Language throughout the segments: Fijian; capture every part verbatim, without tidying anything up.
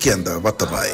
keda vata mai.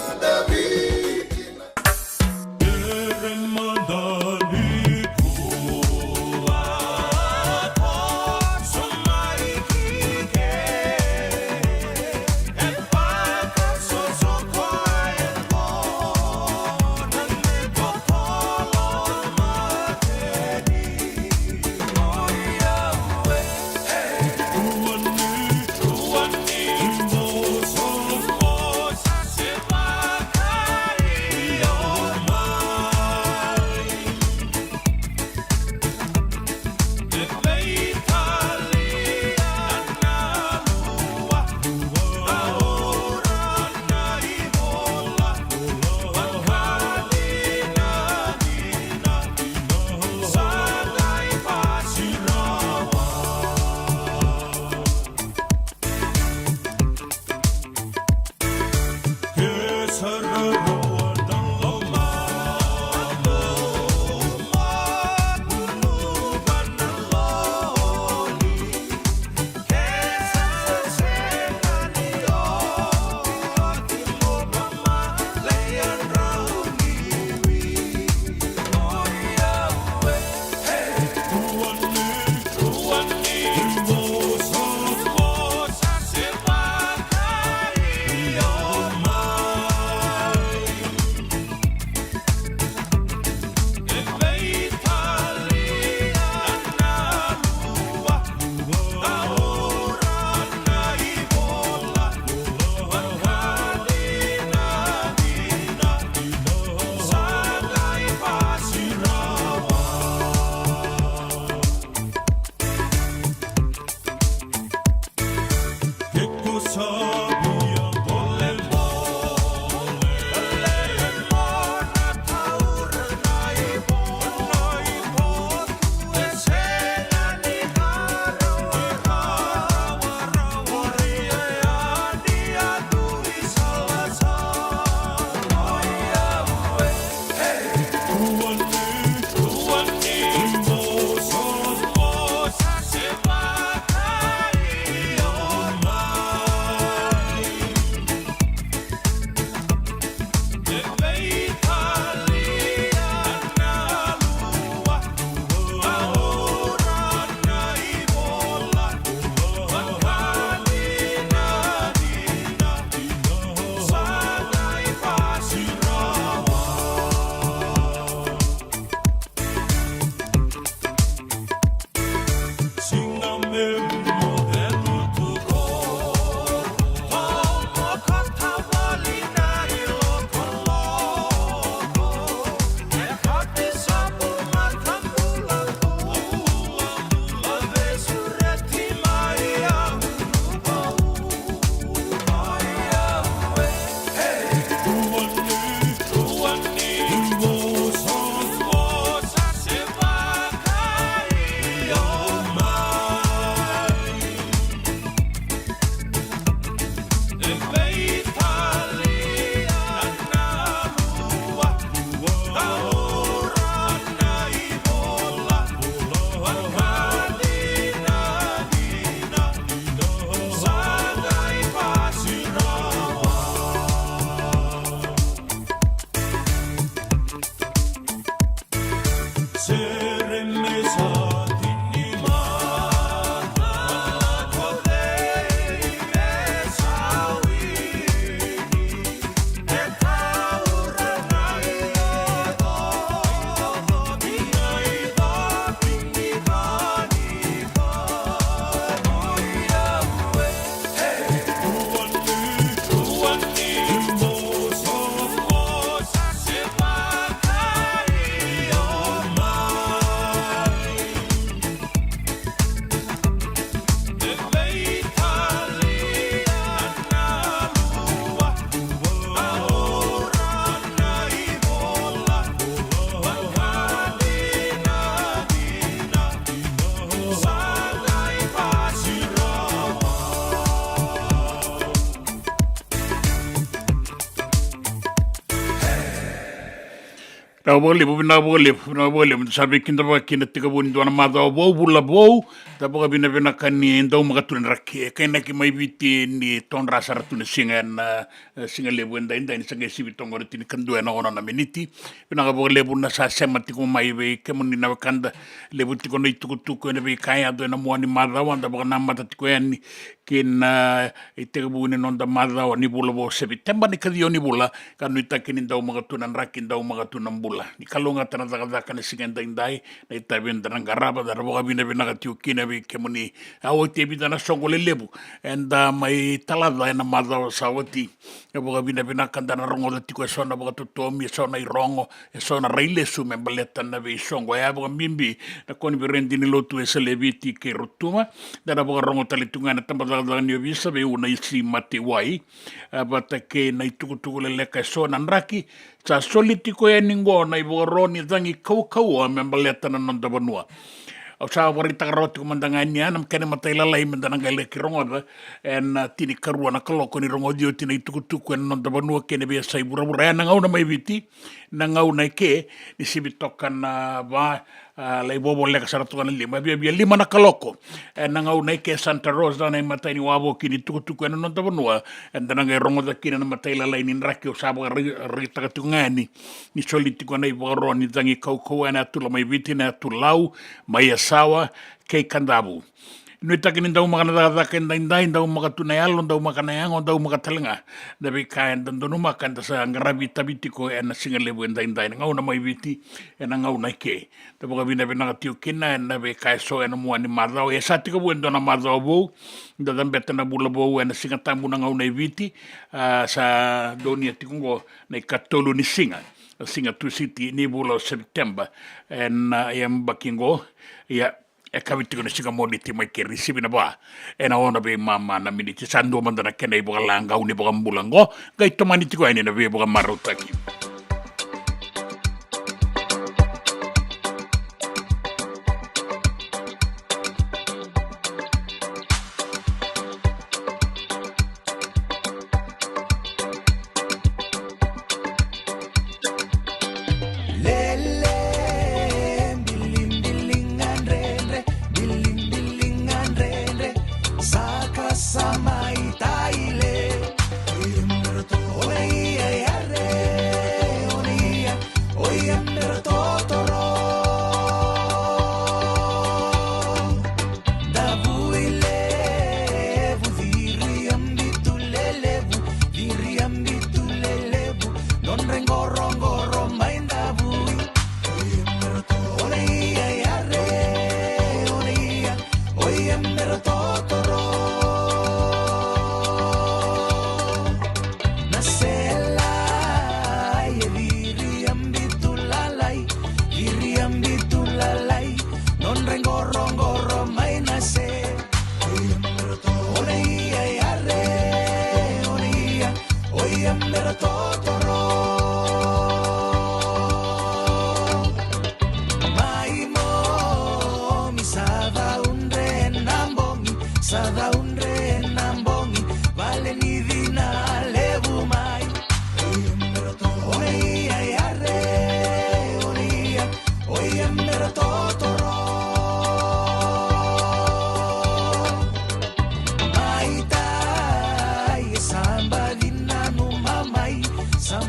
Vinaka vakalevu, vinaka vakalevu, vinaka vakalevu. Da sa veikidavaki ena tekivu ni dua na macawa vou, vula vou. Da vakavinavinaka ni daumaka tu na draki. E kainaki mai Viti ni todra sara tu na siga ena, e, siga levu edaidai, ni sa qai sivi toka qori tinikadua ena ono na miniti. Vinaka vakalevu na sa sema tiko mai vei kemuni na wekada. Levu tiko na itukutuku ena veika e yaco ena mua ni macawa, da vakanamata tiko yani ki na itekivu ni noda macawa ni vula vou o Sepiteba, ni kaciwa ni vula, ka nuitaki ni daumaka tu na draki, daumaka tu na bula. Ni kalougata na cakacaka na siga edaidai, na itavi eda na qarava, da na vakavinavinaka tiko kina vei kemuni. A oti e vica na soqo lelevu eda mai talaca ena macawa sa oti. E vakavinavinaka da na rogoca tiko eso na vakatotomi, eso na irogo, eso na railesu me baleta na veisoqo. E a vakabibi na koniferedi ni lotu e Saleviti kei Rotuma. Da na vakarogo tale tu ga ena tabacakacaka ni ovisa vei Unaisi Matewai. A, vata kei na itukutuku leleka eso na draki. Sa soli tiko yani qo na ivakaro ni cagi kaukauwa me baleta na noda vanua. Au sa vakaraitaka rawa tiko mada ga ni a na kena matailalai me da na qai laki rogoca ena tinikarua na kaloko ni rogoci oti na itukutuku ena noda vanua kei na veiyasai vuravura. Ena gauna mai Viti, na gauna eke, ni sivi toka na va, a, lai vovoleka sara toka na lima, via, via lima na kaloko. Ena gauna eke Santa Rosa na imatai ni wavoki ni tukutuku ena noda vanua, eda na qai rogoca kina na matailalai ni draki. Au sa vakaraitaka tiko ga yani ni soli tiko na ivakaro ni cagi kaukauwa ena yatu Lomaiviti, na yatu Lau, mai Yasawa kei Kadavu. Nuitaki ni daumaka na cakacaka edaidai, daumaka tu na yalo, daumaka na yago, daumaka tale ga na veika eda donumaka, eda sa qaravi itavi tiko ena siga levu edaidai, na gauna mai Viti, ena gauna eke. Da vakavinavinaka tiko kina ena veika eso ena mua ni macawa. E sa tekivu e dua na macawa vou, da cabeta na vula vou ena Siga Tabu na gauna e Viti. A, sa donuya tiko qo na ikatolu ni siga, na siga Tusiti ni vula o Sepiteba ena, a, yabaki qo. Ia, e kavi tiko na siga Moniti mai keri, sivi na va ena ono veimama na miniti. Sa dua mada na kena ivakalagau ni vakabula qo. Qai tomani tiko yani na veivakamarautaki. Lele, bilimbilinga dredre, bilimbilinga dredre, saka sa mai taile. Oia, oia, oia, oia, oia, oia, Davui levu, viriabitu lelevu, viriabitu lelevu, nodra iqoroqoro mai Davui. Oia mera to, oia ia, ia re, oia ia, oia mera totoro. Na sela e viriabitu lalai, viriabitu lalai, nodra iqoroqoro mai na se. Oia mera to, oia ia, ia re, oia ia, oia mera totoro. Mai momi sa caudre na bogi, sa caudre na bogi, vale ni cina levu mai. Oia mera to, oia ia, ia re, oia ia, oia mera totoro. Mai tai e sa baci nanuma mai, sa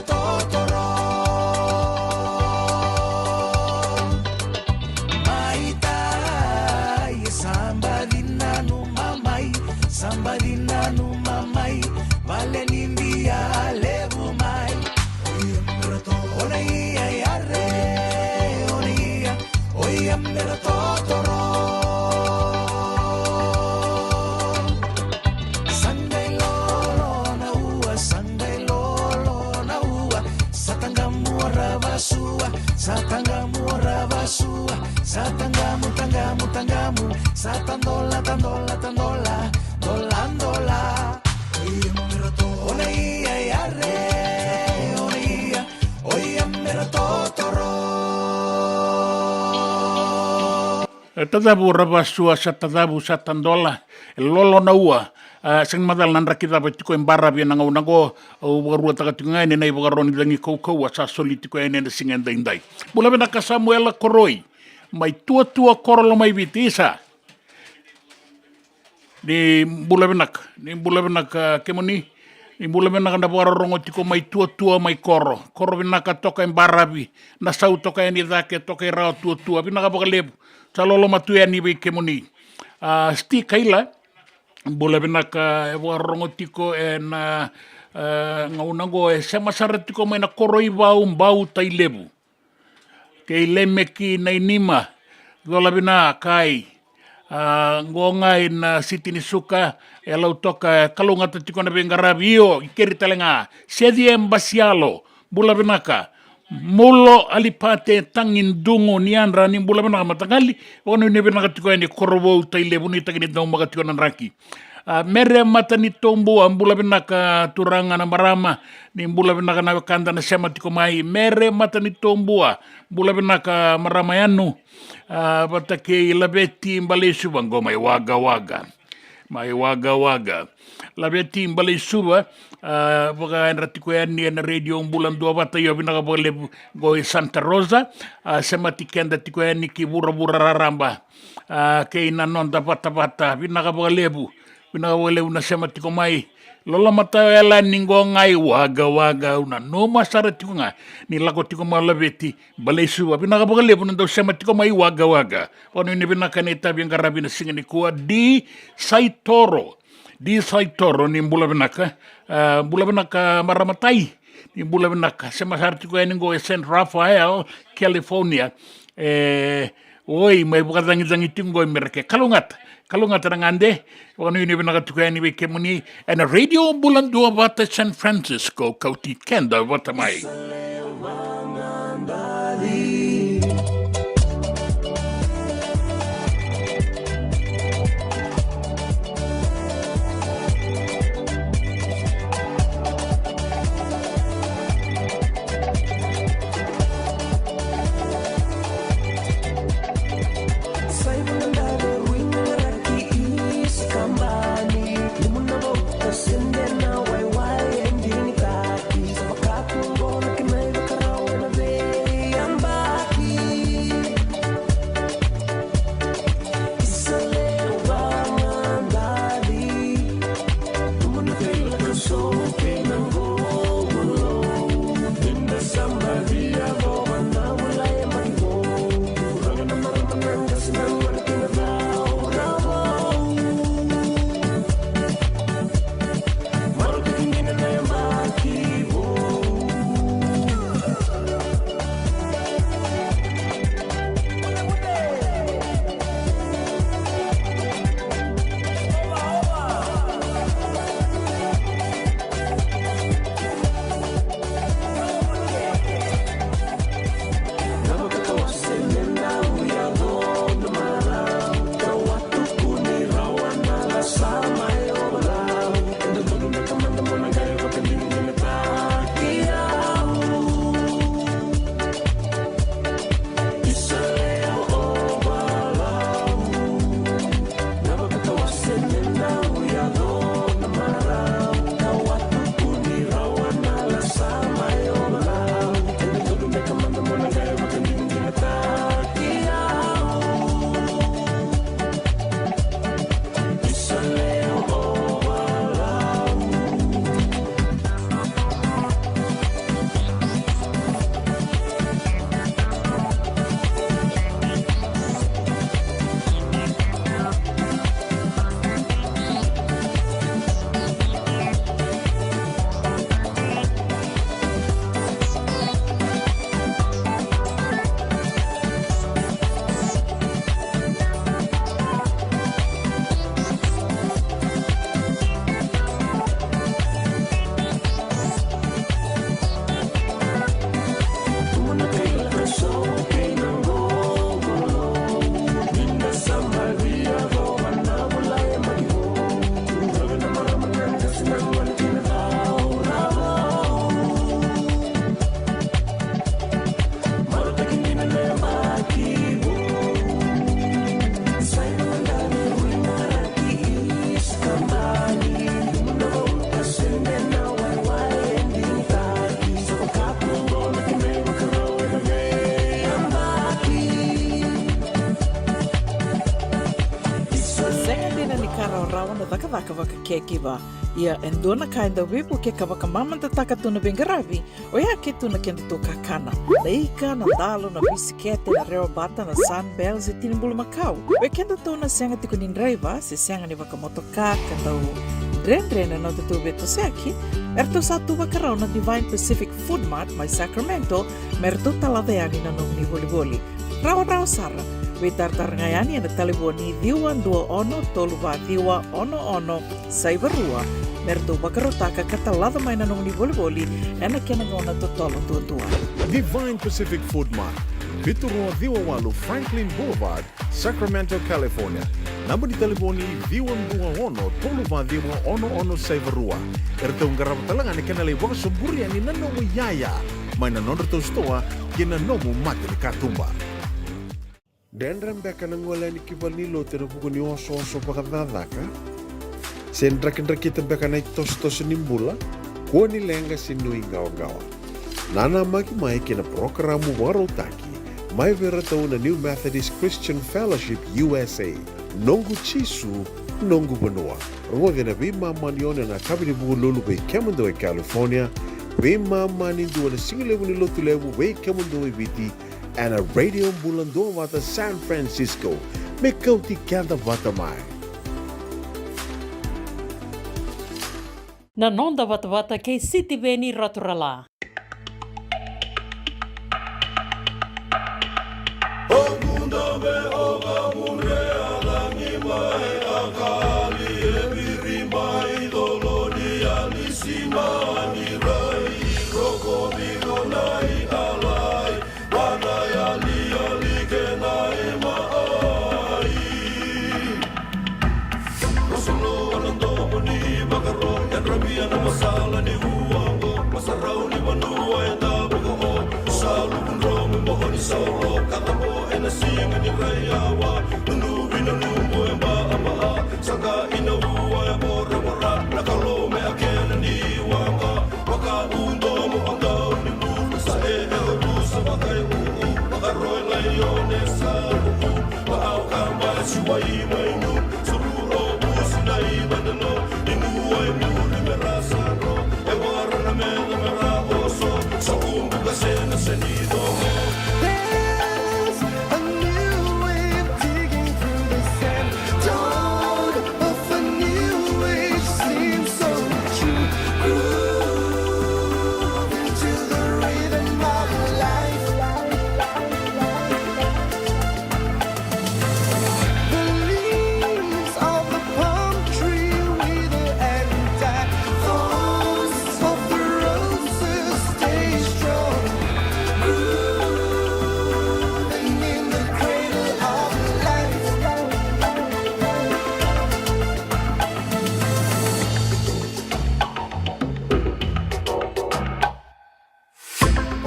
Totoro. Mai tai, sa baci nanuma mai, sa baci nanuma mai, vale ni bia levu mai. Ona ia yare, ona ia, oia mera totoro. Sa qai lolo na ua, sa qai lolo na ua, sa taqamu ra vasua, sa taqamu ra vasua, sa taqamu, taqamu, taqamu, sa tadola, tadola, tadola, dola, dola. Ona ia yare, ona ia, oia mera totoro. E tacavu ra vasua, sa tacavu, sa tadola, e lolo na ua. A, sega ni macala na draki cava tiko e baravi ena gauna qo. Au vakaruataka tiko ga yani na ivakaro ni cagi kaukauwa sa soli tiko yani ena siga edaidai. Bula vinaka Samuela Koroi mai Tuatua, Koro, Lomaiviti. Isa, ni bula vinaka, ni bula vinaka kemuni. Ni bula vinaka na vakarorogo tiko mai Tuatua, mai Koro. Koro vinaka toka e baravi, na sau toka yani cake, toka i ra o Tuatua. Vinaka vakalevu. Sa loloma tu yani vei kemuni. A, Sti Kaila, bula vinaka, e vakarorogo tiko ena, a, gauna qo, e sema sara tiko mai na Koroivau, Bau, Tailevu. Kei Lemeki Nainima, cola vinaka. A, qo ga ina Siti ni Suka, e Lautoka, e kalougata tiko na veiqaravi, io, i keri tale ga. Seci e Basialo, bula vinaka. Mulo Alipate Tagidugu ni yadra, ni bula vinaka mataqali. Vakanuinui vinaka tiko yani Korovou, Tailevu, nuitaki ni daumaka tiko na draki. A, Mere Matanitobua, bula vinaka turaga na marama, ni bula vinaka na wekada na sema tiko mai. Mere Matanitobua, bula vinaka marama yanu. A, vata kei Laveti Baleisuva qo mai Wagga Wagga. Mai Wagga Wagga. Laveti Baleisuva, a, vakayadra tiko yani ena Radio Bula Duavata, io vinaka vakalevu qo i Santa Rosa, a, semati keda tiko yani ki vuravura raraba. A, kei na noda vatavata, vinaka vakalevu, vinaka vakalevu na sema tiko mai. Loloma tawela ni qo ga i Wagga Wagga, au nanuma sara tiko ga ni lako tiko mai o Laveti Baleisuva, vinaka vakalevu na dau sema tiko mai Wagga Wagga. Vakanuinui vinaka na itavi e qaravi na siga nikua. Di Saitoro, Di Saitoro, ni bula vinaka. A, bula vinaka marama tai, ni bula vinaka. Sema sara tiko yani qo e San Rafael, California. E, oi, mai vakacagicagi tiko qo i Merika. Kalougata, kalougata na gade. Vakanuinui vinaka tiko yani vei kemuni ena Radio Bula Duavata San Francisco, kauti keda vata mai. caka vaka caregiver. Ia e dua na ka e dau veivuke ka vakamamadataka tu na veiqaravi, oya ke tu na kedatou kakana. Na ika, na dalo, na bisikete, na rewa bata, na Sunbell se tini bulumakau. Oi kedatou na sega tiko ni draiva se sega ni vakamotoka ka dau dredre na nodatou veitosoyaki, eratou sa tu vakarau na Divine Pacific Food Mart mai Sacramento me ratou talaca yani na nomuni volivoli. Rawarawa sara, veitaratara ga yani ena talevoni ciwa dua ono tolu va ciwa ono ono saiva rua me ratou vakarautaka ka talaca mai na nomuni volivoli ena kena gauna totolo duadua. Divine Pacific Food Mart, vitu rua ciwa walu Franklin Boulevard, Sacramento, California. Naba ni talevoni ciwa dua ono tolu va ciwa ono ono saiva rua. Eratou qarava tale ga na kena lai vakasoburi yani na nomu iyaya mai na nodratou sitoa kei na nomu mata ni katuba. Dredre beka na gole yani ki valenilotu ena vuku ni osooso vakacakacaka? Se drakidrakita beka na itosotoso ni bula? Kua ni leqa se nuiqawaqawa. Nanamaki mai kei na parokaramu vakarautaki mai vei iratou na New Methodist Christian Fellowship U S A. Noqu Jisu, noqu vanua. Rogoci ena veimama ni ono ena yakavi ni Vukelulu vei kemudou e California, veimama ni dua na sigalevu ni Lotulevu vei kemudou e Viti, ena Radio Bula Duavata San Francisco, me kauti keda vata mai. Na noda vatavata kei Sitiveni Raturala. There's a new wave digging through the sand. Dawn of a new age seems so true. Grooving to the rhythm of life. The leaves of the palm tree wither and die. Thorns of the roses stay strong. Grooving in the cradle of life.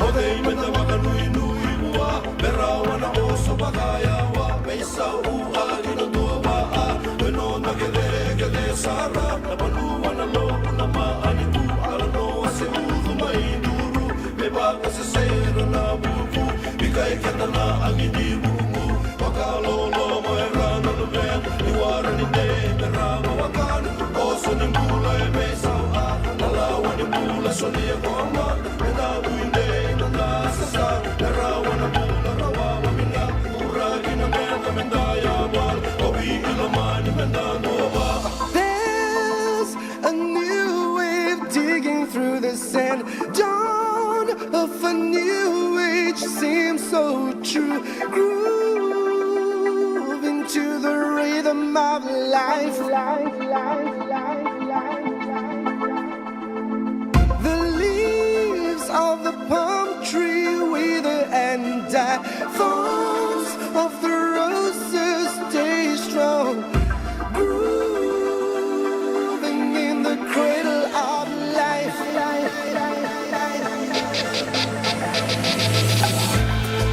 O cei meda vakanuinui vua, me rawa na oso vakayawa, me isau a kina dua vaa, me noda kecekece sara, na vanua na loku na maani ku, ala noa se ucu mai duru, me vakasesera na vuku, bikai keda na agi ni vuku, vakaloloma era na luvena, ni wara ni dei me rawa wakana, oso ni bula e veisau a, na lawa ni bula solia ko mada. There's a new wave digging through the sand. Dawn of a new age seems so true. Grooving to the rhythm of life. The leaves of the palm tree wither and die. Thorns of the roses stay strong. Grooving in the cradle of life.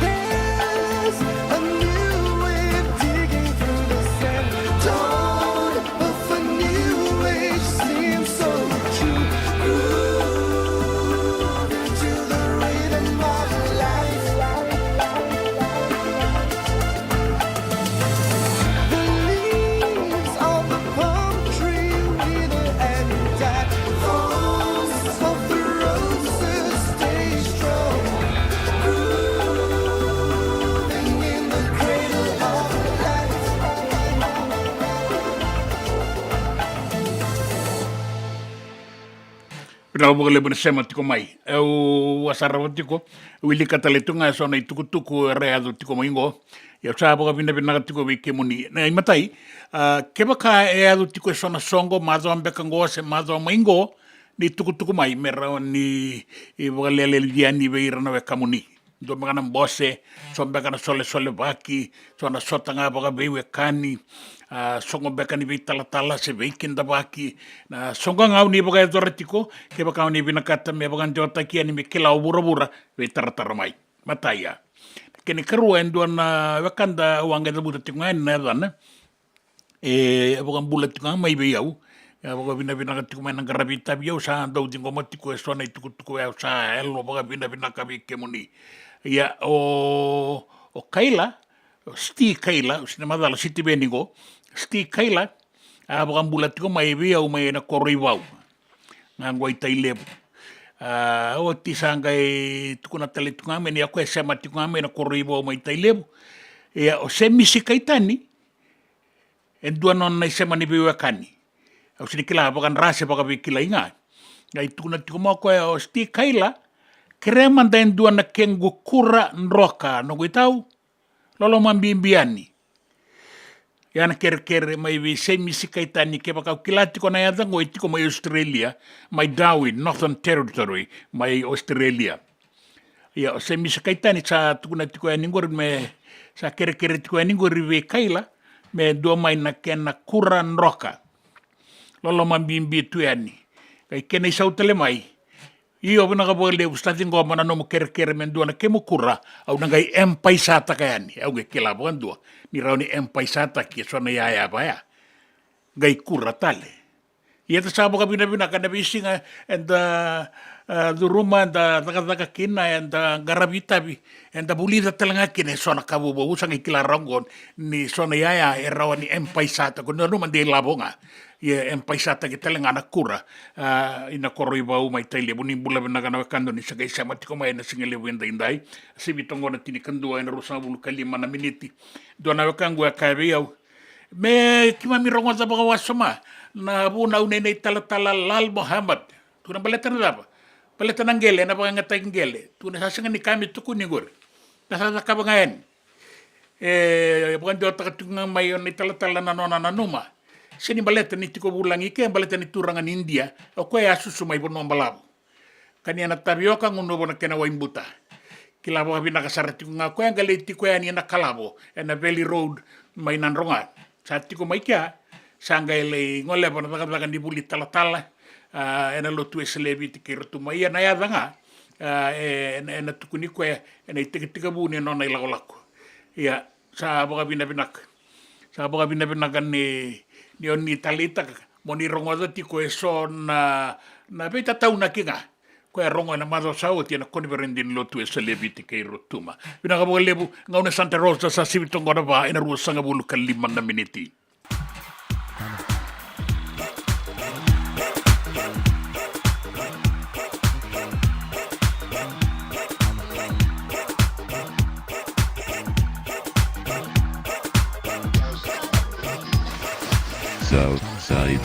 There's a new wave digging through the sand. Dawn of a new age seems so true. Grooving to the rhythm of life. Vinaka vakalevu na sema tiko mai. Au a sarava tiko, wilika tale tu ga e so na itukutuku era yaco tiko mai qo. Ia au sa vakavinavinaka tiko vei kemuni. Na imatai, a, kevaka e yaco tiko e so na soqo, macawa beka qo se macawa mai qo, ni tukutuku mai me rawa ni, e, vakalealai yani vei ira na wekamuni. Dua beka na bose, so beka na solesolevaki, so na sota ga vakaveiwekani, a, soqo beka ni veitalatala se veikidavaki, na soqo ga au ni vakayacora tiko, kevaka au ni vinakata me vakadewataki yani me kila o vuravura, veitaratara mai. Matai ya. Kena ikarua e dua na wekada au a qai cavuta tiko ga yani na yacana. E, e vakabula tiko ga mai vei au. E vakavinavinaka tiko mai na qaravi itavi, au sa dau ciqoma tiko e so na itukutuku, au sa yalo vakavinavinaka vei kemuni. Ia o, o Kaila, o Sti Kaila, o sina macala Sitiveni qo, Sti Kaila, a vakabula tiko mai vei au mai na koro i Vau. Ga qo i Tailevu. A, oti sa qai tukuna tale tiko ga mai ni a koya e sema tiko ga mai na koro i Vau mai Tailevu. Ia o Semisi Kaitani, e dua nona isema ni veiwekani. Au sini kila vakadra se vakaveikilai ga. Qai tukuna tiko mai o koya o Sti Kaila, kerea mada e dua na kequ kura droka, noqu itau, loloma bibi yani. Ia na kerekere mai vei Semisi Kaitani, kevaka o kila tiko na yaca qo e tiko mai Australia, mai Darwin, Northern Territory, mai Australia. Ia o Semisi Kaitani sa tukuna tiko yani qori me, sa kerekere tiko yani qori vei Kaila, me dua mai na kena kura droka. Loloma bibi tu yani. Qai kena isau tale mai. Io, vinaka vakalevu, sa ciqoma na nomu kerekere me dua na kemu kura, au na qai empaisataka yani, au qai kila vakadua ni rawa ni empaisataki e so na iyaya vaya. Qai kura tale. Ia da sa vakavinavinaka na veisiga eda, a, curuma, eda cakacaka kina, eda qaravi itavi, eda vulica tale ga kina e so na ka vovou, au sa qai kila rawa qo ni so na iyaya e rawa ni empaisataki, nanuma de ilavo ga. Ia e paisataki tale ga na kura, a, ina koro i Vau mai Tailevu. Ni bula vinaka na wekada ni sa qai sema tiko mai ena sigalevu edaidai. Sivi toqo na tinikadua ena ruasagavulu ka lima na miniti. Dua na wekaqu e kaya vei au, me keimami rogoca vakawasoma na vunau nei na italatala Lal Mohammed. Tukuna baleta na cava? Baleta na qele, na vakayagataki qele. Tukuna sa sega ni ka me tukuni qori. Na sa cakava ga yani. E vakadewataka tiko ga mai o na italatala na nona nanuma. Se ni baleta ni tiko vulagi ke baleta ni turaga ni Idia, o koya e a susu mai vanua balavu. Kania na tavioka, gunuva na kena waibuta. Kila vakavinaka sara tiko ga o koya, qai lai tiko yani ena Kalavo, ena Valley Road mai Nadroga. Sa tiko mai kea, sa qai lai goleva na cakacaka ni vuli talatala, a, ena lotu Wesele e Viti kei Rotuma. Ia na yaca ga, a, e, ena, ena tukuni koya ena itekitekivu ni nona ilakolako. Ia, sa vakavinavinaka. Sa vakavinavinaka ni, ni o ni taleitaka mo ni rogoca tiko e so na, na veitataunaki ga. Koya e rogo ena macawa sa oti ena koniferedi ni lotu Wesele e Viti kei Rotuma. Vinaka vakalevu, gauna e Santa Rosa sa sivi toqo na va ena ruasagavulu ka lima na miniti. Southside.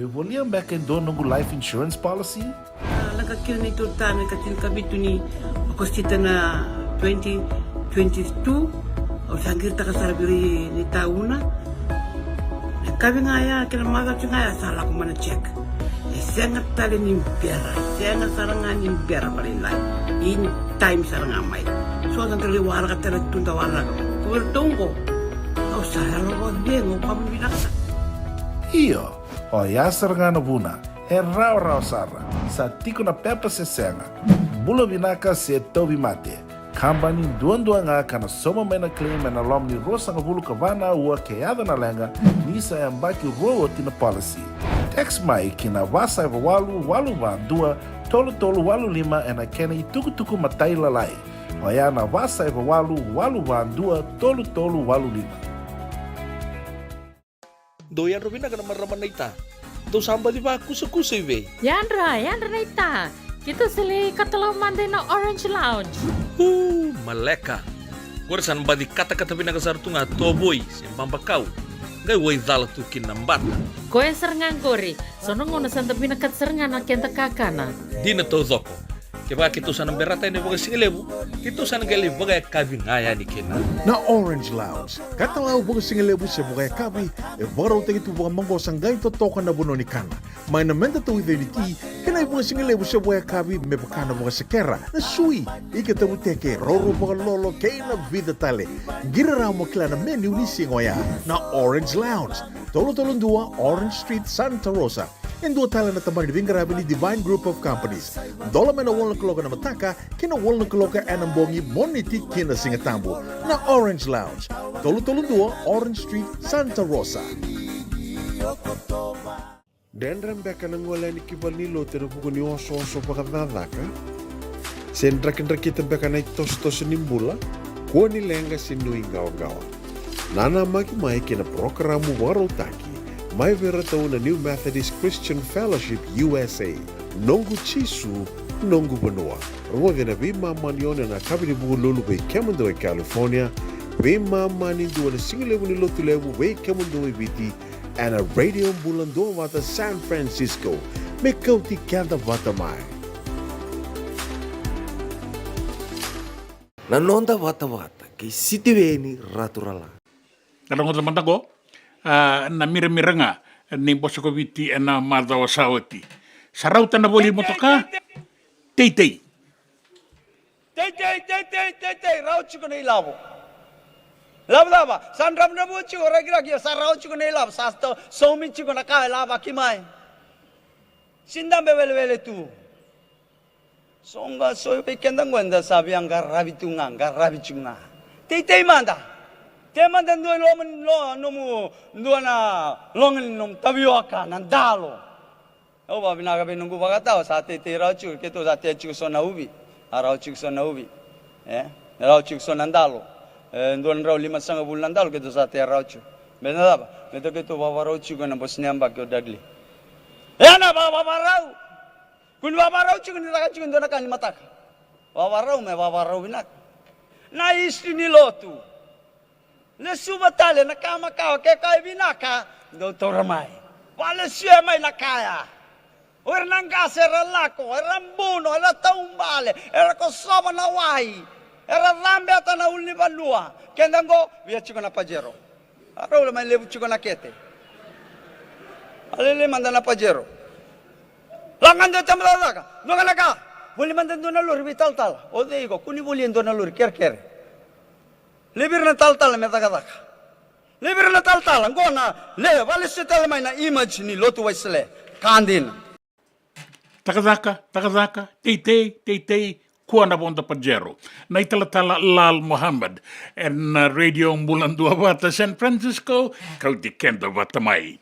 E volia beka e dua noqu life insurance policy? A, lako kina na neitou retirement ka tinikavitu ni Okosita na twenty twenty-two. Au sa qiritaka sara vei ira ni tauna. Na yakavi ga ya kei na macawa ga ya sa lako mai na check. E sega tale ni bera, e sega sara ga ni bera vakalailai. In time sara ga mai. So da qai waraka tale tu da waraka. Ko iratou qo, au sa yalo vakacegu, au vakavinavinaka. Io, oya sara ga na vuna. E rawarawa sara, sa tiko na pepa se sega, bula vinaka se tauvimate. Kabani duadua ga ka na sauma mai na claim ena loma ni ruasagavulu ka va na aua ke yaco na leqa, ni sa yabaki rua oti na policy. Text mai ki na va saiva walu walu va dua tolu tolu walu lima ena kena itukutuku matailalai. Oya na va saiva walu walu va dua tolu tolu walu lima. Dou yadra vinaka na marama naita. Dou sa baci vakusakusa i vei? Yadra, yadra naita. Keitou sa lai katalau mada ina Orange Lounge. Uu, maleka. Qori sa na baci katakata vinaka sara tu ga tovoi se babakau. Qai wai cala tu kina na bata. Koya sara ga qori. So na gauna sa da vinakata sara ga na keda kakana. Dina taucoko. Kevaka keitou sa na berata yani vakasigalevu, keitou sa na qai lai vakayakavi ga yani kina. Na Orange Lounge, katalau vakasigalevu se vakayakavi, e vakarautaki tu vakamaqosa qai totoka na vanua ni kana. Mai na meda tauica ni ti, kei na ivakasigalevu se vakayakavi me vaka na vakasekera, na sui, ika tavuteke, roro vakalolo, kei na vica tale. Qiri rawa mo kila na menu ni siga oya. Na Orange Lounge, tolu tolu dua Orange Street, Santa Rosa. E dua tale na tabana ni veiqaravi ni Divine Group of Companies. Dola mai na walu na kaloko na mataka ki na walu na kaloko ena bogi, Moniti ki na Sigatabu. Na Orange Lounge, tolu tolu dua Orange Street, Santa Rosa. Dredre beka na gole yani ki valenilotu ena vuku ni osooso vakacakacaka? Se drakidrakita beka na itosotoso ni bula? Kua ni leqa se nuiqawaqawa. Nanamaki mai ki na parokaramu vakarautaki mai vei iratou na New Methodist Christian Fellowship U S A, Noqu Jisu, Noqu Vanua. Rogoci ena veimama ni ono ena yakavi ni Vukelulu vei kemudou e California, veimama ni dua ena sigalevu ni Lotulevu vei kemudou e Viti, ena Radio Bula Duavata San Francisco, me kauti keda vata mai. Na noda vatavata kei Sitiveni Raturala. Na rogoca mada qo, a, na miramira ga ni Bose ko Viti ena macawa sa oti. Sa rauta na voli motoka. Teitei. Teitei, teitei, teitei, rawa tiko na ilavo. Ilavo cava? Sa dravudravua tiko, rakiraki, sa rawa tiko na ilavo, sa sto-, saumi tiko na ka e lavaki mai. Sidabe welewele tu. So ga so vei keda qo eda sa via qaravi tu ga, qaravi tiko ga. Teitei mada. Tei mada dua i loma ni lo-, nomu, dua na loga ni nomu tavioka, na dalo. Au vakavinaka vei noqu vakatawa, sa teitei rawa tiko, keitou sa tea tiko so na uvi. A rawa tiko so na uvi. E? Rawa tiko so na dalo. E, dua na drau limasagavulu na dalo, keitou sa tea rawa tiko. Baleta na cava? Baleta keitou vavarau tiko ena bose ni yabaki o Dudley. E na va-, vavarau. Kua ni vavarau tiko ni caka tiko e dua na ka ni mataka. Vavarau me vavarau vinaka. Na history ni lotu. Lesuva tale na ka makawa, ke ka e vinaka, dou taura mai. Valesuya mai na ka ya. O ira na qase era lako, era buno, era taubale, era kosova na wai, era cabeta na ulunivanua. Keda qo, via tiko na Pajero. A rau la mai levu tiko na kete. A lele mada na Pajero. Laga dua tama cakacaka, dua ga na ka. Voli mada dua na lori veitalatala. O cei iko, kua ni voli e dua na lori kerekere. Laivi ira na talatala me cakacaka. Laivi ira na talatala, qo na le, valesu tale mai na image ni lotu Wesele. Ka dina. Cakacaka, cakacaka, teitei, teitei, kua na vodo Pajero. Na italatala Lal Mohammed, ena Radio Bula Duavata San Francisco, kauti keda vata mai.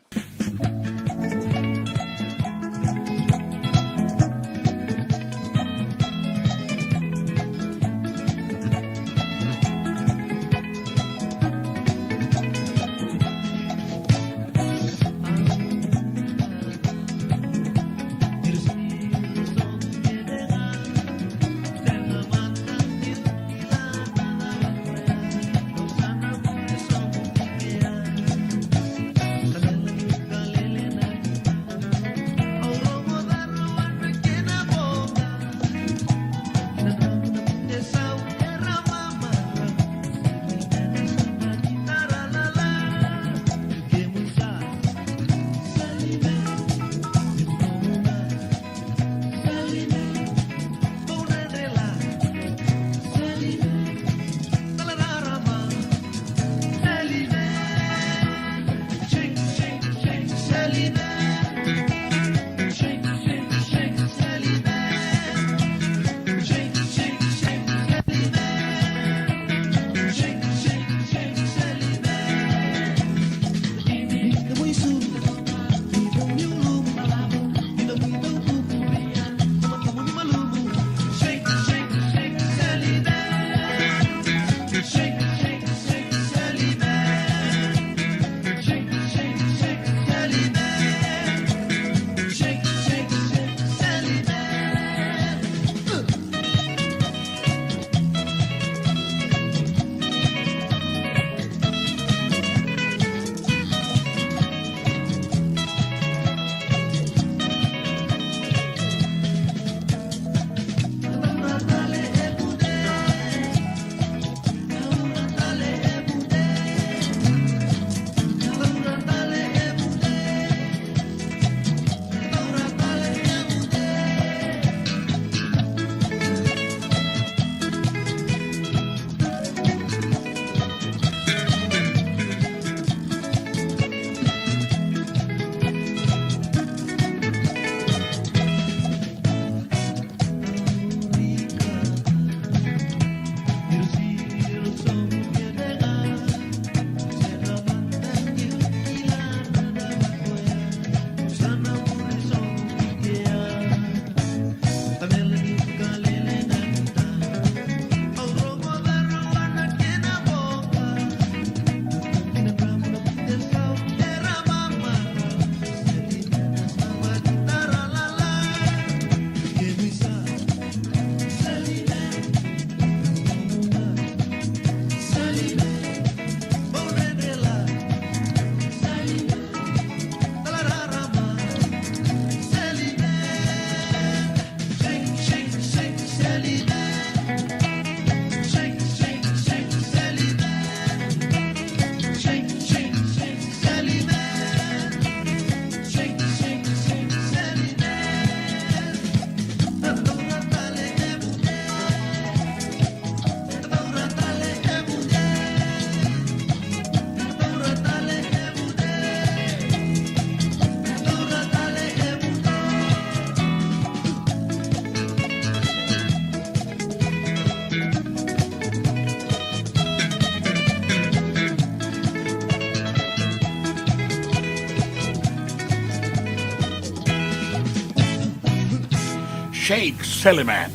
Shake Seliman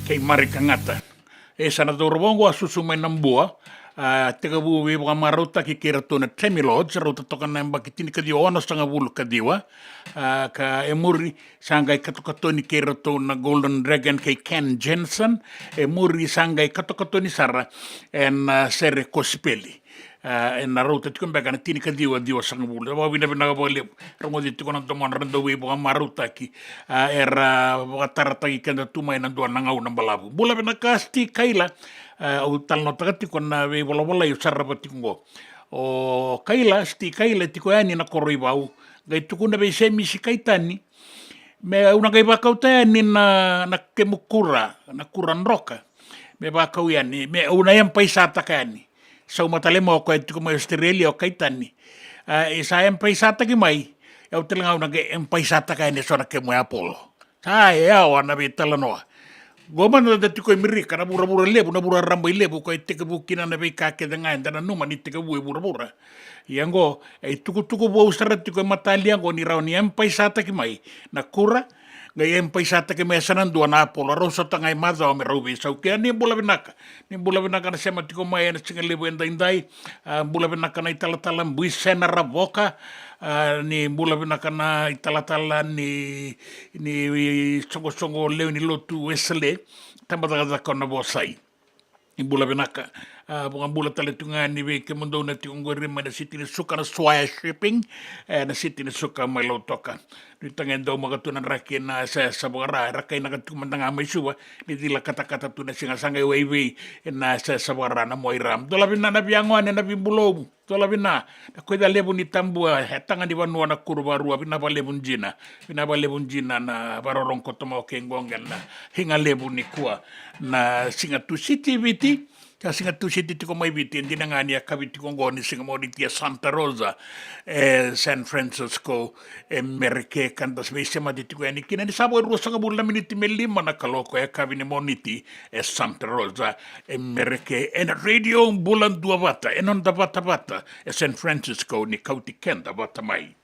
kei Marika Gata. E sa na cauravou oqo a susu mai Nabua, a tekivu veivakamarautaki kei ratou na Temi Lords, rauta toka na yabaki tinikaciwa onosagavulu ka ciwa. A ka e muri sa qai katokatoni kei ratou na Golden Dragon kei Ken Jensen. E muri sa qai katokatoni sara ena sere kosipeli. A ena rauta tiko beka na tinikaciwa ciwasagavulu. Vakavinavinaka vakalevu. Rogoci tiko na domodra na dau veivakamarautaki. A era vakatarataki keda tu mai na dua na gauna balavu. Bula vinaka Sti Kaila. A au talanoataka tiko na veivolavolai au sarava tiko oqo. O Kaila, Sti Kaila e tiko yani na koro i Vau. Qai tukuna vei Semisi Kaitani me au na qai vakauta yani na, na kemu kura, na kura droka. Me vakau yani, me au na empaisataka yani. Sauma tale mai o koya e tiko mai Australia o Kaitani. A e sa empaisataki mai, e au tale ga au na qai empaisataka yani eso na kemu apolo. Sa yawa na veitalanoa. Qo mada da tiko e Merika, na vuravura levu, na vura rabailevu, koya e tekivu kina na veika kece ga eda nanuma ni tekivu e vuravura. Ia qo e itukutuku vou sara tiko e matalia qo ni rawa ni empaisataki mai na kura, qai empaisataki mai e sa na dua na apolo, rau sota ga i macawa me rau veisau kea. Ni bula vinaka. Ni bula vinaka na sema tiko mai ena siga levu edaidai. A bula vinaka na italatala Buisena Ravoka. A ni bula vinaka na italatala ni, ni soqosoqo lewe ni lotu Wesele, tabacakacaka o Navosai. Ni bula vinaka. A vakabula tale tu ga yani vei kemudou na tiko qori mai na siti ni suka na Swire Shipping, e na siti ni suka mai Lautoka. Nuitaka e daumaka tu na draki ena yasayasa vakara, era kainaka tiko mada ga mai Suva, ni cila katakata tu na siga, sa qai wai vei ena yasayasa vakara na mua i ra. Dolavi na, na via gone na vibulou. Dolavi na, na koica levu ni Tabua, e taga ni vanua na kuru varua, vina valevu jina. Vina valevu jina na varorogo koto mai o kei Goqe na higa levu nikua. Na siga Tusiti i Viti, Sa siga Tusiti tiko mai Viti, e dina ga ni yakavi tiko oqo ni siga Moniti e Santa Rosa, e San Francisco, e Merika, ka da sa veisemati tiko yani kina ni sa vo e ruasagavulu na miniti me lima na kaloko e yakavi ni Moniti e Santa Rosa, e Merika, ena Radio Bula Duavata, e noda vatavata e San Francisco ni kauti keda vata mai.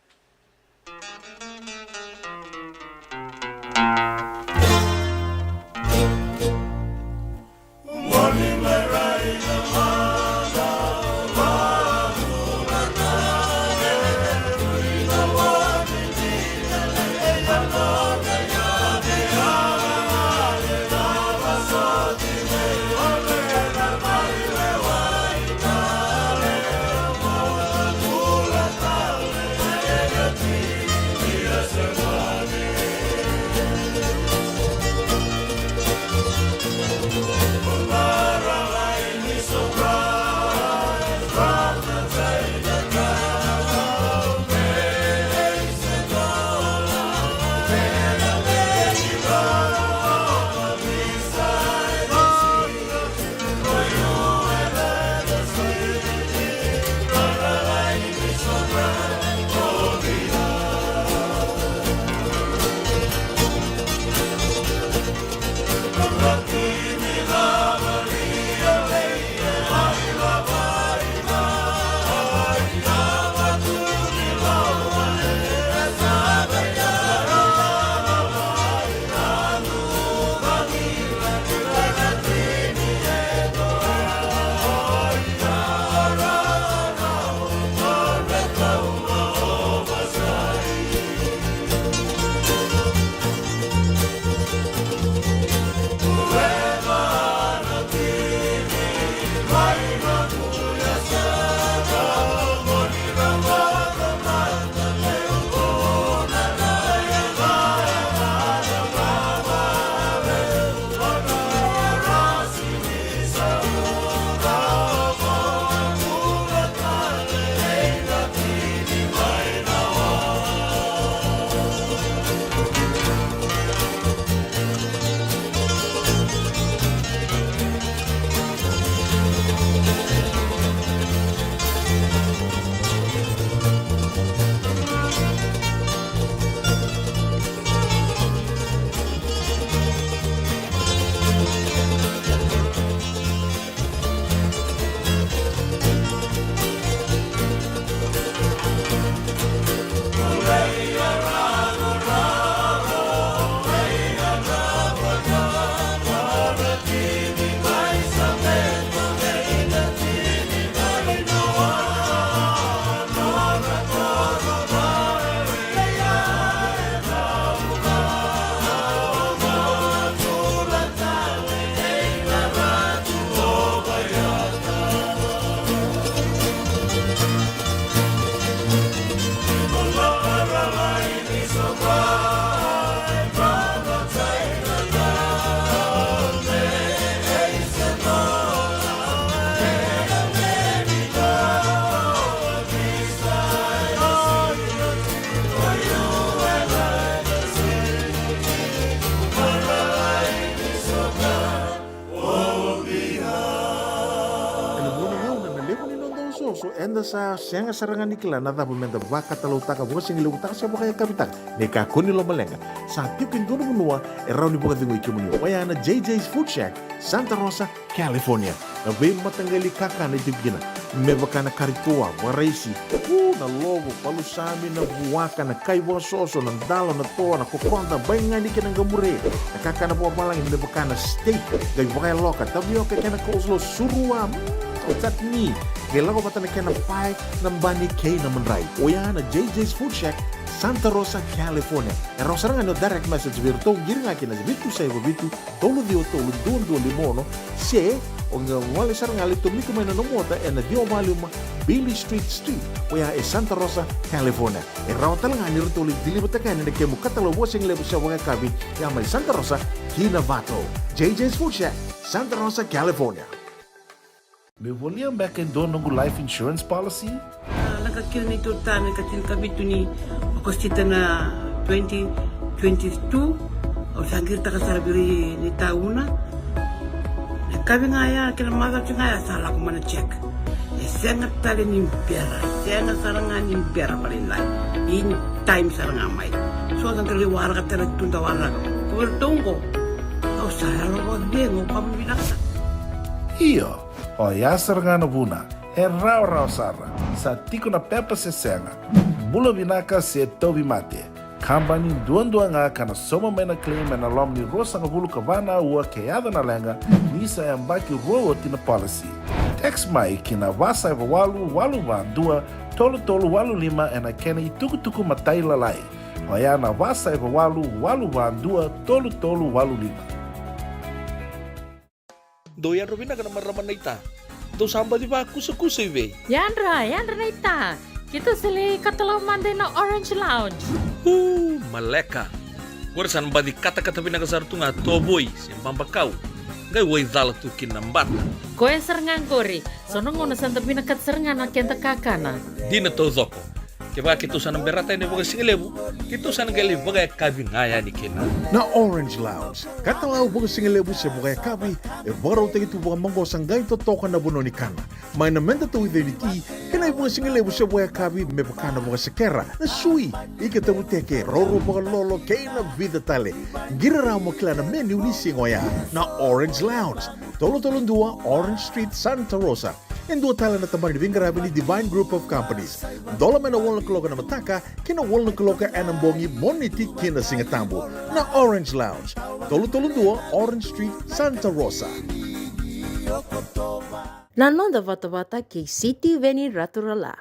Ena vuna gauna na levu ni noda osooso, eda sa sega sara ga ni kila na cava meda vakatalautaka, vakasigalevutaka se vakayakavitaka. Ni kakua ni lomaleqa, sa tiko e dua na vanua e rawa ni vakacegui kemuni, oya na J J's Food Shack, Santa Rosa, California. Na veimataqali kakana e tiko kina, me vaka na kari toa, vakaraisi, u, na lovo, palusami, na vuaka, na kai vakasoso, na dalo, na toa, na kokoda, baigani kei na qamure, na kakana vakavalagi me vaka na steak, qai vakayaloka, tavioka kei na coleslaw, surua, mm, chutney, qai lako vata na kena pae, na bani kei na madrai. Oya na J J's Food Shack, Santa Rosa, California. E rawa sara ga ni o direct message vei iratou, qiri ga kina vitu saiva vitu, tolu ciwa tolu, dua dua lima ono, se o gole sara ga, lai tomika mai na nomu ota ena ciwa walu lima Beale Street Suite, oya e Santa Rosa, California. E rawa tale ga ni ratou lai deliver-taka yani na kemu katalau vakasigalevu se vakayakavi, ya mai Santa Rosa ki Novato. J J's Food Shack, Santa Rosa, California. Meu volia beka e dua noqu life insurance policy? A, lako kina neitou ta na ikatinikavitu ni Okosita na twenty twenty-two. Au sa qiritaka sara vei ira na itauna. Na Kavi ga ya kei na macawa ga ya sa lako mai na check. E sega tale ni bera, sega sara ga ni bera vakalailai. In time sara ga mai. So sa qai waraka tale tu da waraka. Ko vei ratou qo. Au sa yalo vakacegu, au kama vinaka sara. Io, oya sara ga na vuna. E rawarawa sara. Sa tiko na pepa se sega. Bula vinaka se tauvimate. Kabani duadua ga ka na sauma mai na claim ena loma ni ruasagavulu ka va na aua ke yaco na leqa, ni sa yabaki rua oti na policy. Text mai ki na va saiva walu walu va dua tolu tolu walu lima ena kena itukutuku matailalai. Oya na va saiva walu walu va dua tolu tolu walu lima. Dou yadra vinaka na marama naita. Dou sa baci vakusakusa i vei? Yadra, yadra naita. Keitou sa lai katalau mada ina Orange Lounge. Uu, maleka. Qori sa na baci katakata vinaka sara tu ga tovoi se babakau. Qai wai cala tu kina na bata. Koya sara ga qori. So na gauna sa da vinakata sara ga na keda kakana. Dina taucoko. Kevaka keitou sa na berata yani vakasigalevu, keitou sa na qai lai vakayakavi ga yani kina. Na Orange Lounge, katalau vakasigalevu se vakayakavi, e vakarautaki tu vakamaqosa qai totoka na vanua ni kana. Mai na meda tauica ni ti, kei na ivakasigalevu se vakayakavi me vaka na vakasekera, na sui, ika tavuteke, roro vakalolo, kei na vica tale. Qiri rawa mo kila na menu ni siga oya. Na Orange Lounge, tolu tolu dua Orange Street, Santa Rosa. E dua tale na tabana ni veiqaravi ni Divine Group of Companies. Dola mai na walu na kaloko ena mataka ki na walu na kaloko ena bogi, Moniti ki na Sigatabu. Na Orange Lounge, tolu tolu dua Orange Street, Santa Rosa. Na noda vatavata kei Sitiveni Raturala.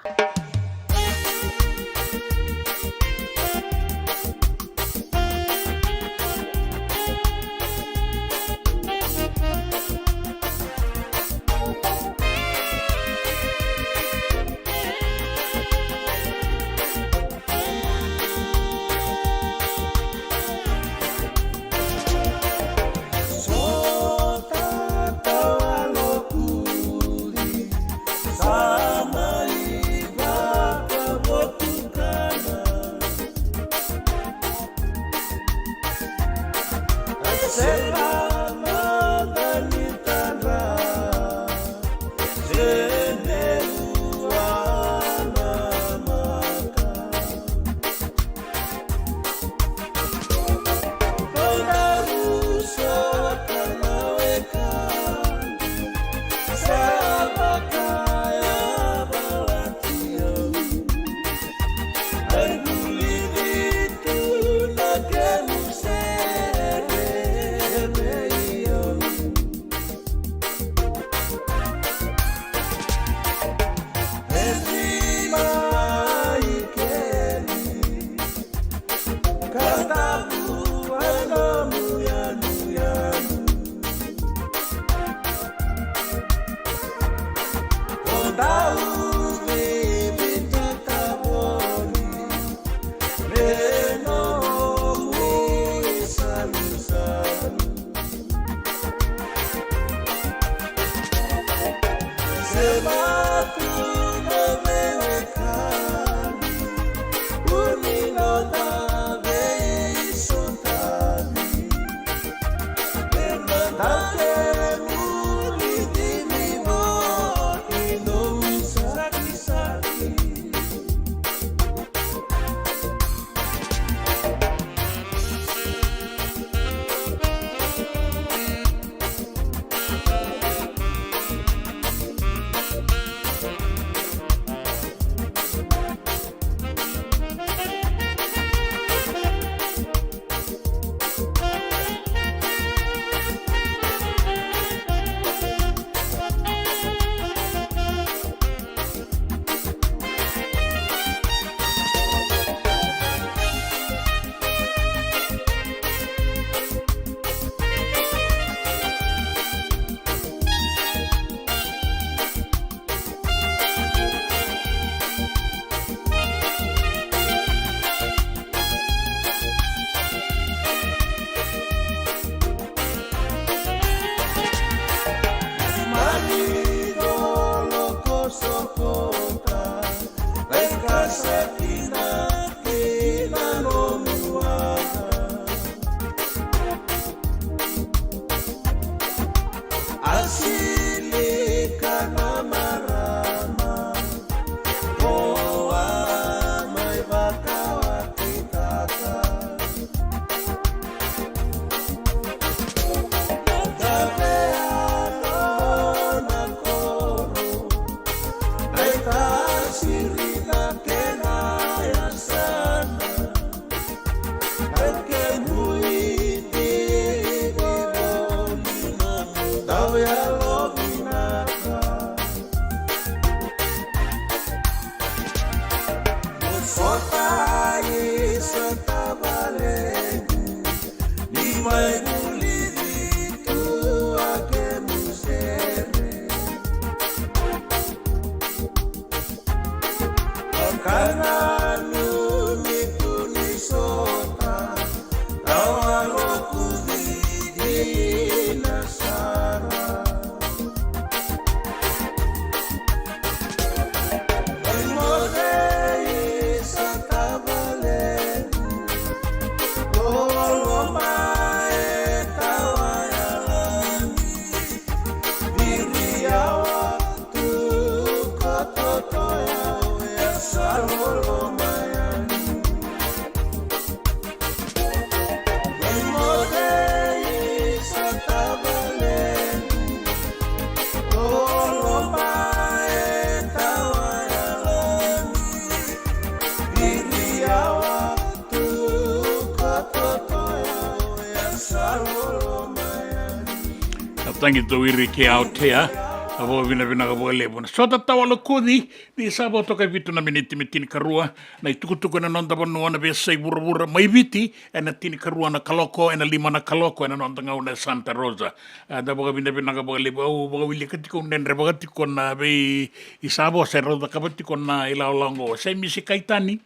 Tagi Tawiri kei Aotea, a vakavinavinaka vakalevu. Na sota tawalo kuci, ni sa vo toka e vitu na miniti me tinikarua, na itukutuku ena noda vanua na veiyasai vuravura mai Viti, ena tinikarua na kaloko, ena lima na kaloko, ena noda gauna e Santa Rosa. A, da vakavinavinaka vakalevu, au vakawilika tiko, au dredrevaka tiko na vei i sa vo se rau cakava tiko na ilawalawa oqo. Semisi Kaitani,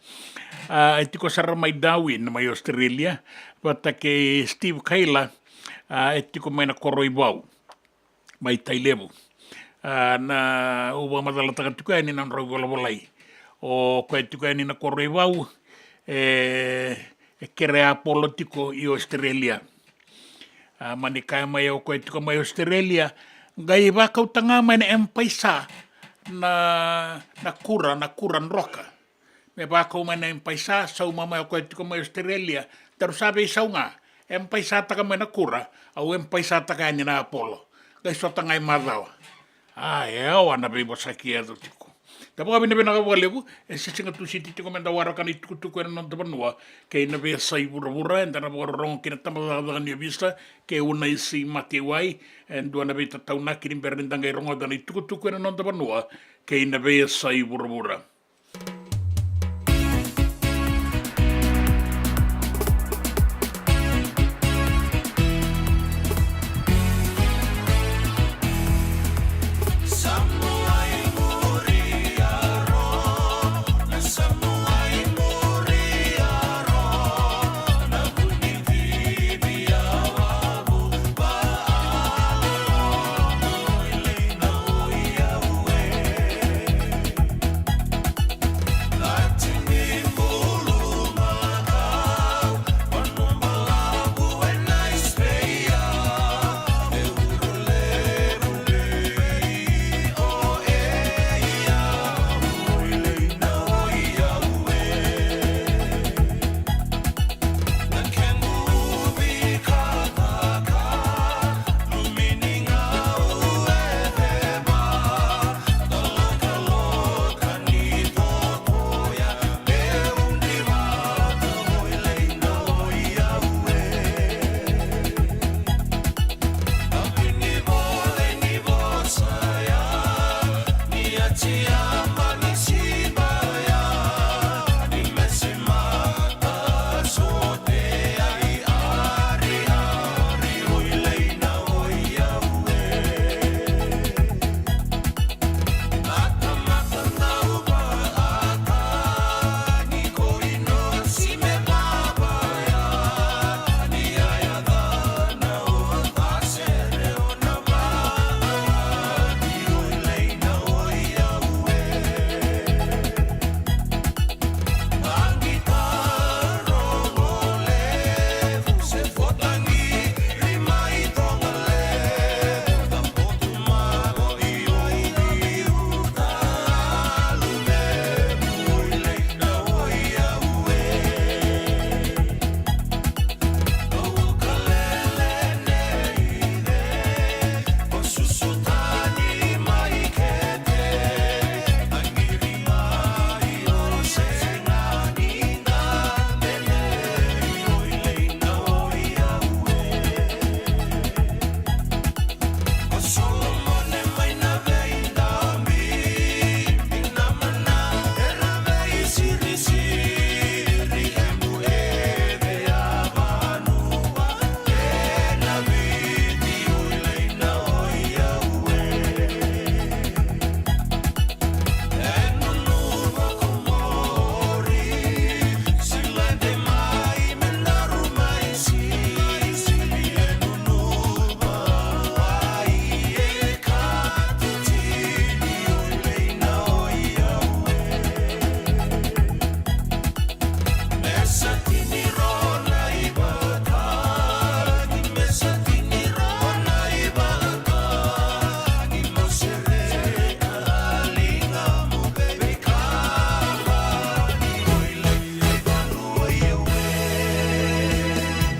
a, e tiko sara mai Darwin, mai Australia, vata kei Steve Kaila, a, e tiko mai na koro i Vau, mai Tailevu. A, na, au vakamacalataka tiko yani na nodrau valavalai. O koya tiko yani na koro i Vau, e, e kere Apollo tiko i Australia. A, mani kaya mai o koya tiko mai Australia, qai vakauta ga mai na M-PAiSA na, na kura, na kura droka. Me vakau mai na M-PAiSA, sauma mai o koya tiko mai Australia. Daru sa veisau ga. M-PAiSA-taka mai na kura, au M-PAiSA-taka yani na Apollo. Qai sota ga i macawa. A, e yawa na veivosaki e yaco tiko. Da vakavinavinaka vakalevu, e se Siga Tusiti tiko me da waraka na itukutuku ena noda vanua, kei na veiyasai vuravura, eda na vakarorogo ki na tabacakacaka ni ovisa, kei Unaisi Mateiwai, e dua na veitataunaki ni bera ni da qai rogoca na itukutuku ena noda vanua, kei na veiyasai vuravura.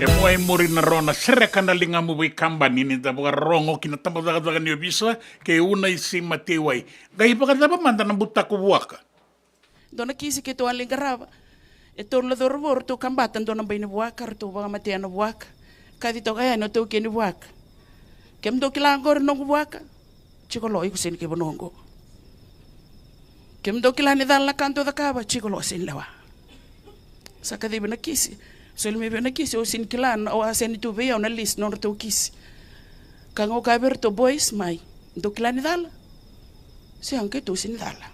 E mua i muri na ro na sereka na ligamu veikabani ni da vakarorogo ki na tabacakacaka ni ovisa kei Unaisi Mateiwai. Qai vakacava mada na butako vuaka? Dua na kisi keitou a lai qarava. E tolu na cauravou ratou kabata dua na bai ni vuaka, ratou vakamatea na vuaka. Kaci toka yani o taukei ni vuaka. Kemudou kila qori noqu vuaka? Tiko lo, iko sega ni kai vanua oqo. Kemudou kila ni cala na ka dou cakava? Tiko lo, sega ni lewa. Sa kacivi na kisi. Soli mai vei au na kisi, au sega ni kila, au a sega ni tu vei au na list nodratou kisi. Ka qo kaya vei iratou, boys, mai, dou kila ni cala? Sega, keitou sega ni cala.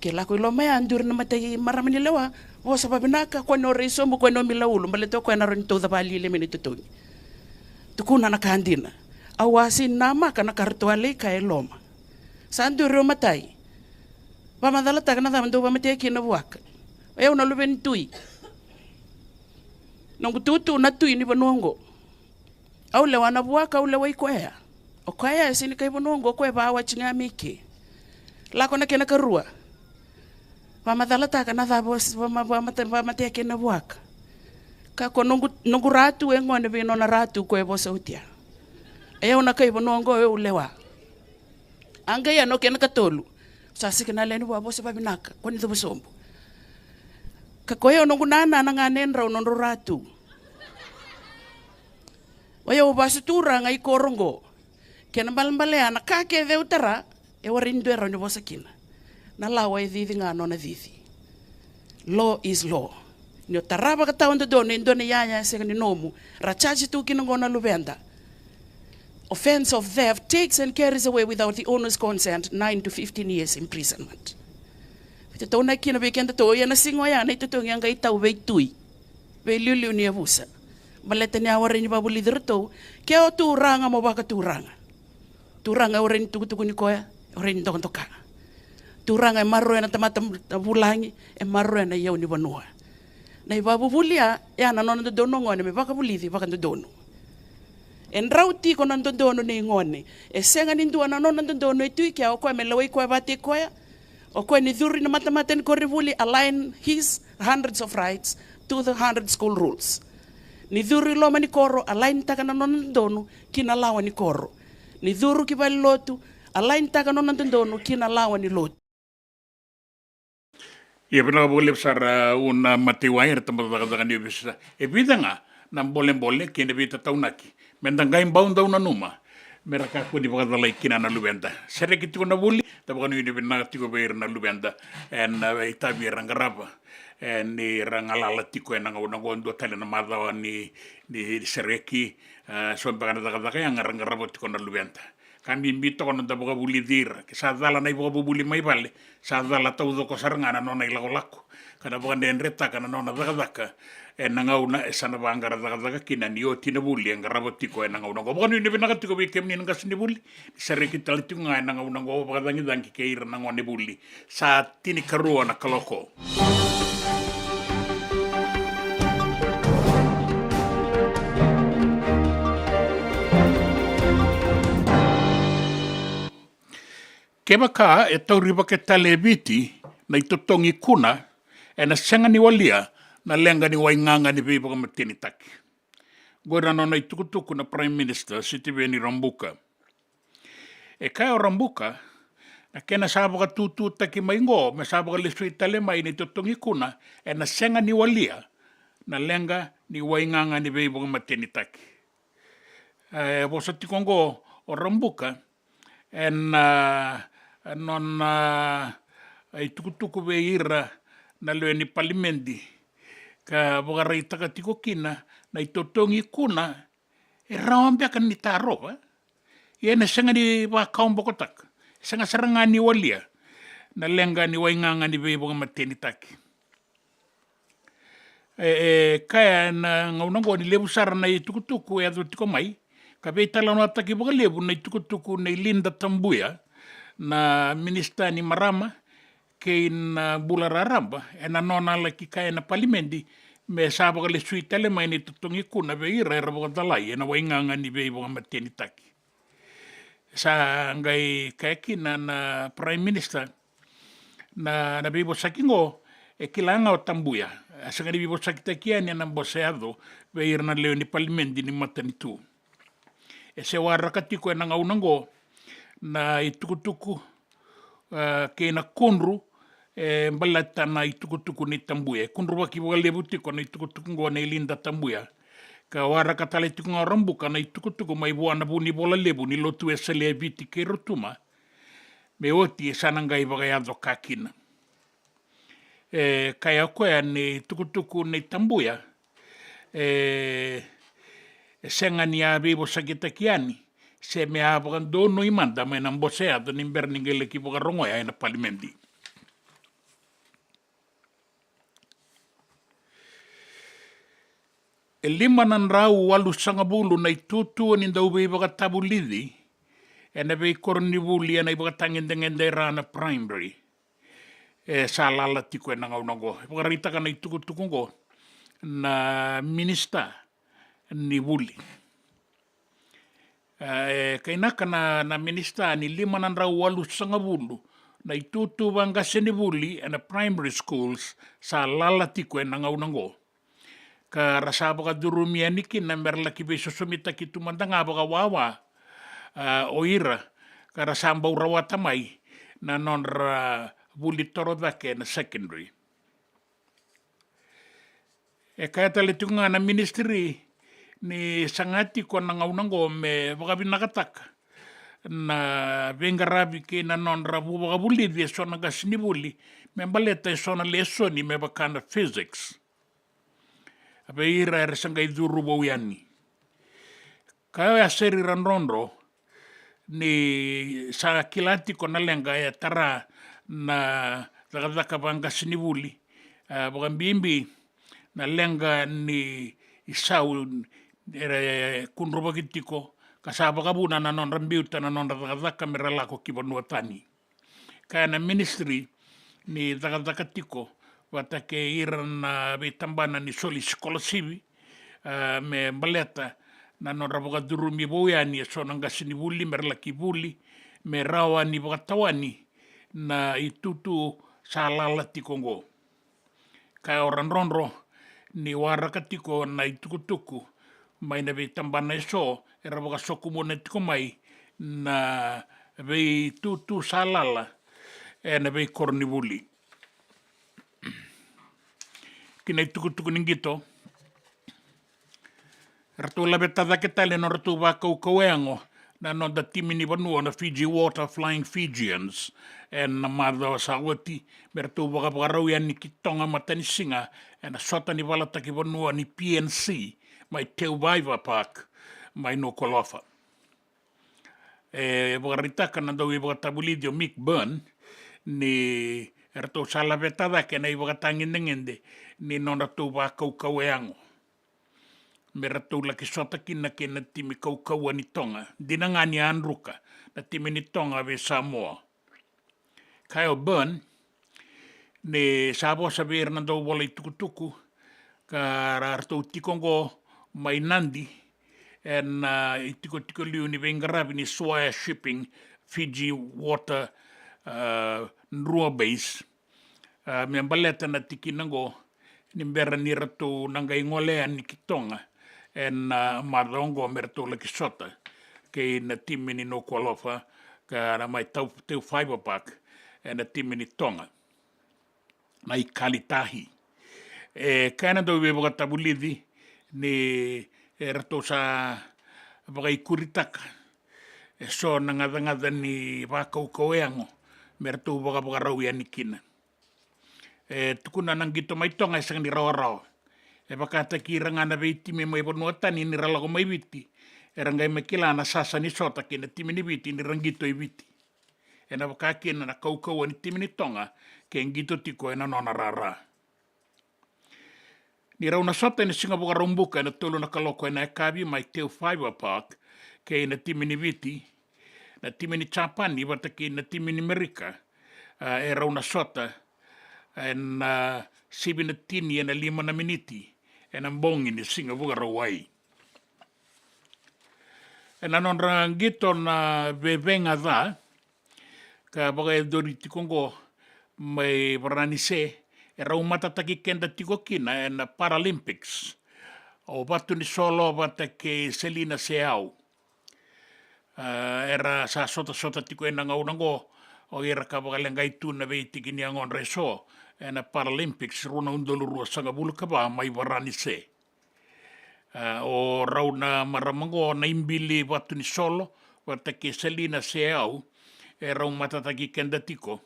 Ke lako i loma ya, duri na matai marama ni lewa, vosa vavinaka, kua ni o rai sobu, kua ni o mila ulu, baleta o koya na rawa ni tauca vakalialia mai na itotogi. Tukuna na ka dina. Au a sega ni namaka na ka ratou a lai kaya e loma. Sa duri o matai. Vakamacalataka na cava dou vakamatea kina na vuaka. O yau na luve ni tui. Noqu tutu na tui ni vanua oqo. Au lewa na vuaka, au lewai koya. O koya e sega ni kai vanua oqo, o koya e vakawati ga mai ke. Lako na kena karua. Vakamacalataka na cava o s-, vakama-, vakamatea kina na vuaka. Ka ko noqu, noqu ratu e gone vei nona ratu ko e vosa oti ya. E au na kai vanua oqo, e au lewa. A qai ya na kena katolu. Sa sega na lewe ni vua, vosa vavinaka, kua ni cuva sobu. Ka ko yau noqu nana na ganedrau nodrau ratu. O yau vasu turaga i koro oqo. Kena balebale ya na ka kece au tara, e warai ni dua e rawa ni vosa kina. Na lawa e cici ga nona cici. Law is law. Ni o tara vakatawa dodonu e dua na iyaya sega ni nomu, ra charge tu kina oqo na luveda. Offense of theft takes and carries away without the owner's consent nine to fifteen years imprisonment. Veitataunaki kina vei kedatou, ia na siga oya na itotogi a qai tau vei tui, vei liuliu ni yavusa. Baleta ni a warai ni vakavulici iratou, ke o turaga mo vakaturaga. Turaga e warai ni tukutukuni koya, e warai ni dokadoka. Turaga e maroroya na tamata vulagi, e maroroya na iyau ni vanua. Na ivakavuvuli ya, ya na nona dodonu o gone me vakavulici vakadodonu. E drau tiko na dodonu nei gone. E sega ni dua na nona dodonu e tu i kea, o koya me lewai koya vakataki koya. O koya ni curu i na matamata ni koronivuli, align his hundreds of rights to the hundred school rules. Ni curu i loma ni koro, align taka na nona dodonu ki na lawa ni koro. Ni curu ki valenilotu, align taka na nona dodonu ki na lawa ni lotu. Ia vinaka vakalevu sara, a, Una Mataiwai, era tabacakacaka ni ovisa. E vica ga na bolebole kei na veitataunaki me da qai bau dau nanuma, me ra kakua ni vakacalai kina na luveda. Sereki tiko na vuli, da vakanuinui vinaka tiko vei ira na luveda ena, e, itavi era qarava, e, ni ra galala tiko ena gauna oqo. Dua tale na macawa ni, ni sereki, e, so beka na cakacaka yaga ra qarava tiko na luveda. Ka bibi toka na noda vakavulici ira. Ke sa cala na ivakavuvuli mai vale, sa cala taucoko sara ga na nona ilakolako ka na vakadredretaka na nona cakacaka ena gauna e sa na vaqara cakacaka kina ni oti na vuli e qarava tiko ena gauna oqo. Vakanuinui vinaka tiko vei kemuni na qasenivuli, ni sereki tale tiko ga ena gauna oqo, vakacagicagi kei ira na gonevuli. Sa tinikarua na kaloko. Kevaka e taurivaki tale e Viti na itotogi kuna, ena sega ni walia na leqa ni waigaga ni veivakamatenitaki. Qori na nona itukutuku na Prime Minister Sitiveni Rabuka. E kaya o Rabuka, na kena sa vakatututaki mai qo me sa vakalesui tale mai na itotogi kuna, ena sega ni walia na leqa ni waigaga ni veivakamatenitaki. E vosa tiko qo o Rabuka ena, a, nona, a, itukutuku vei ira na lewe ni palimedi, ka vakaraitaka tiko kina na itotogi kuna e rawa beka ni tarova, ia ena sega ni vakawabokotaka, sega sara ga ni walia na leqa ni waigaga ni veivakamatenitaki. E, e kaya na gauna oqo ni levu sara na itukutuku e yaco tiko mai, ka veitalanoataki vakalevu na itukutuku nei Lynda Tabuya, na minisita ni marama kei na bula raraba, ena nona laki kaya na palimedi me sa vakalesui tale mai na itotogi kuna vei ira era vakacalai ena waigaga ni veivakamatenitaki. Sa qai kaya kina na Prime Minister, na, na veivosaki qo e kila ga o Tabuya. A sega ni veivosakitaki yani ena bose yaco vei ira na lewe ni palimedi ni matanitu. E se waraka tiko ena gauna qo na itukutuku, a, kei na kudru, e, baleta na itukutuku nei Tabuya. E kudruvaki vakalevu tiko na itukutuku qo nei Lynda Tabuya. Ka waraka tale tiko ga o Rabuka na itukutuku mai vua na vunivola levu ni lotu Wesele e Viti kei Rotuma, me oti e sa na qai vakayaco ka kina. E kaya o koya ni tukutuku ni Tabuya e, e sega ni a veivosakitaki yani, se me a vakadonui mada mai na bose yaco ni bera ni qai laki vakarogoya ena palimedi. E lima na drau walusagavulu na itutu ni dauveivakatavulici ena veikoronivuli ena ivakatagedegede era na primary e sa lala tiko ena gauna oqo. E vakaraitaka na itukutuku oqo na minisita ni vuli. E kainaka na, na minisita ni lima na drau walusagavulu na itutu vaqasenivuli ena primary schools sa lala tiko ena gauna oqo. Ka ra sa vakacurumi yani kina me ra laki veisosomitaki tu mada ga vakawawa, a, o ira ka ra sa bau rawata mai na nodra vuli toro cake na secondary. E kaya tale tiko ga na ministry ni saga tiko na gauna oqo me vakavinakataka na veiqaravi kei na nodra vu vakavulici e so na qasenivuli me baleta e so na lesoni me vaka na physics. A vei ira era sa qai curu vou yani. Ka oya seri ra drodro ni sa kila tiko na leqa e tara na cakacaka vaqasenivuli, a, vakabibi na leqa ni isau era kudruvaki tiko ka sa vakavuna na nodra biuta na nodra cakacaka me ra lako ki vanua tani. Kaya na ministry ni cakacaka tiko vata kei ira na veitabana ni soli sikolasivi, a, me baleta na nodra vakacurumi vou yani e so na qasenivuli me ra laki vuli me rawa ni vakatawani na itutu sa lala tiko oqo. Kaya o Radrodro ni waraka tiko na itukutuku mai na veitabana e so era vakasokumuna tiko mai na veitutu sa lala ena veikoronivuli. Ki na itukutuku ni qito, eratou laveta cake tale na nodratou vakaukauwa yago na noda timi ni vanua na Fiji Water Flying Fijians ena macawa sa oti, me ratou vakavakarau yani ki Toga Matanisiga ena sota ni valataki vanua ni P N C mai Teuvaiva Park mai Nuku'alofa. E vakaraitaka na dauveivakatavulici o Mick Byrne ni eratou sa laveta cake na ivakatagedegede ni nodratou vakaukauwa yago me ratou laki sota kina kei na timi kaukauwa ni Toga, dina ga ni a druka na timi ni Toga vei Samoa. Kaya o Byrne ni sa vosa vei ira na dauvola itukutuku ka ra, ratou tiko oqo mai Nadi ena, a, itikotiko liu ni veiqaravi ni Swire Shipping Fiji Water, a, Drua Base, a, me baleta na tikina oqo ni bera ni ratou na qai gole yani ki Toga ena, a, macawa oqo me ratou laki sota kei na timi ni Nuku'alofa ka na mai Teu, Teufaiva Park ena timi ni Toga na Ikale Tahi. E kaya na dauveivakatavulici ni eratou sa vakaikuritaka e so na gacagaca ni vakaukauwa yago me ratou vakavakarau yani kina. E tukuna na qito mai Toga e sega ni rawarawa. E vakataki ira ga na veitimi mai vanua tani ni ra lako mai Viti, era qai mai kila na sasa ni sota kei na timi ni Viti ni ra qito e Viti. Ena vaka kina na kaukauwa ni timi ni Toga ke qito tiko ena nona rara. Ni rau na sota ena Siga Vakaraubuka ena tolu na kaloko ena yakavi mai Teufaiva Park kei na timi ni Viti, na timi ni Japani vata kei na timi ni Merika, a, e rau na sota ena, a, sivi na tini ena lima na miniti ena bogi ni Siga Vakarauwai. Ena nodra qito na vevega ca ka vakayacori tiko oqo mai Varanise, e rau matataki keda tiko kina ena Paralympics o Vatunisolo vata kei Selina Seau. A, era sa sotasota tiko ena gauna oqo o ira ka vakaleqai tu na veitiki ni yagodra e so ena Paralympics rua na udolu ruasagavulu ka va mai Varanise. A, o rau na marama qo na Ibili Vatunisolo vata kei Selina Seau, e rau matataki keda tiko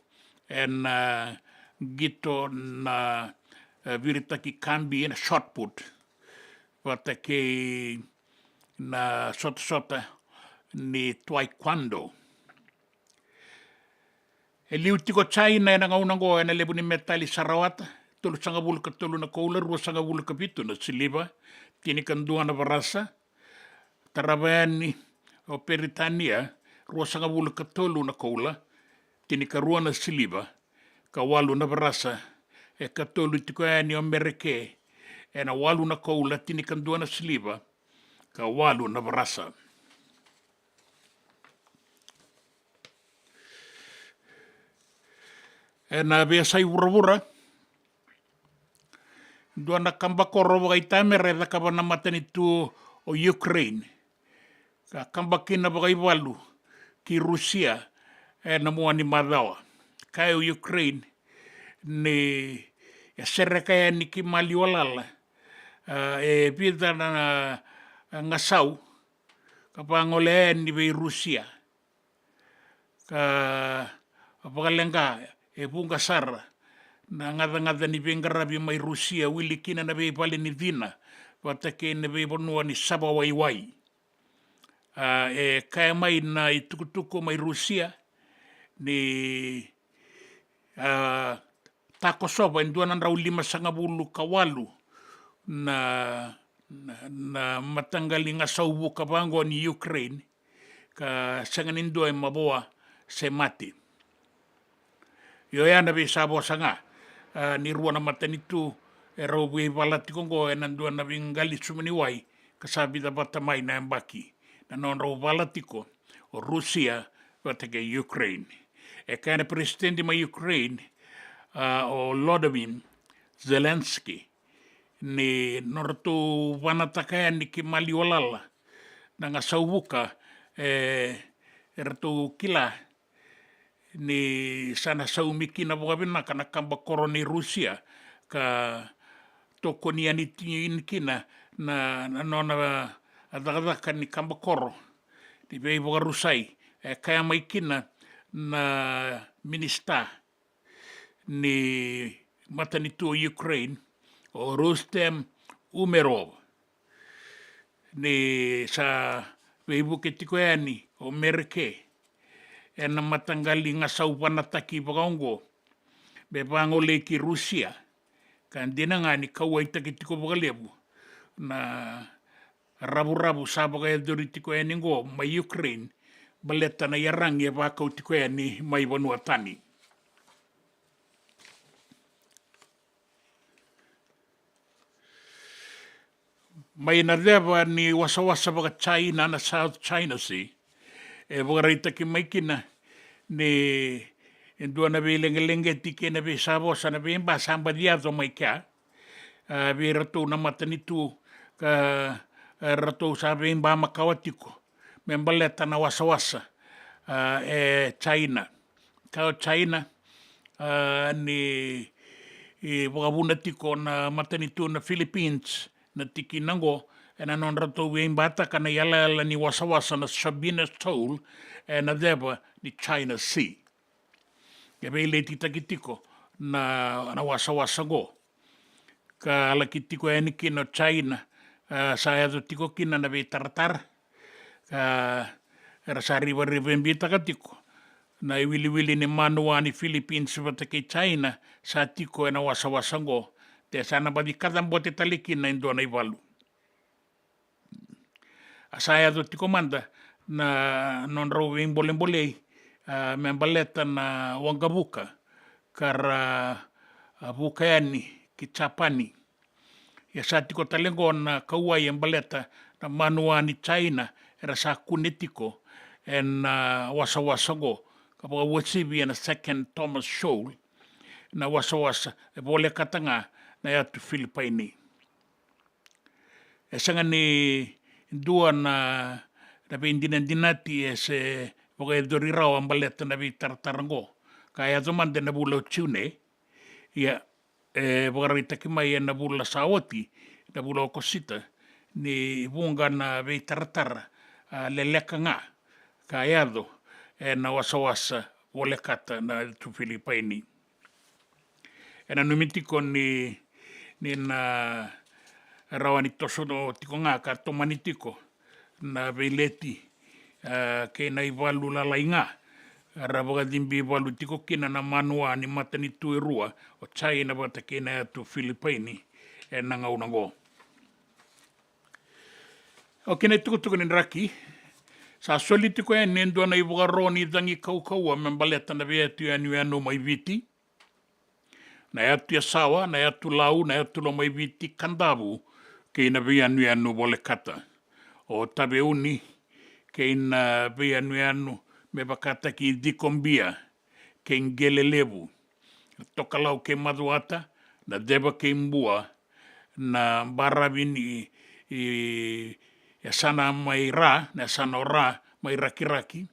ena qito na, e, viritaki kabi, na shot put, vata kei na sotasota ni taekwondo. E liu tiko o Jaina ena gauna oqo ena levu ni metali sa rawata: tolusagavulu ka tolu na koula, ruasagavulu ka vitu na siliva, tinikadua na varasa. Tarava yani o Peritania, ruasagavulu ka tolu na koula, tinikarua na siliva, ka walu na varasa. E katolu tiko yani o Mereke ena walu na koula, tinikadua na siliva, ka walu na varasa. Ena veiyasai vuravura, dua na kabakoro vakaitamera e cakava na matanitu o Ukraine, ka kaba kina vakaivalu ki Rusia ena mua ni macawa. Kaya o Ukraine ni e sereka yani ki maliwa lala, a, e vica na, na gasau ka vagolea yani vei Rusia, ka vakaleqa e vuqa sara na gacagaca ni veiqaravi mai Rusia, wili kina na veivale ni cina vata kei na veivanua ni sava waiwai. A, e kaya mai na itukutuku mai Rusia ni, a, takosova e dua na drau limasagavulu ka walu na, na, na mataqali gasau vuka vaqo ni Ukraine, ka sega ni dua e mavoa se mate. Io, oya na veisavosa ga, a, ni rua na matanitu e rau veivala tiko oqo ena dua na veiqali sumuni wai ka sa vica vata mai na yabaki na nodrau vala tiko o Rusia vata kei Ukraine. E kaya na peresitedi mai Ukraine, a, o Volodymyr Zelensky, ni nodratou vanataka yani ki maliwa lala na gasau vuka, e, eratou kila ni sa na saumi kina vakavinaka na kabakoro ni Rusia, ka tokoni yani ti-, kina na, na nona cakacaka ni kabakoro ni veivakarusai. E kaya mai kina na minisita ni matanitu o Ukraine, o Rustem Umerov, ni sa veivuke tiko yani o Mereke ena mataqali gasau vanataki vakaoqo me vagolei ki Rusia, ka dina ga ni kauwaitaki tiko vakalevu na ravuravu sa vakayacori tiko yani oqo mai Ukraine, baleta na iyaragi e vakau tiko yani mai vanua tani. Mai na ceva ni wasawasa vaka-China na South China Sea, e vakaraitaki mai kina ni e dua na veileqeleqeti kei na veisavosa na veiba sa baci yaco mai kea, a, vei iratou na matanitu ka, a, ratou sa veiba makawa tiko me baleta na wasawasa, a, e China. Ka o China, a, ni, e, vakavuna tiko na matanitu na Philippines na tikina oqo ena nodratou veibataka na iyalayala ni wasawasa na Sabina Shoal ena ceva ni China Sea. E veiletitaki tiko na, na wasawasa oqo. Ka laki tiko yani kina o China, a, sa yaco tiko kina na veitaratara, a, era sa rivarivabitaka tiko na iwiliwili ni manua ni Philippines vata kei China sa tiko ena wasawasa oqo, de sa na baci kacabote tale kina e dua na ivalu. A sa yaco tiko mada na nodrau veibolebolei, a, me baleta na waqavuka ka ra, a, vuka yani ki Japani. Ia sa tiko tale oqo na kauwai e baleta na manua ni China era sa kune tiko ena, a, wasawasa oqo, ka vakauasivi ena Second Thomas Shoal, na wasawasa e volekata ga na yatu Filipaini. E sega ni dua na, na veidinadinati e se vakayacori rawa baleta na veitaratara oqo. Ka yaco mada ena vula o June, ia, e vakaraitaki mai ena vula sa oti, na vula o Okosita, ni vuqa na veitaratara, a, leleka ga ka yaco ena wasawasa volekata na yatu Filipaini. E nanumi tiko ni, ni na rawa ni toso tiko ga ka tomani tiko na veileti, a, kei na ivalu lalai ga, ra vakacibi valu tiko kina na manua ni matanitu e rua, o China vata kei na yatu Filipaini, ena gauna oqo. O kina itukutuku ni draki, sa soli tiko yani e dua na ivakaro ni cagi kaukauwa me baleta na veiyatu yanuyanu mai Viti, na yatu Yasawa, na yatu Lau, na yatu Lomaiviti, Kadavu, kei na veiyanuyanu volekata. O Taveuni, kei na veiyanuyanu me vakataki Cikobia, kei Qelelevu, na Tokalau kei Macuata, na Ceva kei Bua, na baravi ni, i, yasana mai Ra, na yasana o Ra, mai Rakiraki,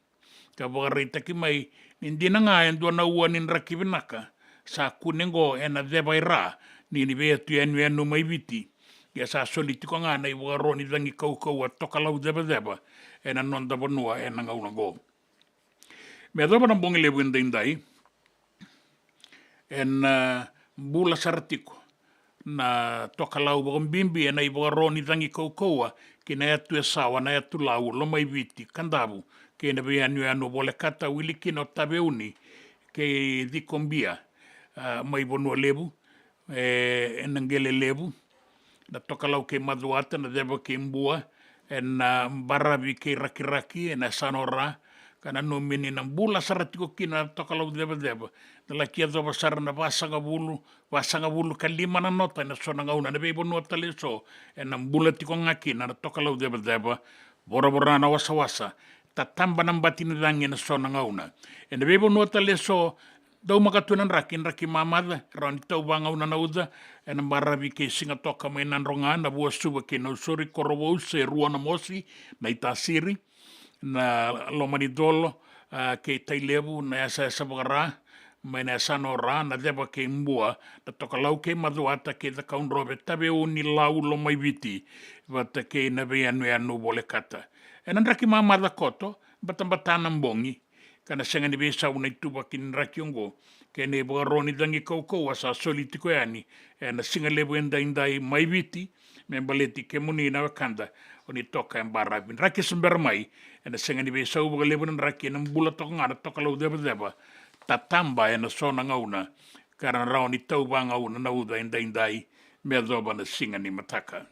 ka vakaraitaki mai ni dina ga e dua na ua ni draki vinaka sa kune oqo ena ceva i Ra ni, ni veiyatu yanuyanu mai Viti. Ia sa soli tiko ga na ivakaro ni cagi kaukauwa Tokalau Cevaceva ena noda vanua ena gauna oqo. Me yacova na bogi levu edaidai, ena, a, bula sara tiko na Tokalau vakabibi ena ivakaro ni cagi kaukauwa ki na yatu Yasawa, na yatu Lau, Lomaiviti, Kadavu, kei na veiyanuyanu volekata, wili kina o Taveuni kei Cikobia, a, mai Vanua Levu, e, ena Qelelevu, na Tokalau kei Macuata, na Ceva kei Bua, ena baravi kei Rakiraki, ena yasana o Ra, ka nanumi ni na bula sara tiko kina na Tokalau Cevaceva, na laki yacova sara na vasagavulu, vasagavulu ka lima na nota ena so na gauna, na veivanua tale eso ena bula tiko ga kina na Tokalau Cevaceva, voravora na wasawasa, tataba na bati ni cagi ena so na gauna. Ena veivanua tale eso, daumaka tu na draki, draki mamaca, rawa ni tau vagauna na uca, ena baravi kei Sigatoka mai Nadroga, Navuasuva kei Nausori, Korovou, Serua, Namosi, Naitasiri, na Lomanicolo, a, kei Tailevu, na yasayasa vaka-Ra, mai na yasana o Ra, na Ceva kei Bua, na Tokalau kei Macuata kei Cakaudrove, Taveuni, Lau, Lomaiviti, vata kei na veiyanuyanu volekata. Ena draki mamaca koto, batabata na bogi, ka na sega ni veisau na ituvaki ni draki oqo, kei na ivakaro ni cagi kaukauwa sa soli tiko yani ena siga levu edaidai mai Viti, me baleti kemuni na wekada o ni toka e baravi. Draki se bera mai, ena sega ni veisau vakalevu na draki, ena bula toka ga na Tokalau Cevaceva, tataba ena so na gauna, ka ra na rawa ni tau vagauna na uca edaidai, me yacova na siga ni mataka.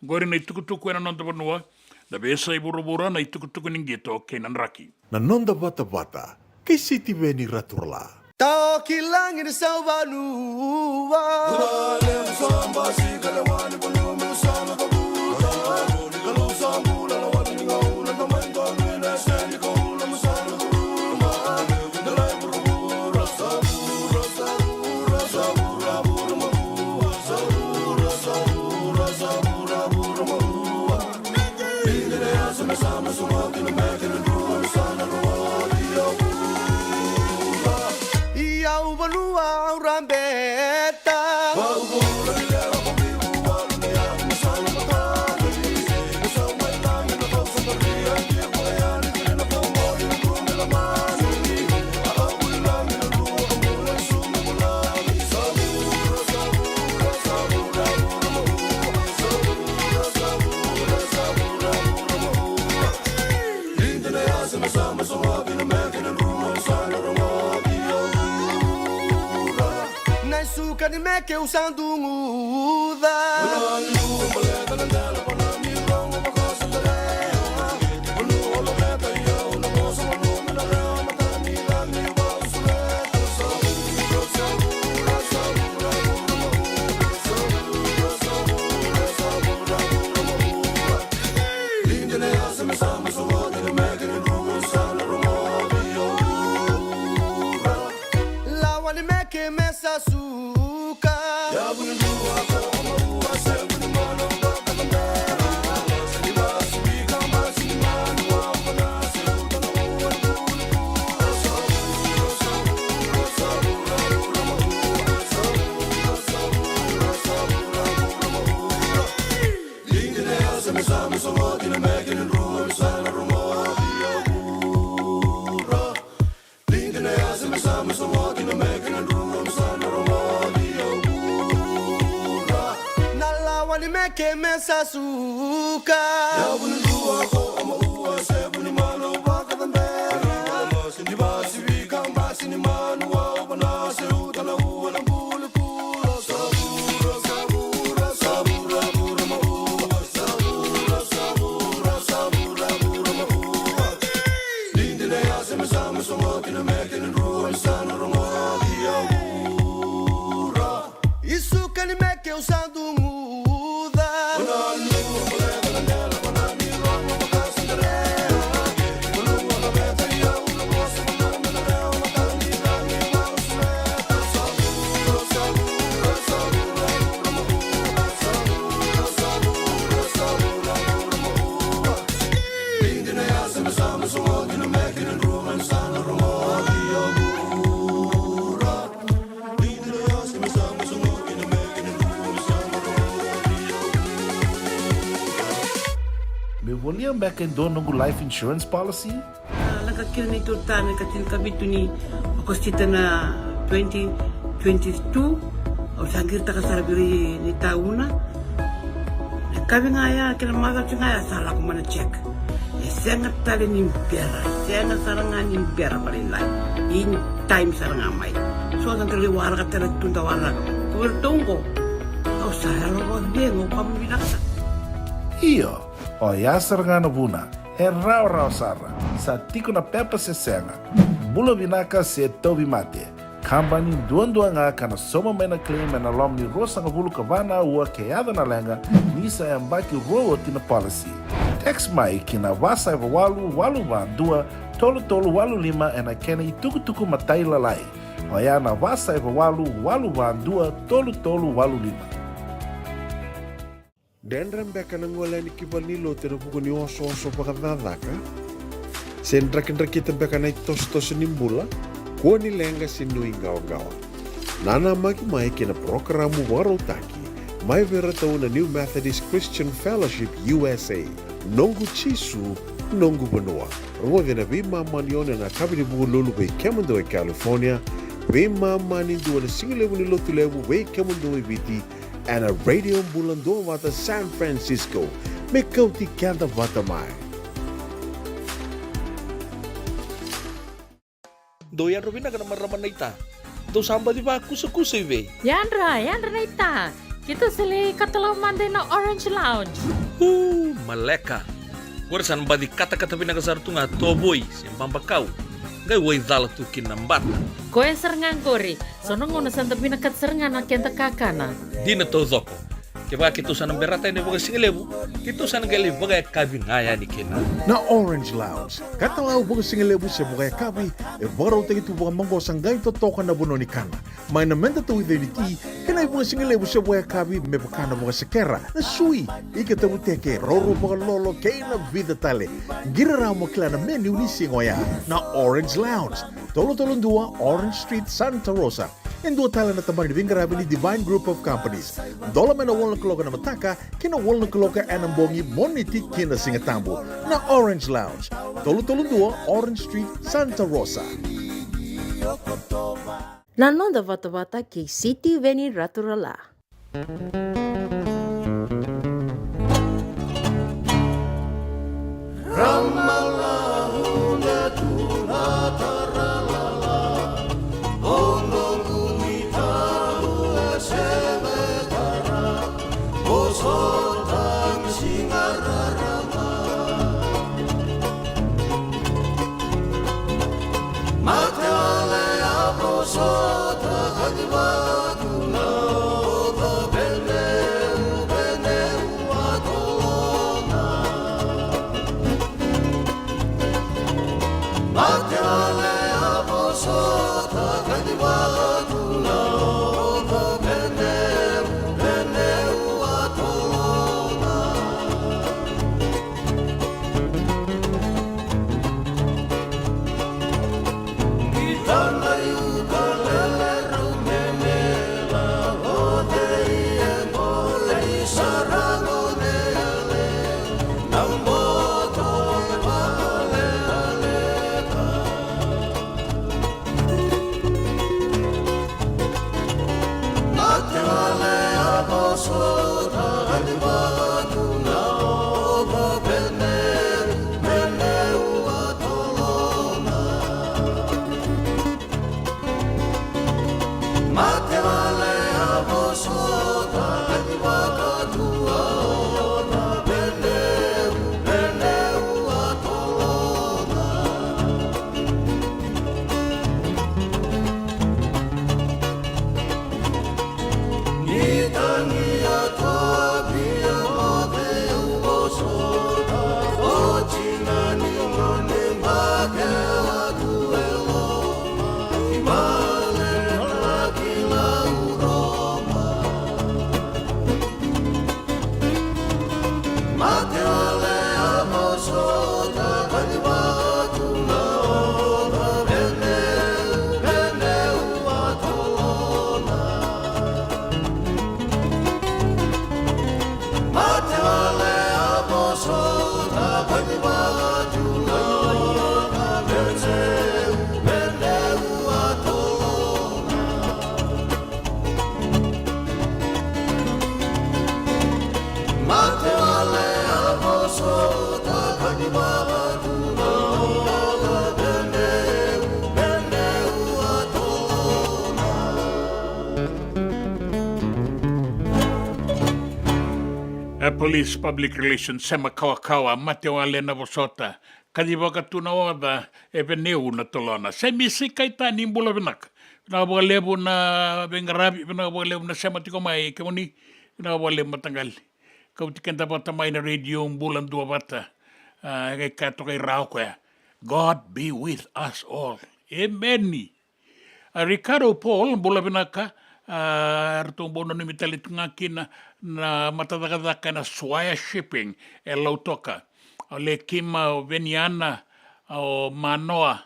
Oqori na itukutuku ena noda vanua, na veiyasai vuravura, na itukutuku ni qito kei na draki. Na noda vatavata kei Sitiveni Raturala. Tao ki lagi ni sauvanua. Ia au vanua au rabeta. Na suka ni meke u sa duguca. Lawa ni meke me sa suka. Na lawa ni meke me sa suka. Yavu ni dua ko Amaua, sevu ni malo vakacabera. Ni vasi vika basi ni manu au vana se uta na ua na bulu kula. Savura, savura, savura, vura maua. Savura, savura, savura, vura maua. Didi na yasa me sa me sogoti na meke ni drua ni sa na rogoci au vura. Isu ka ni meke u sa duguca. Meu volia beka e dua noqu life insurance policy? A, leqa kina neitou tane ka tinikavitu ni Okosita na twenty twenty-two. Au sa qiritaka sara vei ira ni tauna. Na kavi ga ya kei na macawa ga ya sa lako mai na check. E sega tale ni bera, sega sara ga ni bera vakalailai. In time sara ga mai. So da qai waraka tale tu da waraka. Ko iratou qo, au sa yalo vakacegu, au vakavinavinaka sara. Io, oya sara ga na vuna. E rawarawa sara. Sa tiko na pepa se sega. Bula vinaka se tauvimate. Kabani duadua ga ka na sauma mai na claim ena loma ni ruasagavulu ka va na aua ke yaco na leqa, ni sa yabaki rua oti na policy. Text mai ki na va saiva walu walu va dua tolu tolu walu lima ena kena itukutuku matailalai. Oya na va saiva walu walu va dua tolu tolu walu lima. Dredre beka na gole yani ki valenilotu ena vuku ni osooso vakacakacaka? Se drakidrakita beka na itosotoso ni bula? Kua ni leqa se nuiqawaqawa. Nanamaki mai kei na parokaramu vakarautaki mai vei iratou na New Methodist Christian Fellowship U S A, Noqu Jisu, Noqu Vanua. Rogoci ena veimama ni ono ena yakavi ni Vukelulu vei kemudou e California, veimama ni dua ena sigalevu ni Lotulevu vei kemudou e Viti, ena Radio Bula Duavata San Francisco, me kauti keda vata mai. Dou yadra vinaka na marama naita. Dou sa baci vakusakusa i vei? Yadra, yadra naita. Keitou sa lai katalau mada ina Orange Lounge. Uu, maleka. Qori sa na baci katakata vinaka sara tu ga tovoi se babakau. Qai waicala tu kina na bata. Koya sara ga qori. So na gauna sa da vinakata sara ga na keda kakana. Dina taucoko. Kevaka keitou sa na berata yani vakasigalevu, keitou sa na qai lai vakayakavi ga yani kina. Na Orange Lounge, katalau vakasigalevu se vakayakavi, e vakarautaki tu vakamaqosa qai totoka na vanua ni kana. Mai na meda tauica ni ti, kei na ivakasigalevu se vakayakavi me vaka na vakasekera, na sui, ika tavuteke, roro vakalolo, kei na vica tale. Qiri rawa mo kila na menu ni siga oya. Na Orange Lounge, tolu tolu dua Orange Street, Santa Rosa. E dua tale na tabana ni veiqaravi ni Divine Group of Companies. Dola mai na walu na kaloko ena mataka ki na walu na kaloko ena bogi, Moniti ki na Sigatabu. Na Orange Lounge, tolu tolu dua Orange Street, Santa Rosa. Na noda vatavata kei Sitiveni Raturala. E Police Public Relations, Sema Kawakawa, mate wale na vosota, kacivaka tu na oca, e veneu na tolona. Semi Sikaitani, bula vinaka. Vinaka vakalevu na veiqaravi, vinaka vakalevu na sema tiko mai, kemuni, vinaka vakalevu mataqali. Kauti keda vata mai na radio, bula dua vata. A, e qai kaya toka i ra o koya, God be with us all. Emeni. A, Ricardo Paul, bula vinaka. A, ratou bau nanumi tale tu ga kina na matacakacaka ena Swire Shipping e Lautoka. O Lekima, o Veniana, o Manoa,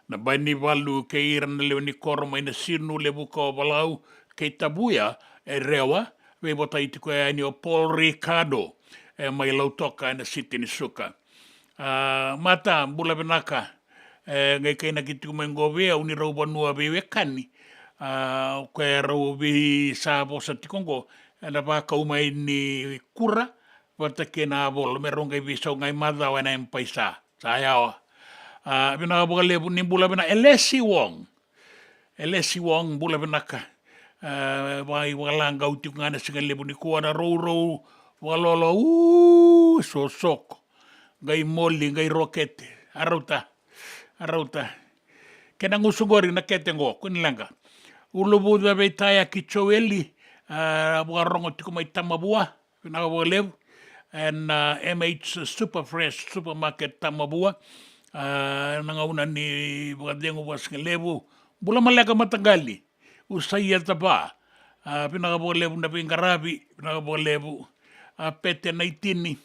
na Bainivalu kei ira na lewe ni koro mai na Sinu, Levuka, o Valau kei Tavuya e Rewa, veivotai tiko yani o Paul Ricardo, e mai Lautoka ena siti ni Suka. A, Mata, bula vinaka. E qai kainaki tiko mai qo vei au ni rau vanua veiwekani. A, o koya rau veisavosa tiko qo ena vakau mai ni kura vata kei na avolo me rau qai veisau ga i macawa ena M-PAiSA. Sa yawa. A, vinaka vakalevu, ni bula vinaka. Elesi Wong. Elesi Wong, bula vinaka. A, vaka, vakalagau tiko ga na siga levu nikua na rourou vakalolo. U, sosoko. Qai moli, qai rokete. A rauta. A rauta. Kena gusu qori na kete qo, kua ni leqa. Uluvuca Veitayaki Joeli, a, vakarogo tiko mai Tamavua. Vinaka vakalevu. Ena, a, M H Super Fresh Supermarket Tamavua. A, na gauna ni vakacegu vakasigalevu. Bula maleka mataqali. Usaia Tava. A, vinaka vakalevu na veiqaravi. Vinaka vakalevu. A, Pete Naitini.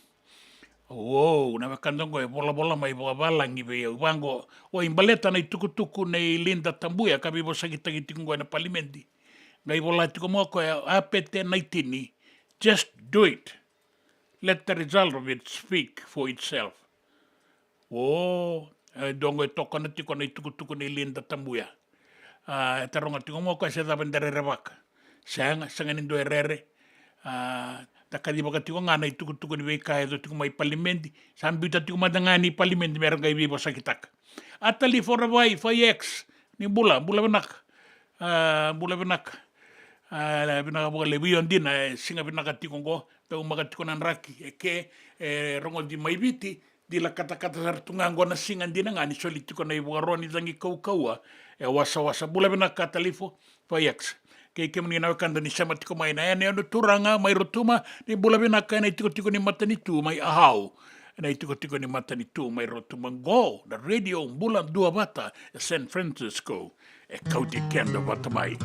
Wow, na wekada qo e volavola mai vakavalagi vei au. Vaqo, oi, baleta na itukutuku nei Linda Tabuya ka veivosakitaki tiko qo ena palimedi. Qai vola tiko mai o koya, a, Pete Naitini. Just do it. Let the result of it speak for itself. O, e dua qo e tokona tiko na itukutuku nei Linda Tabuya. A, e taroga tiko mai o koya se cava eda rerevaka. Sega, sega ni dua e rere. A, da kacivaka tiko ga na itukutuku ni veika e yaco tiko mai palimedi. Sa biuta tiko mada ga ni palimedi me ra qai veivosakitaka. A Talifo Ravai, Fai X, ni bula, bula vinaka. A, bula vinaka. A, vinaka vakalevu. Io dina, e siga vinaka tiko qo, taumaka tiko na draki, e ke, e rogoci mai Viti, dila katakata sara tu ga qo na siga dina ga ni soli tiko na ivakaro ni cagi kaukauwa e wasawasa. Bula vinaka Talifo, Fai X. Kei kemuni na wekada ni sema tiko mai na yanuyanu turaga mai Rotuma, ni bula vinaka ena itikotiko ni matanitu mai Ahau. Ena itikotiko ni matanitu mai Rotuma qo, na Radio Bula Duavata e San Francisco. E kauti keda vata mai.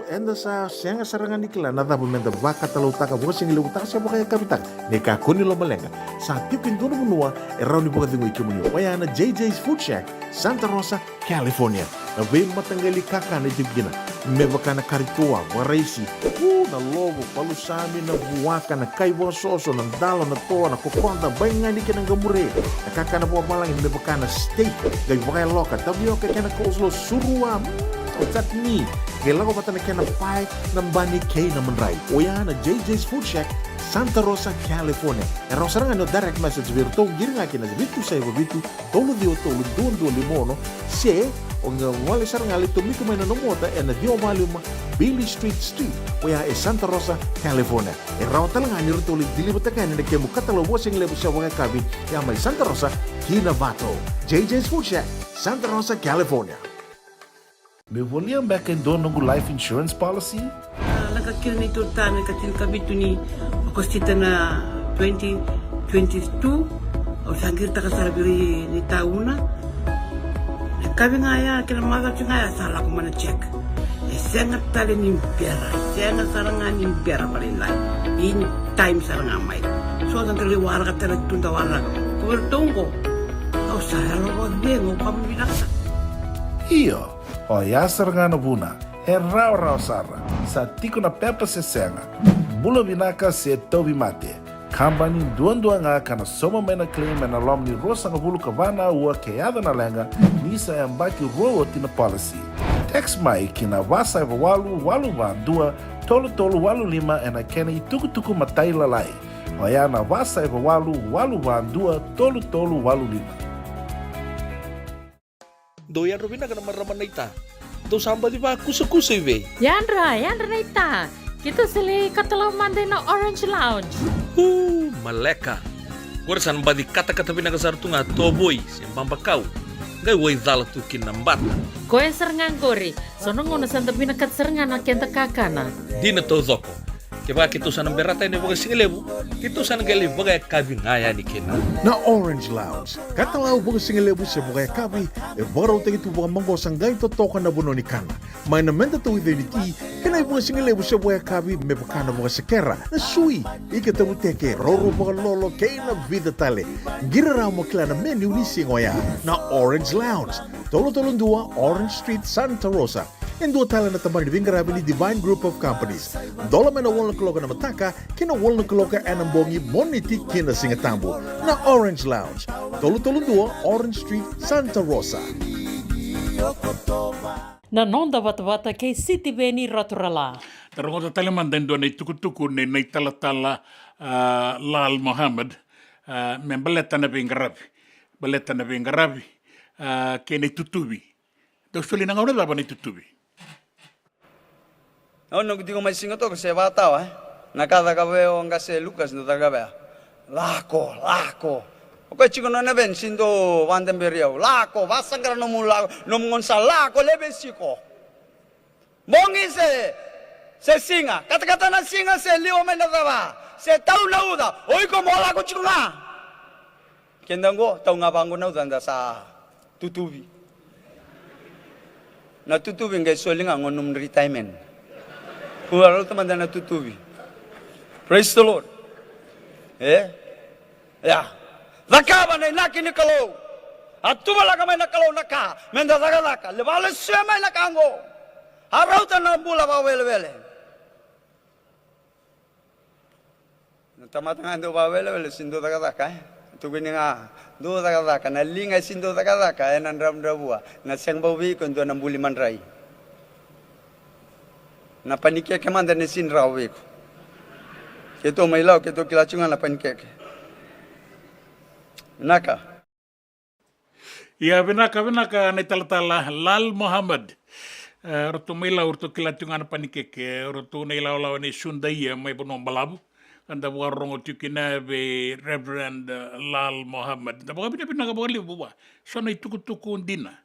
Eda sa sega sara ga ni kila na cava meda vakatalautaka, vakasigalevu taka se vakayakavi taka. Ni kakua ni lomaleqa, sa tiko e dua na vanua e rawa ni vakacegui kemuni, oya na J J's Food Shack, Santa Rosa, California. Na veimataqali kakana e tiko kina, me vaka na kari toa, vakaraisi, u, na lovo, palusami, na vuaka, na kai vakasoso, na dalo, na toa, na kokoda, baigani kei na qamure, na kakana vakavalagi, me vaka na steak, qai vakayaloka, tavioka kei na coleslaw, surua, mm, o chutney, qai lako vata na kena pae, na bani kei na madrai. Oya na J J's Food Shack, Santa Rosa, California. E rawa sara ga ni o direct message vei iratou, qiri ga kina vitu saiva vitu, tolu ciwa tolu, dua dua lima ono, se o qai gole sara ga, lai tomika mai na nomu ota ena ciwa walu lima Beale Street Suite, oya e Santa Rosa, California. E rawa tale ga ni ratou lai deliver-taka yani na kemu katalau vakasigalevu se vakayakavi, ya mai Santa Rosa ki Novato. J J's Food Shack, Santa Rosa, California. Meu volia beka e dua noqu life insurance policy? A, lako kina neitou tane ka tinikavitu ni Okosita na twenty twenty-two. Au sa qiritaka sara vei ira ni tauna. Na kavi ga ya kei na macawa ga ya sa lako mai na check. E sega tale ni bera, e sega sara ga ni bera vakalailai. In time sara ga mai. So sa qai lai waraka tale tu da waraka. Ko vei iratou qo, au sa yalo vakacegu, au vakavinavinaka sara. Io. Oya sara ga na vuna, e rawarawa sara, sa tiko na pepa se sega, bula vinaka se tauvimate. Kabani duadua ga ka na sauma mai na claim ena loma ni ruasagavulu ka va na aua ke yaco na leqa, ni sa yabaki rua oti na policy. Text mai ki na va saiva walu walu va dua tolu tolu walu lima ena kena itukutuku matailalai. Oya na va saiva walu walu va dua tolu tolu walu lima. Dou yadra vinaka na marama naita. Dou sa baci vakusakusa i vei? Yadra, yadra naita. Keitou sa lai katalau mada ina Orange Lounge. Uu, maleka. Qori sa na baci katakata vinaka sara tu ga tovoi se babakau. Qai waicala tu kina na bata. Koya sara ga qori. So na gauna sa da vinakata sara ga na keda kakana. Dina taucoko. Kevaka keitou sa na berata yani vakasigalevu, keitou sa na qai lai vakayakavi ga yani kina. Na Orange Lounge, katalau vakasigalevu se vakayakavi, e vakarautaki tu vakamaqosa qai totoka na vanua ni kana. Mai na meda tauica ni ti, kei na ivakasigalevu se vakayakavi me vaka na vakasekera, na sui, ika tavuteke, roro vakalolo, kei na vica tale. Qiri rawa mo kila na menu ni siga oya. Na Orange Lounge, tolu tolu dua Orange Street, Santa Rosa. E dua tale na tabana ni veiqaravi ni Divine Group of Companies. Dola mai na walu na kaloko ena mataka ki na walu na kaloko ena bogi, Moniti ki na Sigatabu. Na Orange Lounge, tolu tolu dua Orange Street, Santa Rosa. Na noda vatavata kei Sitiveni Raturala. Da rogoca tale mada e dua na itukutuku nei na italatala, ah, Lal Mohammed, ah, me baleta na veiqaravi. Baleta na veiqaravi, ah, kei na itutuvi. Dau soli na gauna cava na itutuvi? Au noqu tiko mai Sigatoka se vakatawa, e? Na ka caka vei au qase Lukas, dau caka vei au. Lako, lako. O koya tiko nona veni, si dau vakadaberi au. Lako, vasaqara nomu lako, nomu gauna sa lako, leve siko. Bogi se, se siga, katakata na siga se liwa mai na cava, se tau na uca, o iko mo lako tiko ga. Keda qo, tau ga vaqo na uca, da sa tutuvi. Na tutuvi qai soli ga qo nomu retirement. Ua rauta mada na tutuvi. Praise the Lord. E? Ia. Cakava na inaki ni Kalou. A tuvalaka mai na Kalou na ka meda cakacaka. Levu a lesuya mai na ka qo. A rauta na bula vakawelewele. Na tamata ga e dau vakawelewele, si dau cakacaka, e? Tukuni ga, dau cakacaka. Na liga e si dau cakacaka, ena dravudravua. Na sega bau vei iko e dua na buli madrai. Na panikeke mada na si drawa vei iko. Keitou mai Lau, keitou kila tiko ga na panikeke. Vinaka. Ia, vinaka, vinaka na italatala Lal Mohammed. E, ratou mai Lau, ratou kila tiko ga na panikeke, ratou na ilawalawa nei Sudaia mai Vanuabalavu. Ka da vakarorogo tiko kina vei Reverend, e, Lal Mohammed. Da vakavinavinaka vakalevu vua. So na itukutuku dina.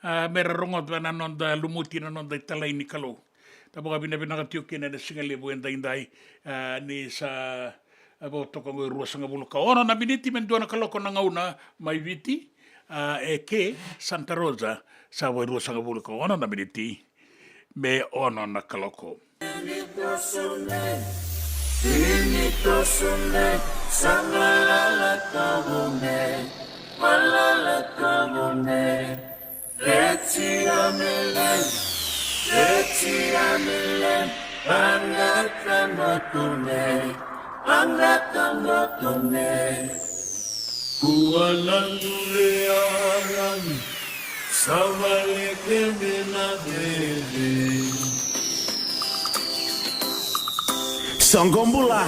A, me ra rogoca na noda lumuti na noda italai ni Kalou. Da vakavinavinaka tiko kina ena siga levu edaidai, a, ni sa, a, vakatoka qo e ruasagavulu ka ono na miniti me dua na kaloko na gauna mai Viti, a, e ke Santa Rosa, sa vo e ruasagavulu ka ono na miniti. me ono na kaloko. Ini toso me, ini toso me, sa malala tovo me, malala tovo me. Veti amele, veti amele, angata matone, angata matone. Kuala nure alang, savaleke me na veve. Songobula.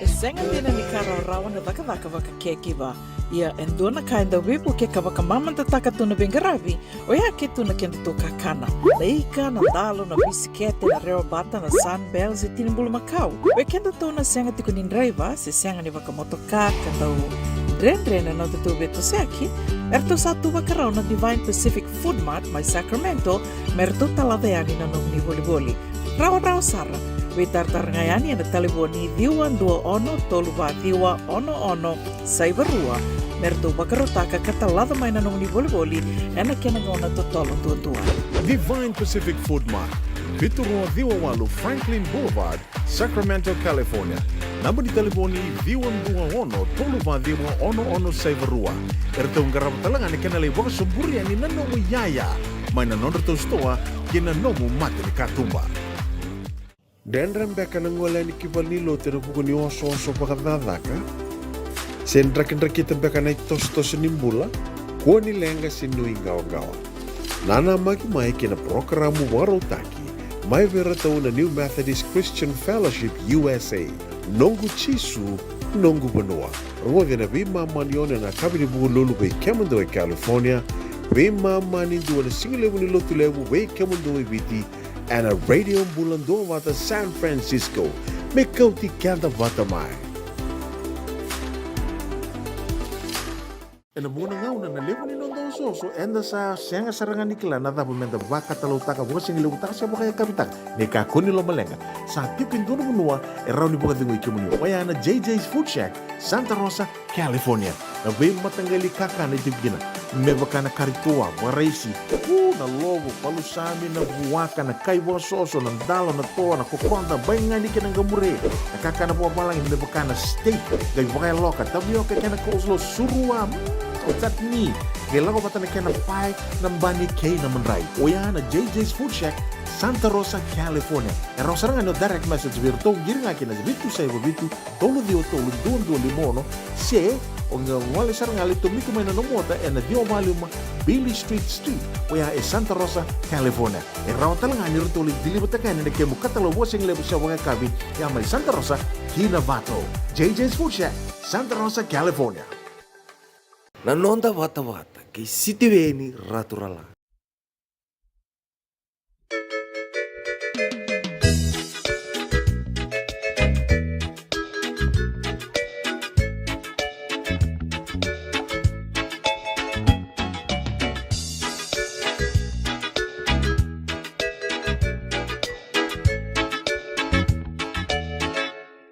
E sega dina ni ka rawarawa na cakacaka vakacaregiver. Ia, e dua na ka e dau veivuke ka vakamamadataka tu na veiqaravi, oya ke tu na kedatou kakana. Na ika, na dalo, na bisikete, na rewa bata, na Sunbell, se tini bulumakau. Vei kedatou na sega tiko ni draiva, se sega ni vakamotoka, ka dau dredre na nodatou veitosoyaki, eratou sa tu vakarau na Divine Pacific Food Mart mai Sacramento, me ratou talaca yani na nomuni volivoli. Rawarawa sara. Veitaratara ga yani ena talevoni ciwa dua ono tolu va ciwa ono ono saiva rua, me ratou vakarautaka ka talaca mai na nomuni volivoli ena kena gauna totolo duadua. Divine Pacific Food Mart, vitu rua ciwa walu Franklin Boulevard, Sacramento, California. Naba ni talevoni ciwa dua ono tolu va ciwa ono ono saiva rua. Eratou qarava tale ga na kena lai vakasoburi yani na nomu iyaya mai na nodratou sitoa kei na nomu mata ni katuba. Dredre beka na gole yani ki valenilotu ena vuku ni osooso vakacakacaka? Se drakidrakita beka na itosotoso ni bula? Kua ni leqa se nuiqawaqawa. Nanamaki mai ki na parokaramu vakarautaki mai vei iratou na New Methodist Christian Fellowship U S A, Noqu Jisu, Noqu Vanua. Rogoci ena veimama ni ono ena yakavi ni Vukelulu vei kemudou e California, veimama ni dua ena sigalevu ni Lotulevu vei kemudou e Viti, ena Radio Bula Duavata San Francisco. Me kauti keda vata mai. Ena vuqa na gauna na levu ni noda osooso, eda sa sega sara ga ni kila na cava meda vakatalautaka, vakasigalevu taka se vakayakavi taka. Ni kakua ni lomaleqa, sa tiko e dua na vanua e rawa ni vakacegui kemuni, oya na J J's Food Shack, Santa Rosa, California. Na veimataqali kakana e tiko kina, me vaka na kari toa, vakaraisi, u, na lovo, palusami, na vuaka, na kai vakasoso, na dalo, na toa, na kokoda, baigani kei na qamure. Na kakana vakavalagi me vaka na steak, qai vakayaloka, tavioka kei na coleslaw, surua. Mm. O chutney, ke lako vata na kena pae, na bani kei na madrai. Oya na J J's Food Shack, Santa Rosa, California. E rawa sara ga ni o direct message vei iratou, qiri ga ki na vitu saiva vitu, tolu ciwa tolu, dua dua lima ono, se o qai gole sara ga, lai tomika mai na nomu ota ena ciwa walu lima Beale Street Suite, oya e Santa Rosa, California. E rawa tale ga ni ratou lai deliver-taka yani na kemu katalau vakasigalevu se vakayakavi, ya mai Santa Rosa ki Novato. J J's Food Shack, Santa Rosa, California. Na noda vatavata kei Sitiveni Raturala.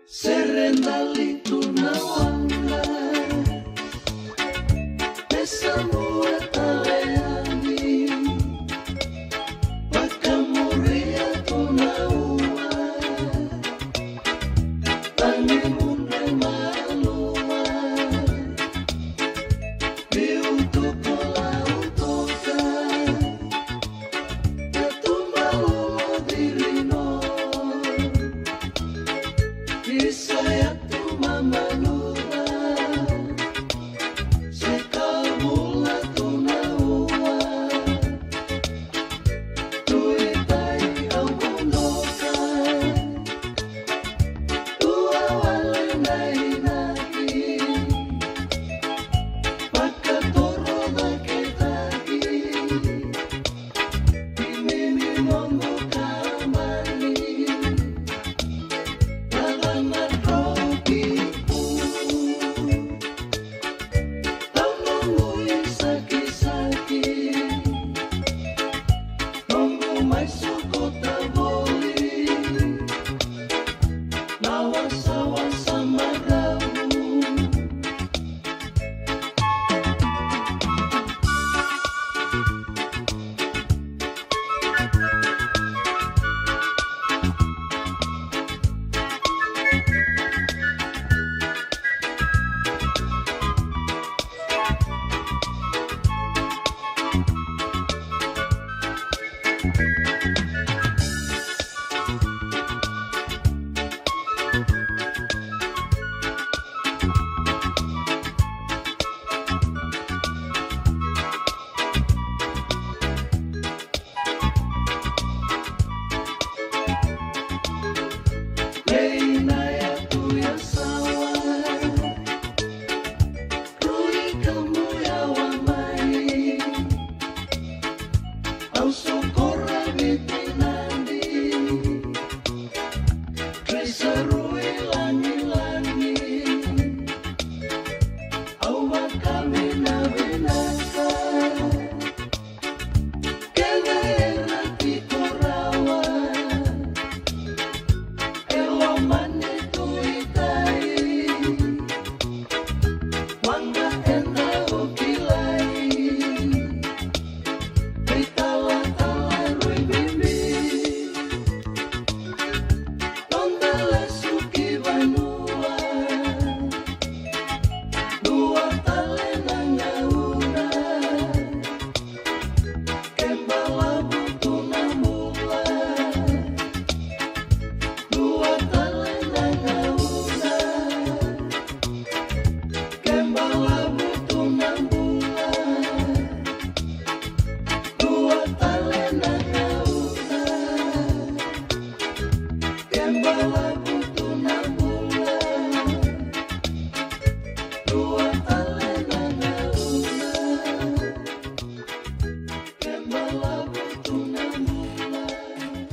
Sere dali tu na waqa, me sa mua tale yani. Vakamuria tu na ua, tani mudre malua. Biu tu ko lau toka, ka tu malumu dirino. Isa ya tu mamaluca, se ka bula tu na ua. Tu i tai au mudoka, tu a wale na inaki. Vakatoro vaketaki.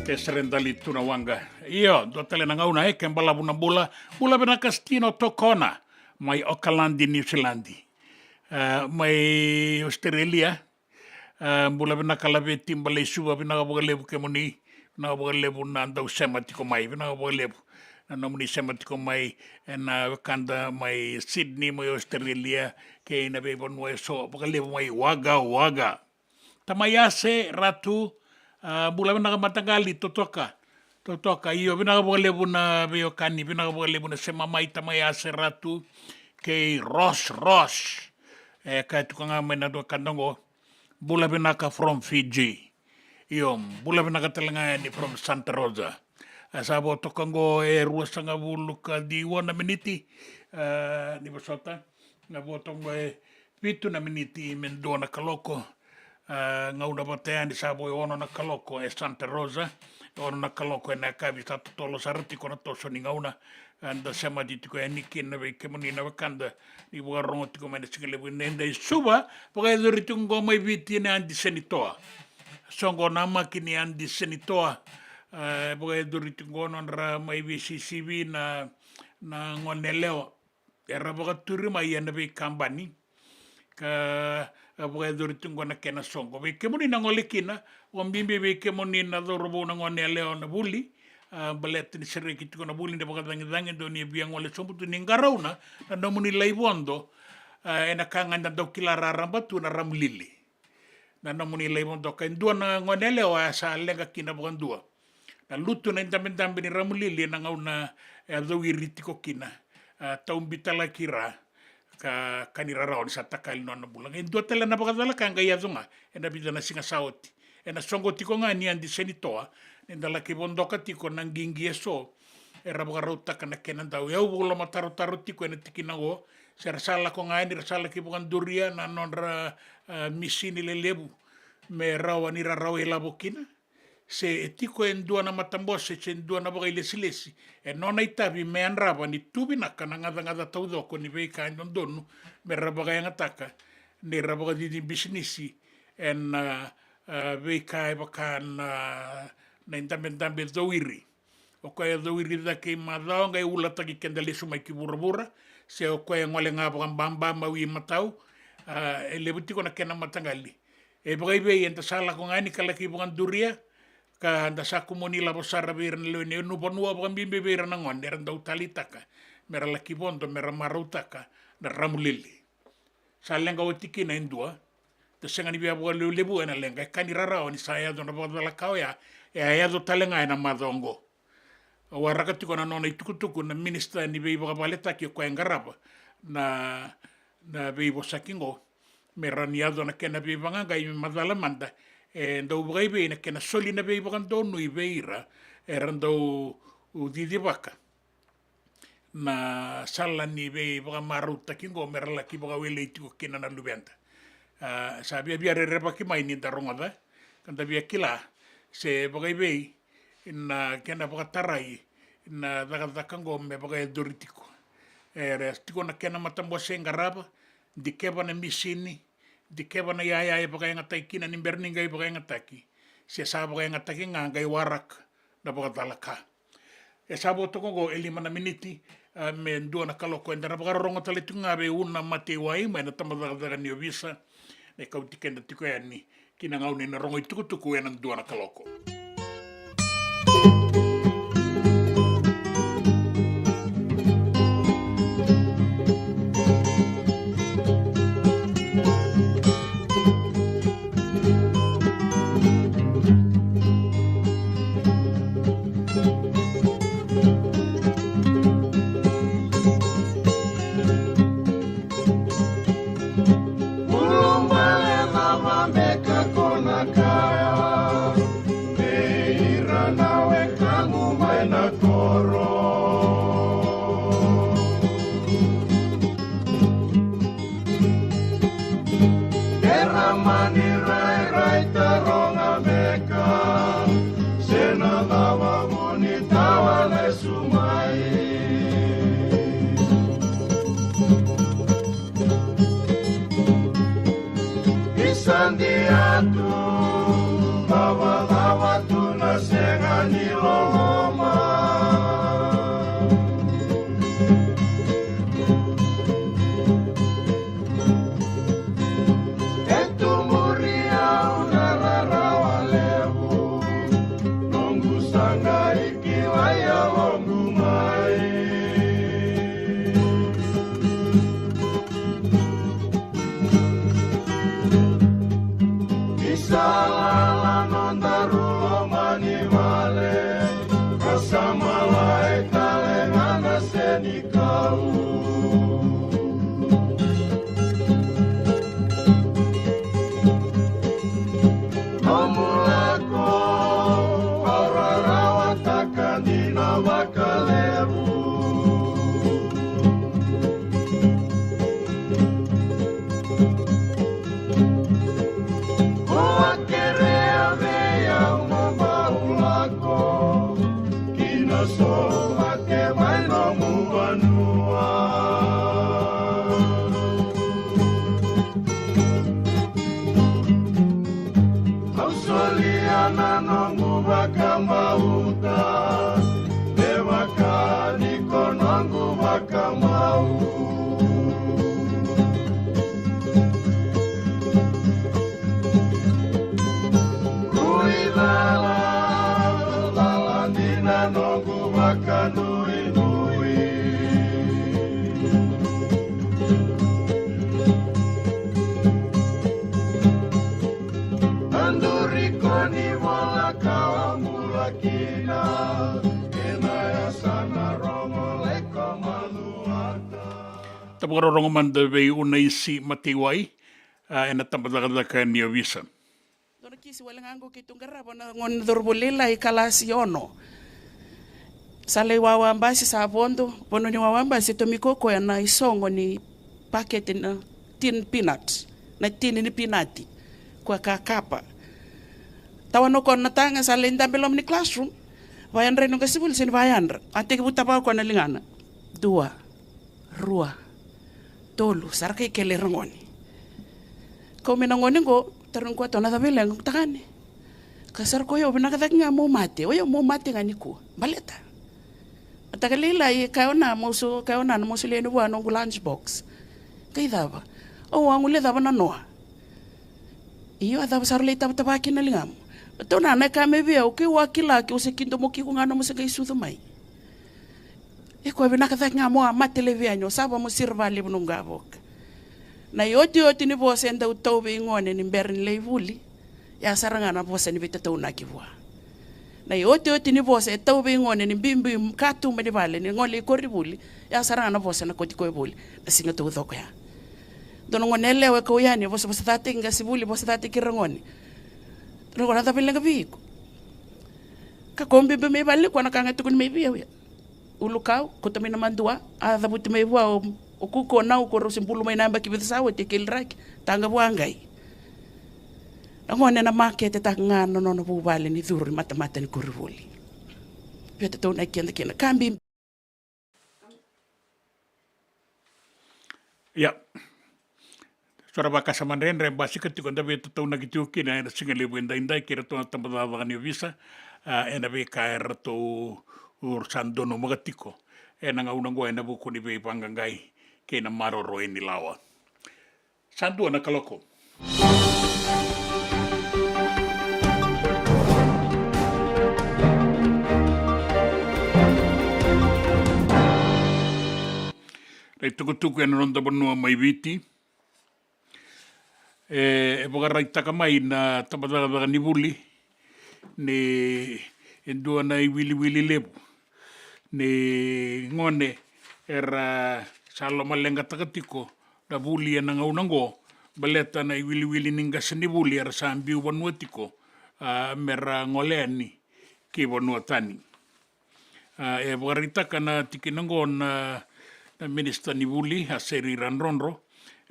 Ke sere dali tu na waqa. Io, dua tale na gauna, e, ke balavu na bula. Bula vinaka Stino Tokona mai Okaladi, Niusiladi. E, mai Australia. E, bula vinaka Laveti Baleisuva, vinaka vakalevu kemuni. Vinaka vakalevu na dau sema tiko mai, vinaka vakalevu na nomuni sema tiko mai ena wekada mai Sydney, mai Australia, kei na veivanua eso vakalevu mai Wagga Wagga. Tamai Ase Ratu, a, bula vinaka mataqali, totoka, totoka. Io, vinaka vakalevu na veiwekani, vinaka vakalevu na sema mai Tamai Ase Ratu, kei Ros Ros. E kaya tiko ga mai na dua ka dogo, bula vinaka from Fiji. Io, bula vinaka tale ga yani from Santa Rosa. E sa vo toka oqo e ruasagavulu ka ciwa na miniti. E, ni vosota, na vo toka oqo e vitu na miniti me dua na kaloko. E, gauna vata yani sa vo e ono na kaloko e Santa Rosa. E ono na kaloko ena yakavi, sa totolo sara tiko na toso ni gauna. E, da semati tiko yani kina vei kemuni na wekada ni vakarorogo tiko mai na sigalevu edaidai. Suva, vakayacori tiko oqo mai Viti na Adi Senitoa. Soqo namaki ni Adi Senitoa. E, vakayacori tiko oqo nodra mai veisisivi na, na gone yalewa. Era vakaturi mai ena veikabani ka, e, vakayacori tiko oqo na kena soqo. Vei kemuni na gole kina, vakabibi vei kemuni na cauravou na gone yalewa na vuli, e, baleta ni sereki tiko na vuli, ni vakacagicagi, dou ni via gole sobu tu ni qarauna na nomuni lai vodo, e, ena ka ga da dau kila raraba tu na ramulili. Na nomuni lai vodo ka e dua na gone yalewa e sa leqa kina vakadua. Na lutu na idabedabe ni ramulili ena gauna e a cowiri tiko kina, a taubitalaki ira ka, ka ni rarawa ni sa takali nona bula. Qai dua tale na vakacalaka qai yaco ga ena vica na siga sa oti. Ena soqo tiko ga ni Adi Senitoa, ni da laki vodoka tiko na qiqi eso era vakarautaka na kena dau. E au vakalomatarotaro tiko ena tikina oqo, se ra sa lako ga yani, ra sa laki vakaduria na nodra, a, misini lelevu me rawa ni ra rawa ilavo kina. Se e tiko e dua na matabose se dua na vakailesilesi e nona itavi me yadrava ni tu vinaka na gacagaca taucoko ni veika e dodonu me ra vakayagataka ni ra vakacici bisinisi ena, a, a, veika e vaka na, na idabedabe cowiri. O koya e cowiri cake i macawa qai ulataki keda lesu mai ki vuravura, se o koya e gole ga vakababa mai imatau, a, e levu tiko na kena mataqali. E vakaivei eda sa lako ga yani ka laki vakaduria, ka da sa kumuni lavo sara vei ira na lewe ni vanua, vakabibi vei ira na gone era dau taleitaka me ra laki vodo, me ra marautaka na ramulili. Sa leqa oti kina e dua, da sega ni via vakalevulevua ena leqa, e ka ni rarawa ni sa yaco na vakacalaka oya, e a yaco tale ga ena macawa oqo. Au waraka tiko na nona itukutuku na minisita ni veivakavaletaki, o koya e qarava na, na veivosaki oqo, me rawa ni yaco na kena veivaqaqai me macala mada, e dau vakaivei na kena soli na veivakadonui vei ira era dau cicivaka na sala ni veivakamarautaki oqo me ra laki vakawelei tiko kina na luveda. A, sa viavia rerevaki mai ni da rogoca ka da via kila se vakaivei na kena vakatarai na cakacaka oqo me vakayacori tiko. Era tiko na kena matabose e qarava, dikeva na misini, dikeva na iyaya e vakayagataki kina ni bera ni qai vakayagataki, se sa vakayagataki ga qai waraka na vakacalaka. E sa vo toka oqo e lima na miniti, a, me dua na kaloko. Eda na vakarorogo tale tiko ga vei Una Mateiwai mai na tabacakacaka ni ovisa, me kauti keda tiko yani ki na gauna ni na rogo itukutuku ena dua na kaloko. Ulubale cava beka ko na kaya vei ira na wekaqu mai na koro? Era mani rairai taroga beka se na cava vu ni tawa lesu mai. Isa dia tu, cavacava tu na sega ni loloma. E tu muri au na rarawa levu, noqu sa qai kilai yaloqu mai. Ni sa lala nodaru loma ni vale, ka sa malai tale ga na senikau. Au mulako, au rarawataka dina vakalevu. Ko a kerea vei au mo bau lako ki na somate mai nomu vanua. Au solia na noqu vakabauta, me vaka ni ko noqu vakamau. Rui cala, cala dina noqu vakanuinui. Anduri ko ni vola ka bula kina, ena yasana Rogo Leko Maluata. Tavarorogo mada vei Unaisi Mataiwai, a, ena tabacakacaka ni ovisa. Dua na kisi wale ga qo keitou qarava na gone cauravou lailai kalasi ono. Sa lai wawa basi sa vodo, vanua ni wawa basi e tomika o koya na isogo ni pakete na tin peanut, na tini ni pinati. Koya ka kapa. Tawana o koya na taga sa lai dabe loma ni classroom. Vayadra ina qasenivuli se ni vayadra. A tekivu tava o koya na ligana. Dua. Rua, tolu, sa ra kai kele ira gone. Kau mai na gone qo, tarogi koya, "Tau, na cava e leqa?" Qo, "Tagane, ka sara ko io, vinaka cake ga mo mate, o io mo mate ga nikua. Baleta, mataka lailai, ka o na mo so, ka o na mo solia yani vua noqu lunch box." "Qai cava?" "Au a guilecava na noa." "Io, a cava sa ra lai tavatava kina na ligamu?" "Tau, na, na ka mai vei au, keu a kila, keu se kidomoki iko ga nomu se qai sucu mai." "Iko e vinaka cake ga mo a mate laivi yani, o sa va mo sira vakalevu noqu qavoka." Na iotioti ni vosa e dau tau vei gone ni bera ni lai vuli, ya sara ga na vosa ni veitataunaki vua. Na iotioti ni vosa e tau vei gone ni biubiu katuba ni vale ni gole i koronivuli, ya sara ga na vosa na kauti koya vuli na siga taucoko ya. Dua na gone yalewa e kau yani, vosavosacataki qasenivuli, vosacataki ira gone. Ra qo, "Na cava e leqa vei iko?" Ka kau biubiu mai vale ni koya, na ka ga e tukuni mai vei au ya. Ulukau, kauta mai na madua, a cavuti mai vua o, o kuku, o nau, ko rau se bulu mai na yabaki vica sa oti, e keliraki, taqa vua qai. Na gone na makete taka ga na nona vuvale ni curu i matamata ni koronivuli. Veitataunaki keda kina, ka bibi. Ia. So ra vakasama dredre, basika tiko da veitataunaki tiko kina ena siga levu edaidai kei iratou na tabacakacaka ni ovisa, a, ena veika eratou sa donumaka tiko ena gauna oqo ena vuku ni veivaqaqai kei na maroroi ni lawa. Sa dua na kaloko. Na itukutuku ena noda vanua mai Viti. E, e vakaraitaka mai na tabacakacaka ni vuli ni e dua na iwiliwili levu ni gone era sa lomaleqataka tiko na vuli ena gauna oqo, baleta na iwiliwili ni qasenivuli era sa biu vanua tiko, a, mera gole yani ki vanua tani. A, e vakaraitaka na tikina oqo na, na minisita ni vuli, a Seri Radrodro,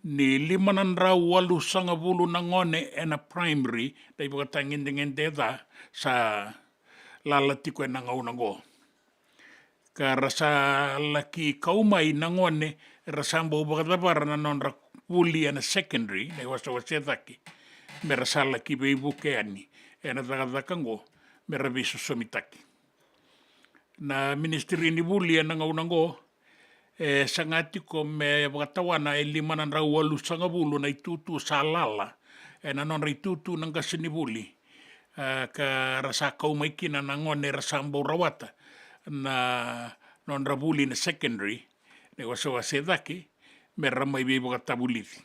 ni lima na drau walusagavulu na gone ena primary, na ivakatagedegede ca, sa lala tiko ena gauna oqo. Ka ra sa laki kau mai na gone era sa bau vakacavara na nodra vuli ena secondary, na iwasewase cake, mera sa laki veivuke yani ena cakacaka oqo, mera veisosomitaki. Na minisitiri ni vuli ena gauna oqo e saga tiko me vakatawana e lima na drau walusagavulu na itutu sa lala ena nodra itutu na qasenivuli, e, ka ra sa kau mai kina na gone era sa bau rawata na nodra vuli na secondary, na iwasewase cake, mera mai veivakatavulici.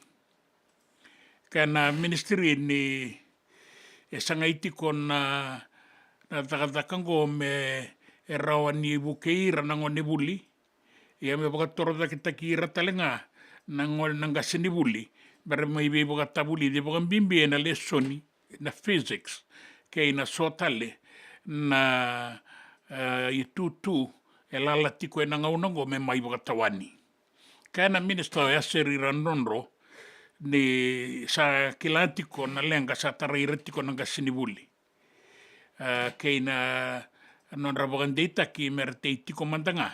Ka na minisitiri ni e sagai tiko na, na cakacaka oqo me e rawa ni vukei ira na gone vuli, ia me vakatorocaketaki ira tale ga na gone, na qasenivuli, mera mai veivakatavulici vakabibi ena lesoni na physics kei na so tale na, e, itutu e lala tiko ena gauna oqo me mai vakatawani. Kaya na Minisita o Yaseri Radrodro ni sa kila tiko na leqa sa tarai ira tiko na qasenivuli, e, kei na nodra vakadeitaki me ra tei tiko mada ga,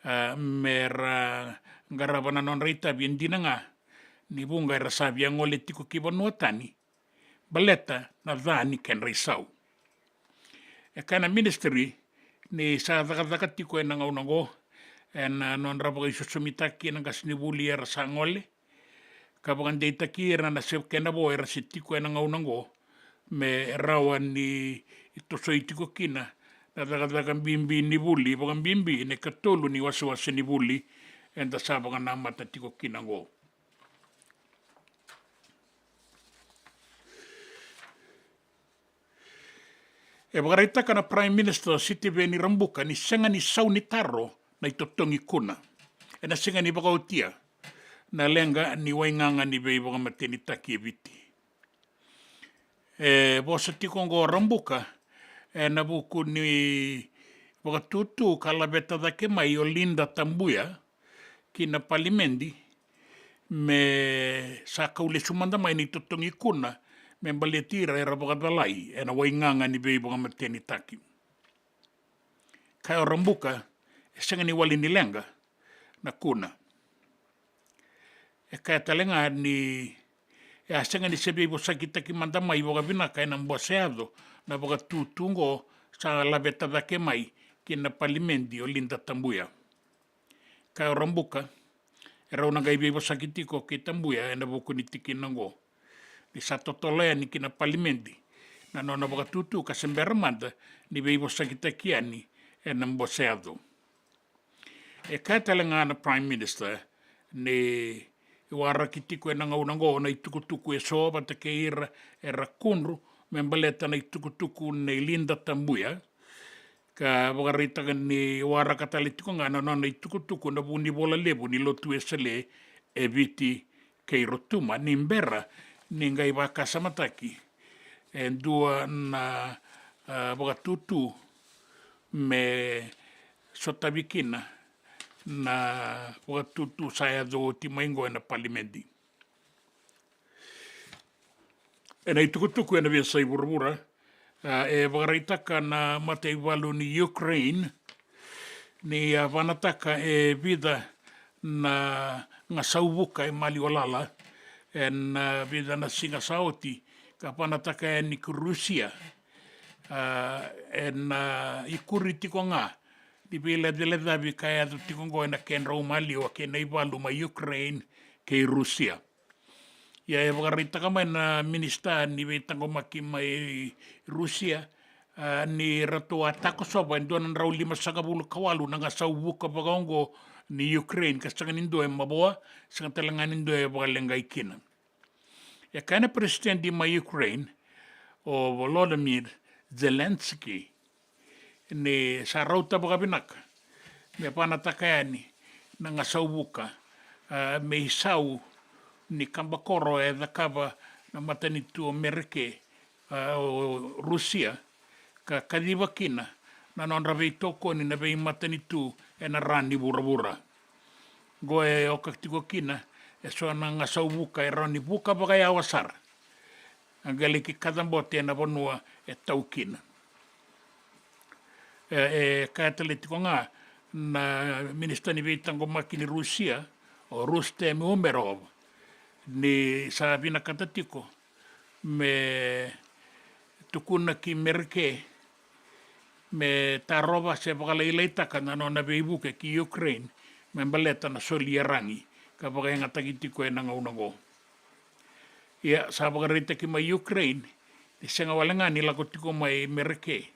e, me ra qarava na nodra itavi. E dina ga ni vuqa era sa via gole tiko ki vanua tani baleta na ca ni kedra isau. E kaya na ministry ni sa cakacaka tiko ena gauna oqo ena nodra vakaisosomitaki na qasenivuli era sa gole, ka vakadeitaki ira na se kena vo era se tiko ena gauna oqo me rawa ni tosoi tiko kina na cakacaka bibi ni vuli, vakabibi na ikatolu ni wasewase ni vuli eda sa vakanamata tiko kina oqo. E vakaraitaka na Prime Minister Sitiveni Rabuka ni sega ni sau ni taro na itotogi kuna. Ena sega ni vakaotia na leqa ni waigaga ni veivakamatenitaki e Viti. E vosa tiko oqo o Rabuka ena vuku ni vakatutu ka laveta cake mai o Linda Tabuya ki na palimedi me sa kau lesu mada mai na itotogi kuna me baleti ira era vakacalai ena waigaga ni veivakamatenitaki. Kaya o Rabuka e sega ni wali ni leqa na kuna. E kaya tale ga ni e a sega ni se veivosakitaki mada mai vakavinaka ena bose yaco na vakatutu oqo sa laveta cake mai ki na palimedi o Linda Tabuya. Kaya o Rabuka e rau na qai veivosaki tiko kei Tabuya ena vuku ni tikina oqo ni sa totolo yani ki na palimedi na nona vakatutu ka se bera mada ni veivosakitaki yani ena bose yaco. E kaya tale ga na Prime Minister ni waraki tiko ena gauna oqo na itukutuku eso vata kei ira era kudru me baleta na itukutuku nei Linda Tabuya, ka vakaraitaka ni waraka tale tiko ga na nona itukutuku na vunivola levu ni Lotu Wesele e Viti kei Rotuma ni bera ni qai vakasamataki e dua na, a, vakatutu me sotavi kina na vakatutu sa yaco oti mai oqo ena palimedi. Ena itukutuku ena veiyasai vuravura, a, e vakaraitaka na mataivalu ni Ukraine ni a vanataka e vica na gasau vuka e maliwa lala ena vica na siga sa oti, ka vanataka yani ki Rusia, a, ena ikuri tiko ga ni veilecalecavi ka yaco tiko oqo ena kedrau maliwa kei na ivalu mai Ukraine kei Rusia. Ia e vakaraitaka mai na minisita ni veitaqomaki mai Rusia, a, ni ratou a takosova e dua na drau limasagavulu ka walu na gasau vuka vakaoqo ni Ukraine, ka sega ni dua e mavoa, sega tale ga ni dua e vakaleqai kina. E kaya na peresitedi mai Ukraine o Volodymyr Zelensky ni sa rauta vakavinaka me vanataka yani na gasau vuka, a, me isau ni kabakoro e cakava na matanitu o Mereke, a, o Rusia, ka kaciva kina na nodra veitokoni na veimatanitu ena ra ni vuravura. Oqo e oka tiko kina e so na gasau vuka e rawa ni vuka vakayawa sara, a qai laki kacabote ena vanua e tau kina. E, e kaya tale tiko ga na minisita ni veitaqomaki ni Rusia o Rustem Umerov ni sa vinakata tiko me tukuna ki Mereke me tarova se vakalailaitaka na nona veivuke ki Ukraine me baleta na soli iyaragi ka vakayagataki tiko ena gauna oqo. Ia sa vakaraitaki mai Ukraine ni sega wale ga ni lako tiko mai Mereke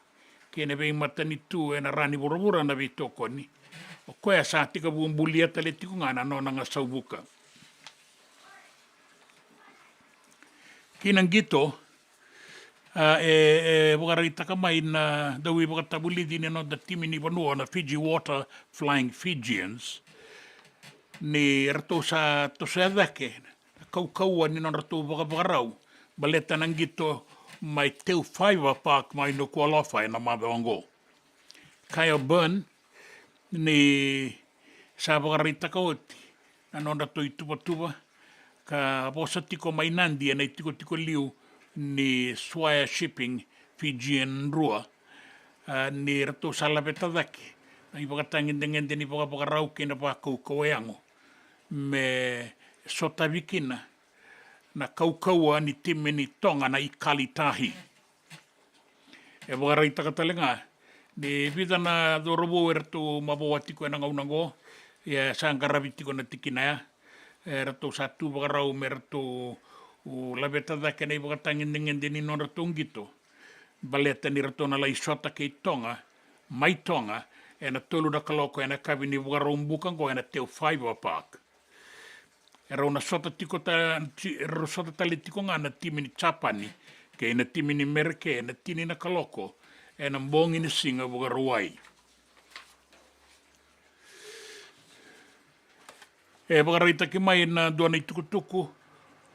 kei na veimatanitu ena ra ni vuravura na veitokoni, o koya sa tekivu bulia tale tiko ga na nona gasau vuka. Ki na qito, a, e, e vakaraitaka mai na dauveivakatavulici ni noda timi ni vanua na Fiji Water Flying Fijians ni ratou sa tosoya cake na kaukauwa ni nodratou vakavakarau baleta na qito mai Teufaivah Park mai Nuku'alofa ena macawa oqo. Kaya o Byrne ni sa vakaraitaka oti na nodratou ituvatuva ka vosa tiko mai Nadi ena itikotiko liu ni Swire Shipping Fijian Drua, a, ni ratou sa laveta cake na ivakatagedegede ni vakavakarau kei na vakaukauwa yago me sotavi kina na kaukauwa ni timi ni Toga na Ikale Tahi. E vakaraitaka tale ga ni vica na cauravou eratou mavoa tiko ena gauna oqo, ia sa qaravi tiko na tikina ya. Eratou sa tu vakarau me ratou laveta cake na ivakatagedegede ni nodratou qito, baleta ni ratou na lai sota kei Toga, mai Toga, ena tolu na kaloko ena yakavi ni Vakaraubuka oqo ena Teufaivah Park. Erau na sota tiko ta, ti, erau sota tale tiko ga na timi ni Japani kei na timi ni Mereke ena tini na kaloko ena bogi ni siga Vakarauwai. E vakaraitaki mai na dua na itukutuku,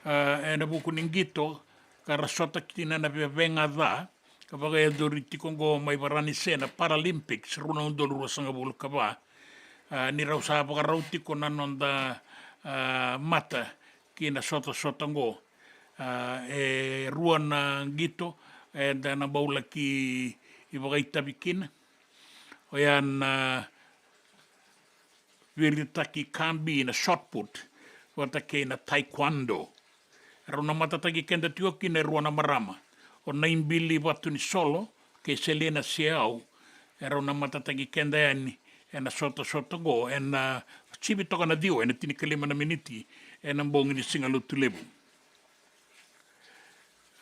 a, ena vuku ni qito ka ra sota kina na vevega ca, ka vakayacori tiko oqo mai Varanise na Paralympics rua na udolu ruasagavulu ka va. A, ni rau sa vakarau tiko na noda, a, mata ki na sotasota oqo. A, e rua na qito eda na bau laki vakaitavi kina. Oya na viritaki kabi, na shot put, vata kei na taekwondo. Rau na matataki keda tiko kina e rua na marama, o Naibili Vatunisolo kei Selena Seau. Erau na matataki keda yani ena sotasota oqo, ena sivi toka na ciwa ena tinikalima na miniti ena bogi ni Siga Lotulevu.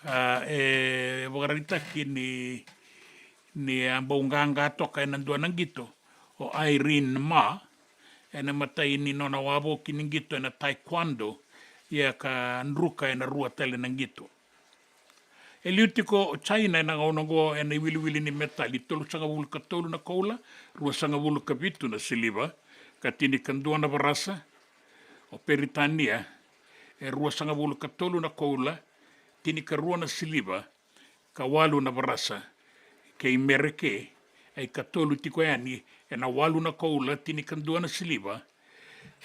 A, e vakaraitaki ni, ni a bau qaqa toka ena dua na qito o Irene Ma ena imatai ni nona wavoki ni qito ena taekwondo, ia ka druka ena rua tale na qito. E liu tiko o China ena gauna oqo ena iwiliwili ni metali, tolusagavulu ka tolu na koula, ruasagavulu ka vitu na siliva, ka tinikadua na varasa. O Peritania e ruasagavulu ka tolu na koula, tinikarua na siliva, ka walu na varasa. Kei Mereke e ikatolu tiko yani ena walu na koula, tinikadua na siliva,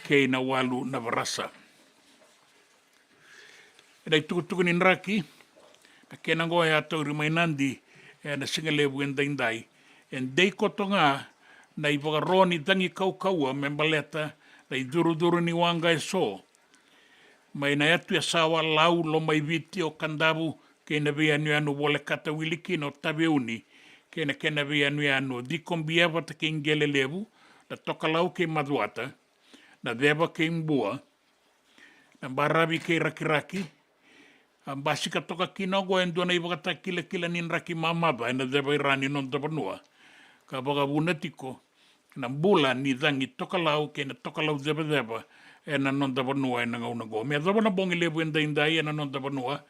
kei na walu na varasa. Ena itukutuku ni draki, na kena oqo e a tauri mai Nadi ena sigalevu edaidai. E dei koto ga na ivakaro ni cagi kaukauwa me baleta na icurucuru ni waqa eso mai na yatu Yasawa, Lau, Lomaiviti, o Kadavu kei na veiyanuyanu volekata wili kina o Taveuni kei na kena veiyanuyanu, o Cikobia vata kei Qelelevu, na Tokalau kei Macuata, na Ceva kei Bua, na Baravi kei Rakiraki. A basika toka kina oqo e dua na ivakatakilakila ni draki mamaca ena ceva i ra ni noda vanua, ka vakavuna tiko na bula ni cagi tokalau kei na tokalau cevaceva ena noda vanua ena gauna oqo. Me yacova na bogi levu edaidai ena noda vanua,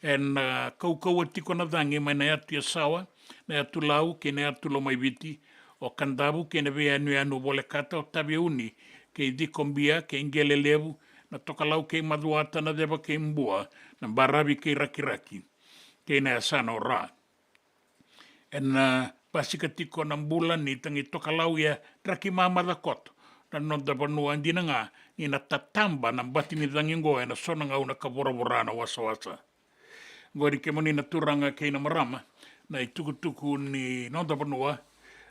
ena kaukauwa tiko na cagi mai na yatu Yasawa, na yatu Lau kei na yatu Lomaiviti, o Kadavu kei na veiyanuyanu volekata o Taveuni kei Cikobia kei Qelelevu, na Tokalau kei Macuata, na Ceva kei Bua, na Baravi kei Rakiraki, kei na yasana o Ra. Ena basika tiko na bula ni cagi tokalau, ia draki mamaca koto na noda vanua. Dina ga ni na tataba na bati ni cagi oqo ena so na gauna ka voravora na wasawasa. Oqori kemuni na turaga kei na marama, na itukutuku ni noda vanua,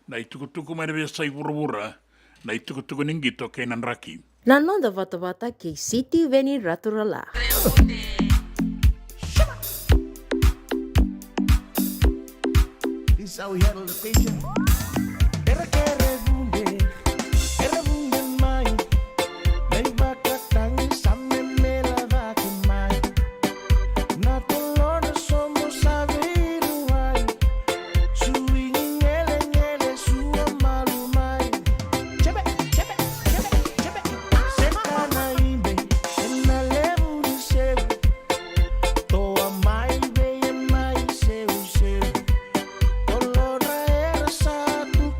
na itukutuku mai na veiyasai vuravura, na itukutuku ni qito kei na draki. Na noda vatavata kei Sitiveni Raturala. This is how we handle the patient. Era kere vunde, era vunde mai. Na ivakatagi sa memela cake mai. Na tolona sobo sa veiruwai. Suigi gelegele sua malu mai. Jebe, jebe, jebe, jebe. Seta na ibe ena levu ni sevu. Toa mai vei e mai seuseu. Tolodra era sa tu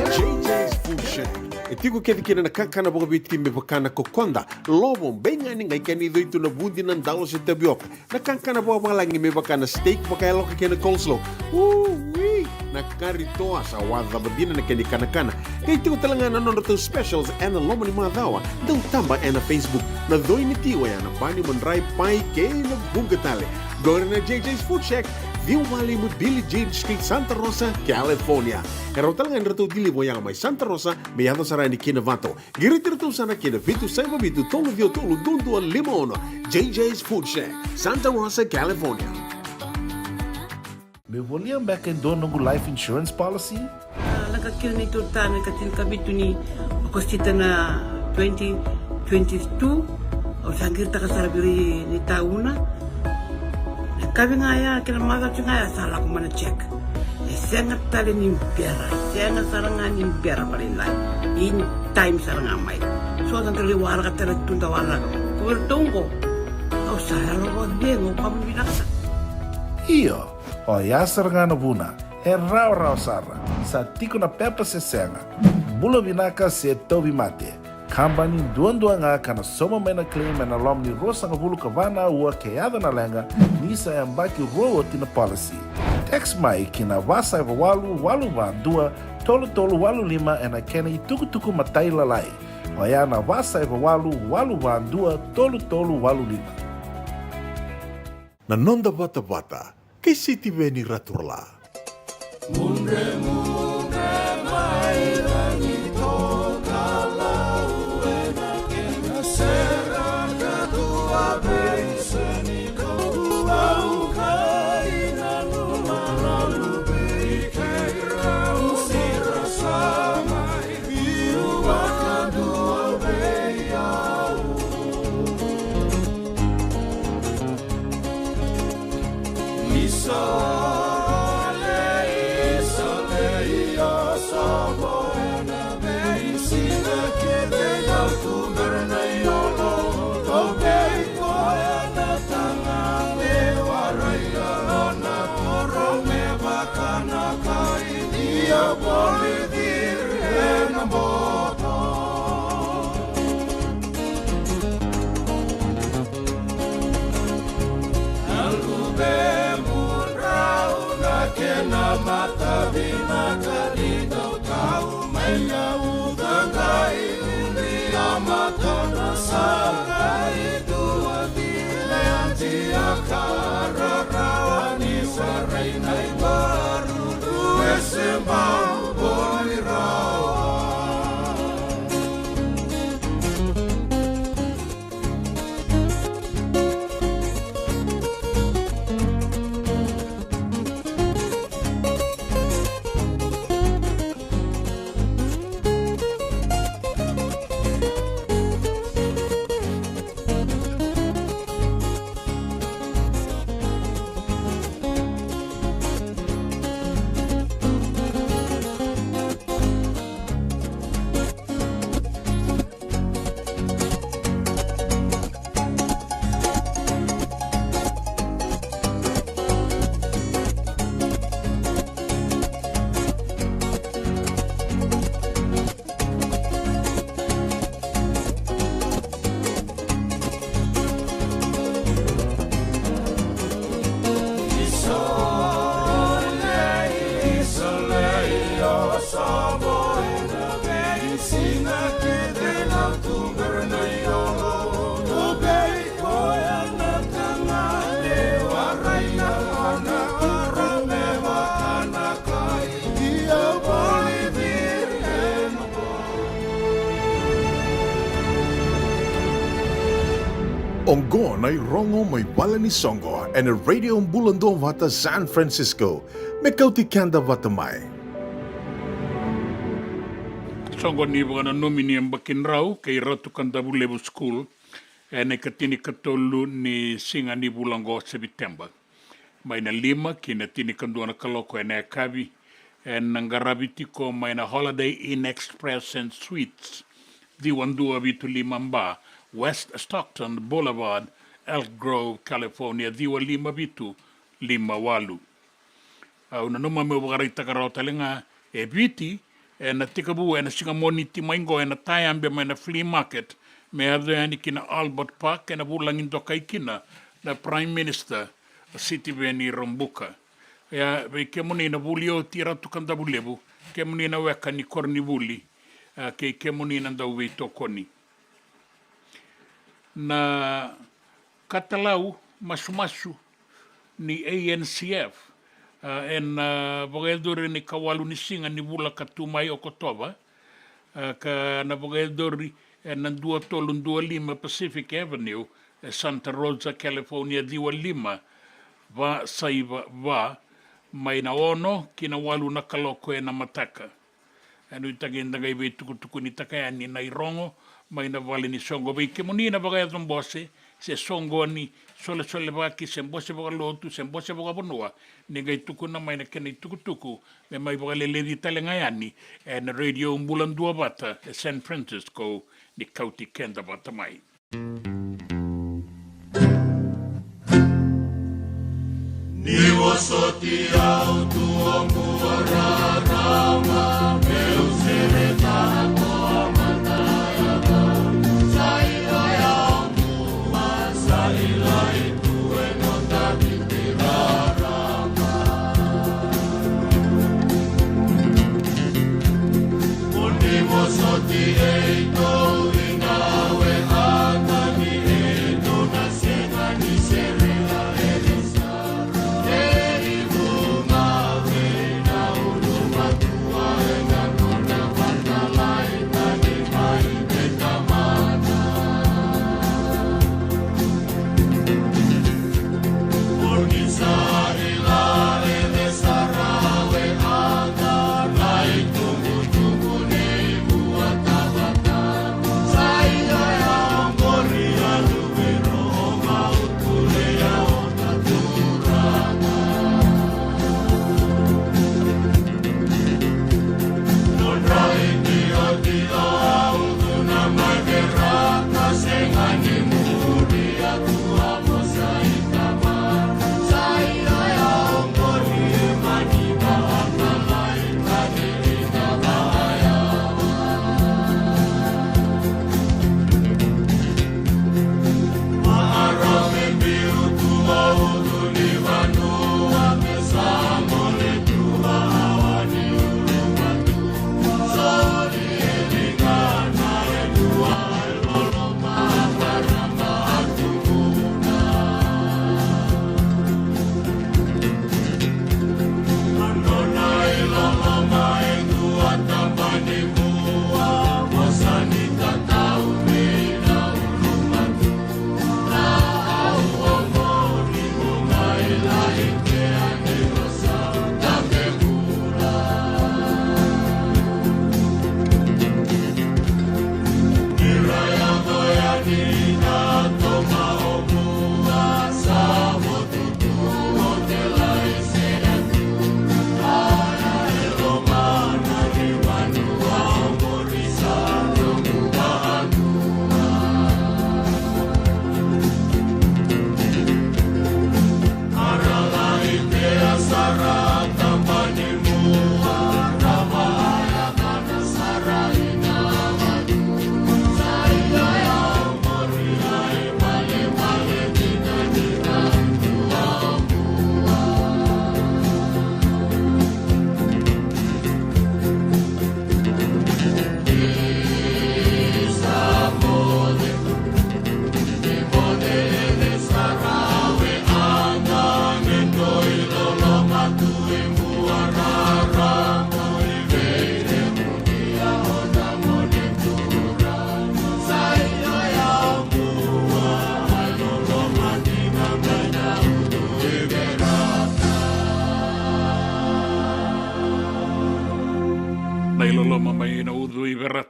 J J's Food Shack. E tiko kece kina na kakana vakaviti me vaka na kokoda, lovo, beigani, qai kena icoi tu na vudi, na dalo se tavioka. Na kakana vakavalagi me vaka na steak vakayaloka kei na coleslaw. Ui! Na kari toa sa wacava dina na kena ikanakana. Qai tiko tale ga na nodratou specials ena loma ni macawa. Dau taba ena Facebook. Na coi ni ti oya na bani, madrai, pai kei na vuqa tale. Qori na J J's Food Shack, ciwa walu lima Billie Jean Street, Santa Rosa, California. E rawa tale ga ni ratou deliver oya mai Santa Rosa me yaco sara yani ki Novato. Qiriti iratou sara ki na vitu saiva vitu tolu ciwa tolu dua dua lima ono. J J's Food Shack, Santa Rosa, California. Meu volia beka e dua noqu life insurance policy? A, lako kina neitou ta me ka tinikavitu ni Okosita na twenty twenty-two. Au sa qiritaka sara vei ira ni tauna. Na kavi ga ya kei na macawa ga ya sa lako mai na check. E sega tale ni bera, e sega sara ga ni bera vakalailai. In time sara ga mai. So sa da lai waraka tale tu da waraka. Ko iratou qo, au sa yalo vakacegu, au vakavinavinaka sara. Io, oya sara ga na vuna. E rawarawa sara. Sa tiko na pepa se sega. Bula vinaka se tauvimate. Kabani duadua ga ka na sauma mai na claim ena loma ni ruasagavulu ka va na aua ke yaco na leqa, ni sa yabaki rua oti na policy. Text mai ki na va saiva walu walu va dua tolu tolu walu lima ena kena itukutuku matailalai. Oya na va saiva walu walu va dua tolu tolu walu lima. Na noda vatavata kei Sitiveni Raturala. Mudremudre mai ragi toka lau ena kena sera ka tua vei seni ka tua uka ina numa na lupe i kei rau sira sa mai. Na lube mudrau na kena matavinaka ni dau tau mai na uca qai unia mata na saqa i dua. Leanti a ka rarawa ni warai na ivaru e se bau boli rawa. Oqo na irogo mai vale ni soqo ena Radio Bula Duavata San Francisco, me kauti keda vata mai. Soqo ni vakananumi ni yabaki drau kei Ratu Kadavulevu School ena ikatinikatolu ni siga ni vula oqo, Seviteba, mai na lima ki na tinikadua na kaloko ena yakavi. Ena qaravi tiko mai na Holiday Inn Express and Suites, ciwa dua vitu lima Bar, West Stockton Boulevard, Elk Grove, California, ciwa lima vitu lima walu. Au nanuma meu vakaraitaka rawa tale ga, e Viti ena tekivu ena siga Moniti mai qo ena tayabe mai na flea market me yaco yani ki na Albert Park, ena vulagi dokai kina na Prime Minister, Sitiveni Rabuka. Ia, vei kemuni na vuli oti Ratu Kadavulevu, kemuni na weka ni koronivuli, a, kei kemuni na dauveitokoni. Na katalau masumasu ni A N C F, a, ena, a, vakayacori ena ikawalu ni siga ni vula ka tu mai, Okotova, a, ka na vakayacori ena dua tolu dua lima Pacific Avenue, e Santa Rosa, California, ciwa lima va saiva va, mai na ono ki na walu na kaloko ena mataka. E nuitaki eda qai veitukutukunitaka yani na irogo mai na vale ni soqo. Vei kemuni na vakayaco bose, se soqoni, solesolevaki, se bose vakalotu, se bose vakavanua, ni qai tukuna mai na kena itukutuku me mai vakaleleci tale ga yani ena Radio Bula Duavata e San Francisco, ni kauti keda vata mai. Ni vosoti au tu oqo rarama, meu sereka na tua mata. Sa i koya oqo, sa i lai tu e noda Viti rarama. Mo ni vosoti e i tou i gawe a tani e dou na sega ni sereka e risa. E i vu gawe na ulu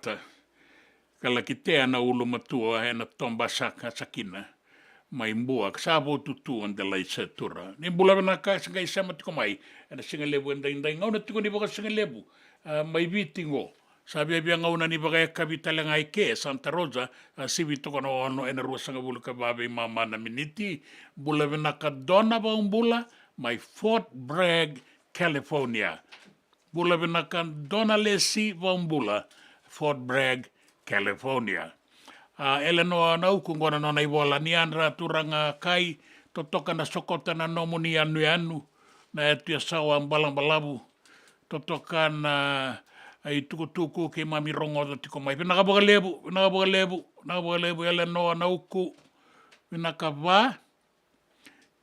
Ka laki tea na ulumatua ena toba saka sa kina mai Bua, ka sa votu tu o Delai Setura. Ni bula vinaka, sa qai sema tiko mai ena sigalevu edaidai, gauna tiko ni vakasigalevu, a, mai Viti qo. Sa viavia gauna ni vakayakavi tale ga eke, Santa Rosa, a, sivi toka na ono ena ruasagavulu ka va veimama na miniti. Bula vinaka Dona Vaubula mai Fort Bragg, California. Bula vinaka Dona Lesi Vaubula, Fort Bragg, California. A, Elenoa Nauku qo na nona ivola: Ni yadra turaga Kai, totoka na sokota na nomuni yanuyanu, na yatu Yasawa balabalavu, totoka na, a, itukutuku keimami rogoca tiko mai. Vinaka vakalevu, vinaka vakalevu, vinaka vakalevu Elenoa Nauku. Vinaka va.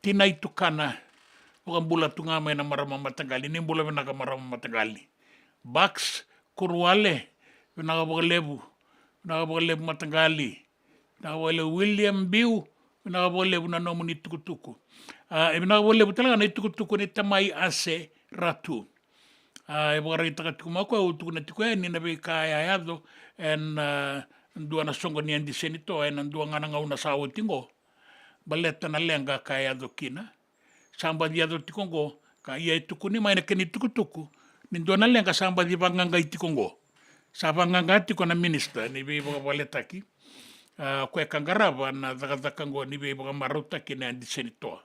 Tina i tukana, vakabula tu ga mai na marama mataqali. Ni bula vinaka marama mataqali. Bucks Kuruwale, vinaka vakalevu. Vinaka vakalevu mataqali. Vinaka vakalevu William Biu, vinaka vakalevu na nomuni tukutuku. A, e vinaka vakalevu tale ga na itukutuku ni Tamai Ase Ratu. A, e vakaraitaka tiko mai o koya, au tukuna tiko yani na veika e a yaco ena, a, dua na soqo ni Adi Senitoa ena dua ga na gauna sa oti qo. Baleta na leqa ka yaco kina. Sa baci yaco tiko qo, ka ia e tukuni mai na kena itukutuku ni dua na leqa sa baci vaqaqai tiko qo. Sa vaqaqa tiko na minisita ni veivakavaletaki, a, o koya ka qarava na cakacaka qo ni veivakamarautaki na Adi Senitoa.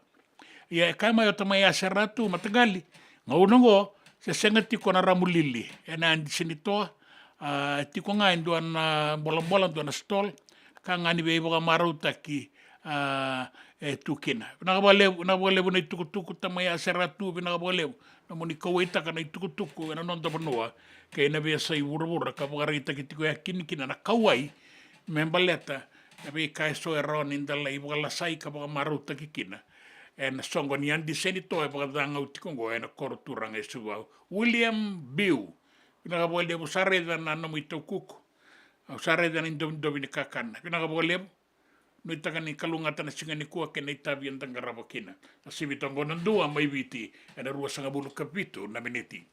Ia e kaya mai o Tamai Ase Ratu, mataqali, gauna qo se sega tiko na ramu lili ena Adi Senitoa, a, tiko ga e dua na bolabola, dua na stall, ka ga ni veivakamarautaki, a, e tu kina. Vinaka vakalevu, vinaka vakalevu na itukutuku Tamai Ase Ratu, vinaka vakalevu. Nomuni kauwaitaka na itukutuku ena noda vanua kei na veiyasai vuravura, ka vakaraitaki tiko yani kina na kauwai me baleta na veika eso e rawa ni da lai vakalasai ka vakamarautaki kina ena soqo ni Adi Senitoa e vakacagau tiko qo ena koro turaga e Suva. William Biu, vinaka vakalevu, sa raica na nomu itaukuku, au sa raica na idovidovi ni kakana. Vinaka vakalevu. Nuitaka ni kalougata na siga nikua kei na itavi eda qarava kina. Na sivi toka qo na dua mai Viti ena ruasagavulu ka vitu na miniti.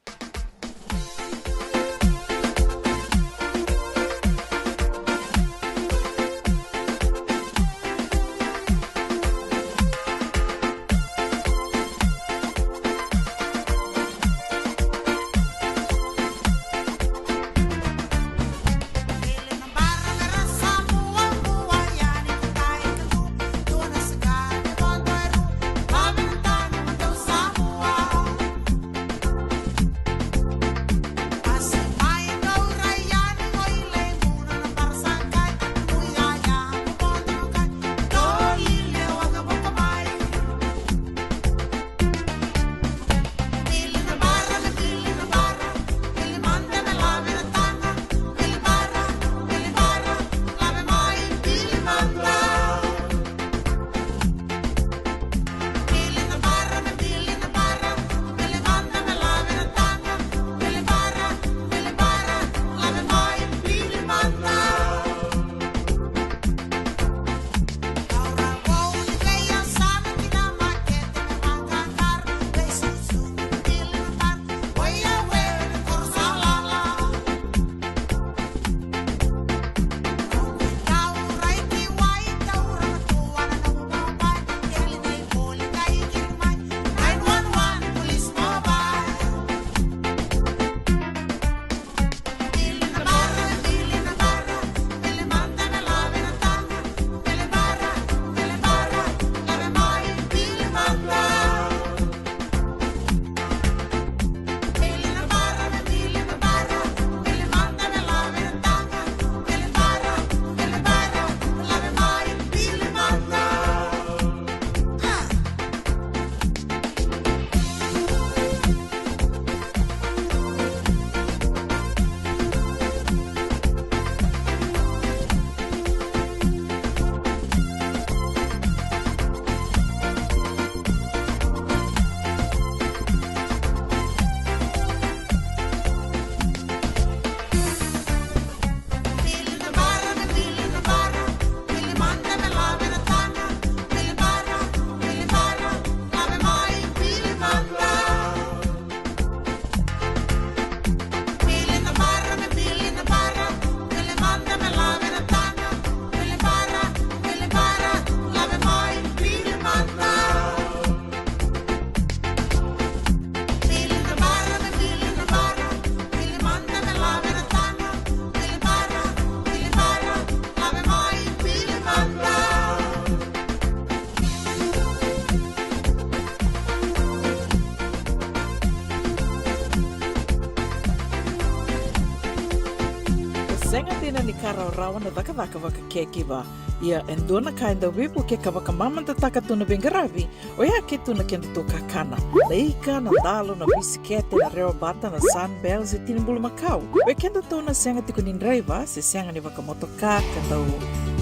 Rawarawa na cakacaka vaka caregiver. Ia e dua na ka e dau veivukei ka vakamamadataka tu na veiqaravi, oya ke tu na kedatou kakana. Na ika, na dalo, na bisikete, na rewa bata, na Sunbell se tini bulumakau. Vei kedatou na sega tiko ni draiva se sega ni vakamotoka ka dau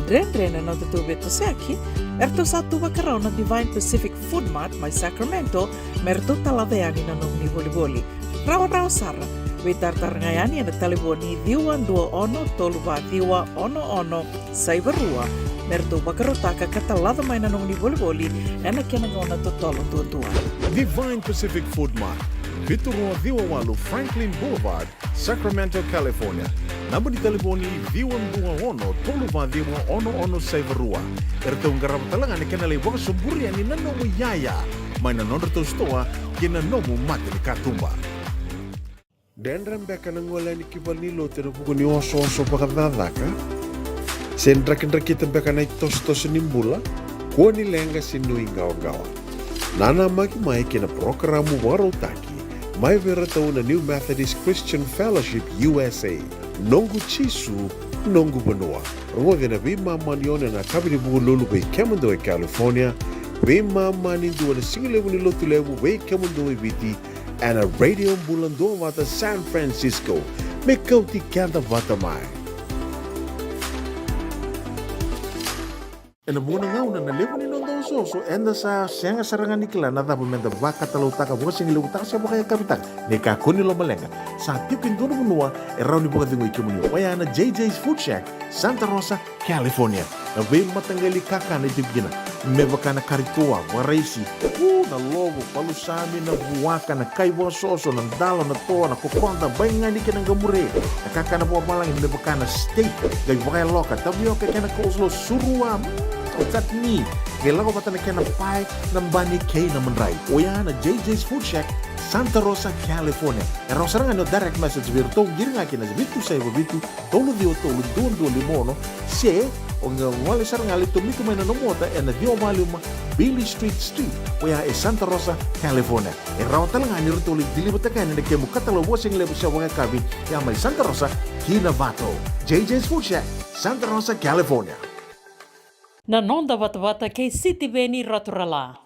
dredre na nodatou veitosoyaki, eratou sa tu vakarau na Divine Pacific Food Mart mai Sacramento me ratou talaca yani na nomuni volivoli. Rawarawa sara. Veitaratara ga yani ena talevoni ciwa dua ono tolu va ciwa ono ono saiva rua me ratou vakarautaka ka talaca mai na nomuni volivoli ena kena gauna totolo duadua. Divine Pacific Food Mart, vitu rua ciwa walu Franklin Boulevard, Sacramento, California. Naba ni talevoni ciwa dua ono tolu va ciwa ono ono saiva rua. Eratou qarava tale ga na kena lai vakasoburi yani na nomu iyaya mai na nodratou sitoa ki na nomu mata ni katuba. Dredre beka na gole yani ki valenilotu ena vuku ni osooso vakacakacaka? Se drakidrakita beka na itosotoso ni bula? Kua ni leqa se nuiqawaqawa. Nanamaki mai ki na parokaramu vakarautaki mai vei iratou na New Methodist Christian Fellowship U S A. Noqu Jisu, noqu vanua. Rogoci ena veimama ni ono ena yakavi ni Vukelulu vei kemudou e California, veimama ni dua na sigalevu ni Lotulevu vei kemudou e Viti, ena Radio Bula Duavata San Francisco. Me kauti keda vata mai. Ena vuqa na gauna na levu ni noda osooso, eda sa sega sara ga ni kila na cava meda vakatalautaka, vakasigalevutaka se vakayakavitaka. Ni kakua ni lomaleqa, sa tiko e dua na vanua e rawa ni vakacegui kemuni, oya na J J's Food Shack, Santa Rosa, California. Na veimataqali kakana e tiko kina, me vaka na kari toa, vakaraisi, u, na lovo, palusami, na vuaka, na kai vakasoso, na dalo, na toa, na kokoda, baigani kei na qamure, na kakana vakavalagi me vaka na steak, qai vakayaloka, tavioka kei na coleslaw, surua, mm, o chutney, qai lako vata na kena pae, na bani kei na madrai. Oya na J J's Food Shack, Santa Rosa, California. E rawa sara ga ni o direct message vei iratou, qiri ga kina vitu saiva vitu, tolu ciwa tolu dua dua lima ono, se o qai gole sara ga lai tomika mai na nomu ota ena ciwa va lima Beale Street Suite, oya e Santa Rosa, California. E rawa tale ga ni ratou lai deliver-taka yani na kemu katalau vakasigalevu se vakayakavi, ya mai Santa Rosa ki Novato. J J's Food Shack, Santa Rosa, California. Na noda vatavata kei Sitiveni Raturala.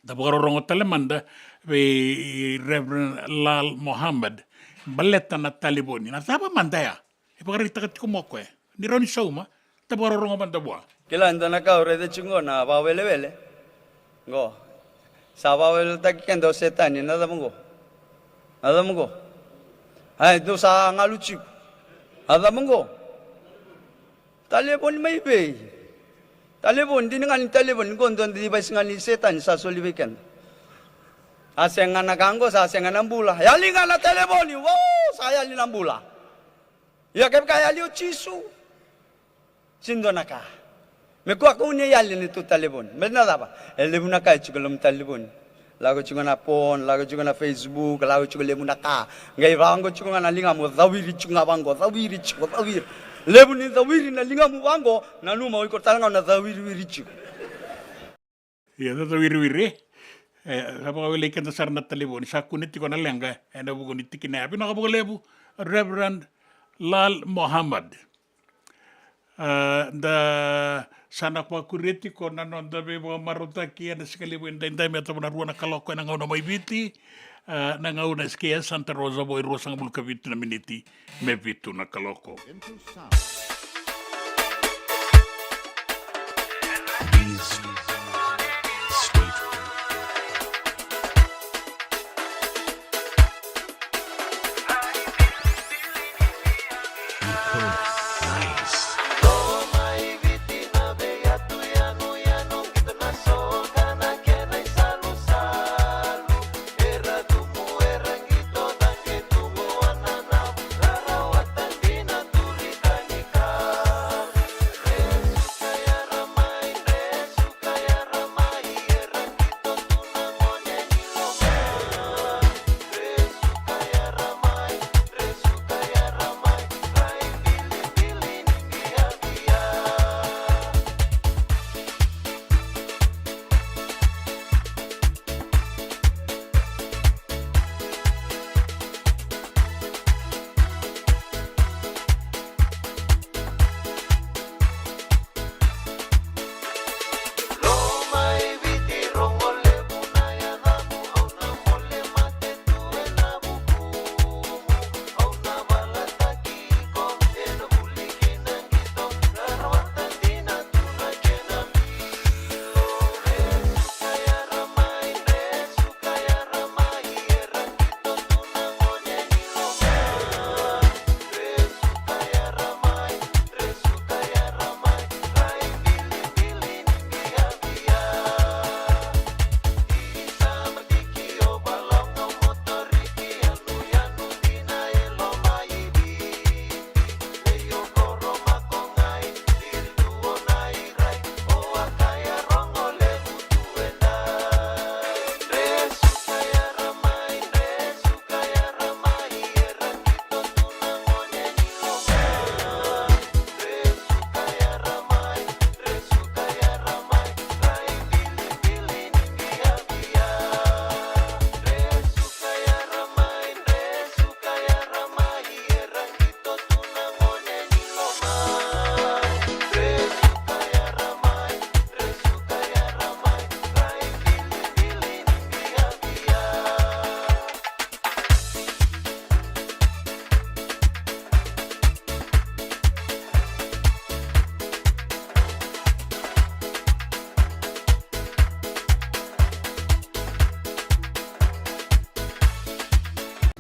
Da vakarorogo tale mada vei Reverend Lal Mohammed baleta na talevoni. Na cava mada ya e vakaraitaka tiko mai o koya? Ni rawa ni sauma, da vakarorogo mada vua. Kila e dua na ka au raica tiko qo na vakawelewele. Qo. Sa vakaweleweletaki keda o Setani, na cava qo? Na cava qo? Ai, dou sa galu tiko. Na cava qo? Talevoni mai vei? Talevoni, dina ga ni talevoni qo dua na device ga ni Setani sa soli vei keda. A sega na ka qo, sa sega na bula. Yali ga na talevoni, wow, sa yali na bula. Ia kevaka e yali o Jisu, sega ni dua na ka. Me kua kau ni yali na neitou talevoni. Me na cava? E levu na ka e tiko e loma ni talevoni. Lako tiko na phone, lako tiko na Facebook, lako tiko levu na ka. Qai vaqo tiko ga na ligamu, cawiri tiko ga vaqo, cawiri tiko, cawiri. Levu ni cawiri na ligamu vaqo, nanuma o iko tale ga o na cawiriwiri tiko. Ia, cawiriwiri. E, sa vakawelei keda sara na talevoni, sa kune tiko na leqa ena vuku ni tikina ya. Vinaka vakalevu, Reverend Lal Mohammed. A, da sa na vakuria tiko na noda veivakamarautaki ena siga levu edaidai me yacova na rua na kaloko ena gauna mai Viti. A, na gauna e S K S Santa Rosa vo e ruasagavulu ka vitu na miniti me vitu na kaloko.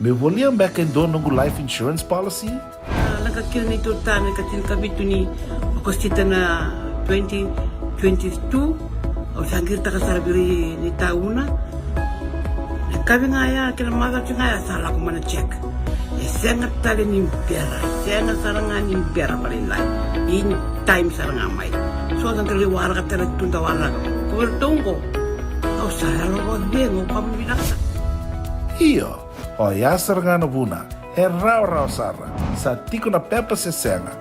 Veivolia beka e dua noqu life insurance policy? A, lako kina na neitou ta na ika tinikavitu ni Okosita na twenty twenty-two. Au sa qiritaka sara vei ira na itauna. Na yakavi ga ya kei na macawa ga ya sa lako mai na check. E sega tale ni bera, e sega sara ga ni bera vakalailai. In time sara ga mai. So da qai waraka tale tu da waraka. Ko vei ratou oqo, au sa yalo vakacegu, au vakavinavinaka sara. Io, oya sara ga na vuna. E rawarawa sara, sa tiko na pepa se sega,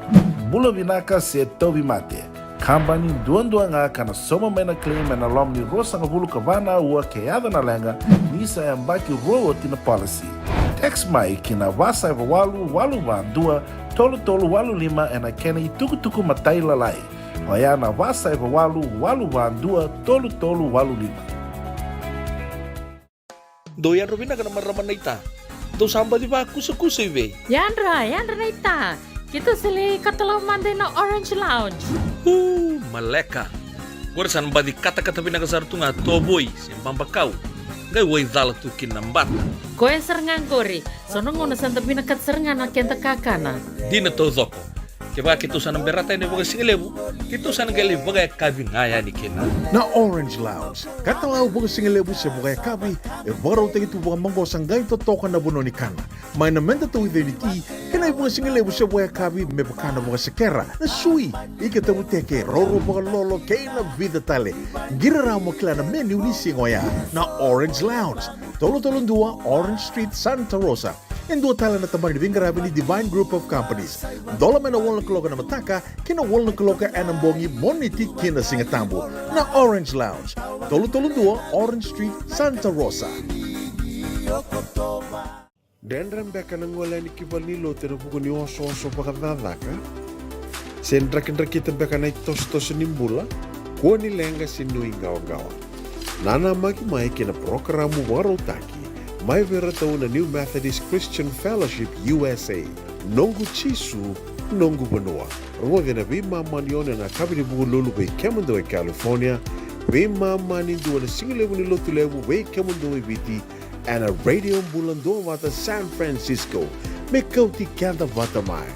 bula vinaka se tauvimate. Kabani duadua ga ka na sauma mai na claim ena loma ni ruasagavulu ka va na aua ke yaco na leqa, ni sa yabaki rua oti na policy. Text mai ki na va saiva walu walu va dua tolu tolu walu lima ena kena itukutuku matailalai. Oya na va saiva walu walu va dua tolu tolu walu lima. Dou yadra vinaka na marama naita. Dou sa baci vakusakusa i vei? Yadra, yadra naita. Keitou sa lai katalau mada ina Orange Lounge. Uu, maleka. Qori sa na baci katakata vinaka sara tu ga tovoi se babakau. Qai wai cala tu kina na bata. Koya sara ga qori. So na gauna sa da vinakata sara ga na keda kakana. Dina taucoko. Kevaka keitou sa na berata yani vakasigalevu, keitou sa na qai lai vakayakavi ga yani kina. Na Orange Lounge, katalau vakasigalevu se vakayakavi, e vakarautaki tu vakamaqosa qai totoka na vanua ni kana. Mai na meda tauica ni ti, kei na ivakasigalevu se vakayakavi me vaka na vakasekera, na sui, ika tavuteke, roro vakalolo, kei na vica tale. Qiri rawa mo kila na menu ni siga oya. Na Orange Lounge, tolu tolu dua Orange Street, Santa Rosa. E dua tale na tabana ni veiqaravi ni Divine Group of Companies. Dola mai na walu na kaloko ena mataka ki na walu na kaloko ena bogi, Moniti ki na Sigatabu. Na Orange Lounge, tolu tolu dua Orange Street, Santa Rosa. Dredre beka na gole yani ki valenilotu ena vuku ni osooso vakacakacaka? Se drakidrakita beka na itosotoso ni bula? Kua ni leqa se nuiqawaqawa. Nanamaki mai ki na parokaramu vakarautaki mai vei iratou na New Methodist Christian Fellowship U S A, Noqu Jisu, Noqu Vanua. Rogoci ena veimama ni ono ena yakavi ni Vukelulu vei kemudou e California, veimama ni dua na sigalevu ni Lotulevu vei kemudou e Viti, ena Radio Bula Duavata San Francisco. Me kauti keda vata mai.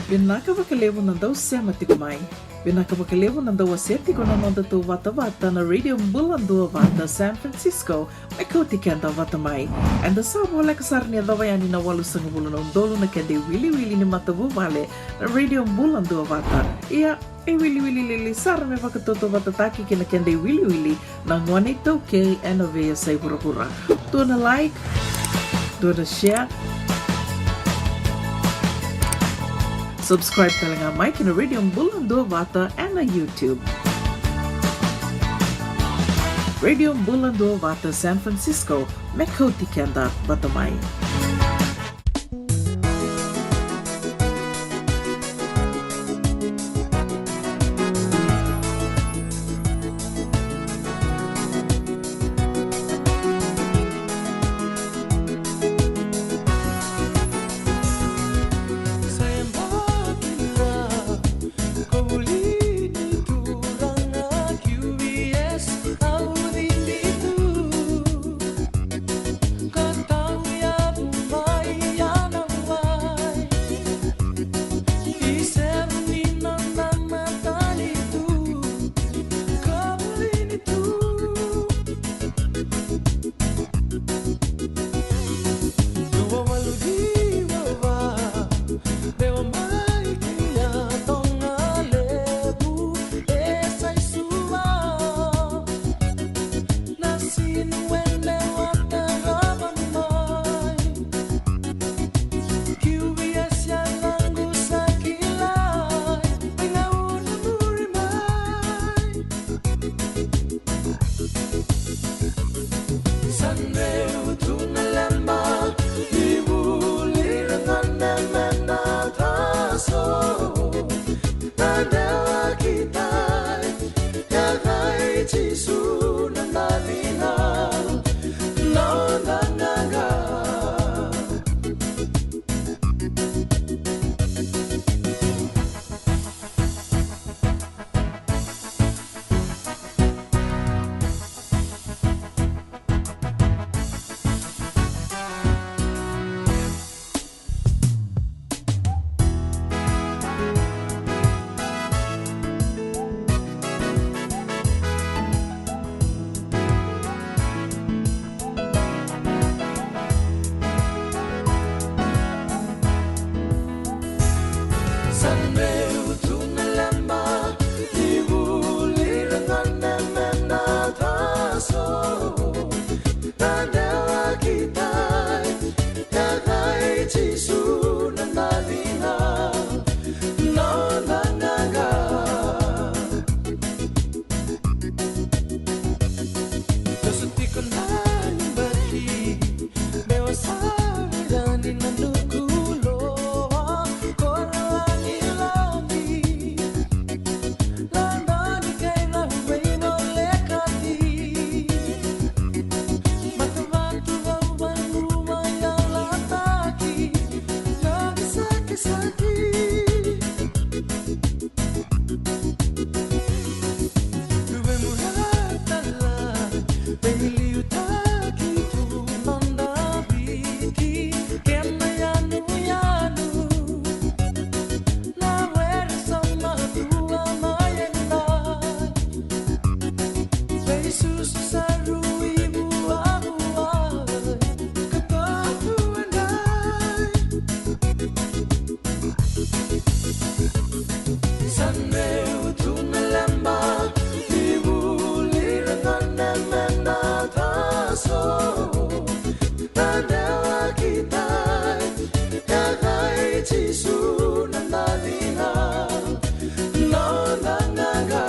Vinaka vakalevu na dau sema tiko mai. Vinaka vakalevu na dau wasea tiko na noda tou vatavata na Radio Bula Duavata San Francisco. Me kauti keda vata mai. Eda sa voleka sara ni yacova yani na walusagavulu na udolu na keda iwiliwili ni matavuvale na Radio Bula Duavata. Ia, e wiliwili lili sara me vakatautauvatataki kei na keda iwiliwili na gone iTaukei ena veiyasai vuravura. Dua na like, dua na share. Subscribe tale ga mai ki na Radio Bula Duavata ena YouTube. Radio Bula Duavata San Francisco, me kauti keda vata mai. Meu tu na leba ni vuli ra gone me na taso. Na dewa ki tai, ka kai Jisu na davina. No na gaga. Toso tiko na yabaki, meu a savi dani na nuku loa, kora lagilagi. Lagilagi kei na veivolekati. Matavatu vauvagu mai yalataki, na veisakisaki. Sa meu tu na leba ni vuli ra gone me na taso. Na dewa ki tai, ka kai Jisu na davina. No na gaga.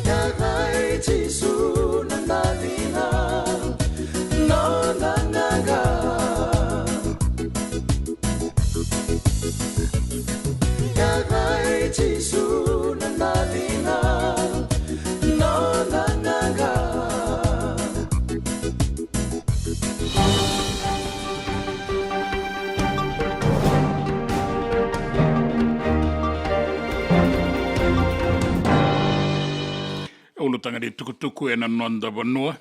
Ka kai Jisu na davina. No na gaga. Ka kai Jisu na davina. No na gaga. E ulutaga ni tukutuku ena noda vanua.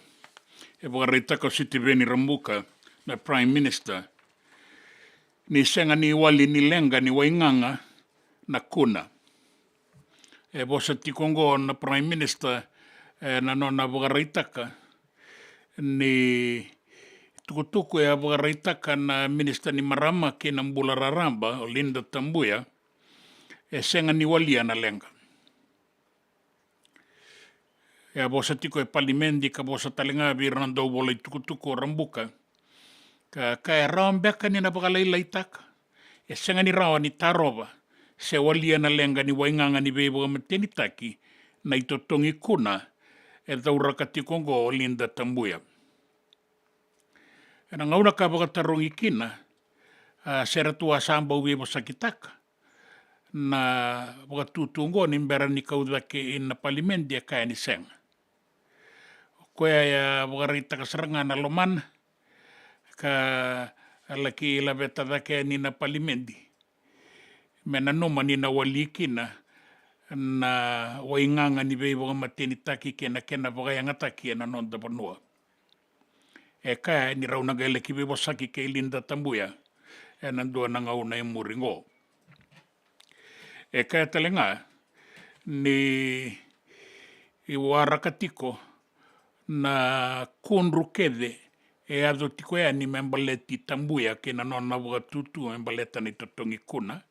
E vakaraitaka o Sitiveni Rabuka, na Prime Minister, ni sega ni wali ni leqa ni waigaga na kuna. E vosa tiko oqo na Prime Minister, e, na nona vakaraitaka ni tukutuku e a vakaraitaka na Minister ni Marama kei na Bula Raraba, o Linda Tabuya, e sega ni walia na leqa. E a vosa tiko e palimedi ka vosa tale ga vei ira na dauvola itukutuku o Rabuka, ka kaya e rawa beka ni na vakalailaitaka. E sega ni rawa ni tarova se walia na leqa ni waigaga ni veivakamatenitaki na itotogi kuna e cauraka tiko oqo o Linda Tabuya. Ena gauna ka vakatarogi kina, a, se ratou a sa bau veivosakitaka na vakatutu oqo ni bera ni kau cake ina palimedi, e kaya ni sega. O koya e a vakaraitaka sara ga na lomana ka a laki laveta cake yani na palimedi me nanuma ni na wali kina na waigaga ni veivakamatenitaki kei na kena vakayagataki ena noda vanua. E kaya ni rau na qai laki veivosaki kei Linda Tabuya ena dua na gauna e muri qo. E kaya tale ga ni waraka tiko na kudru kece e yaco tiko yani me baleti Tabuya kei na nona vakatutu me baleta na itotogi kuna.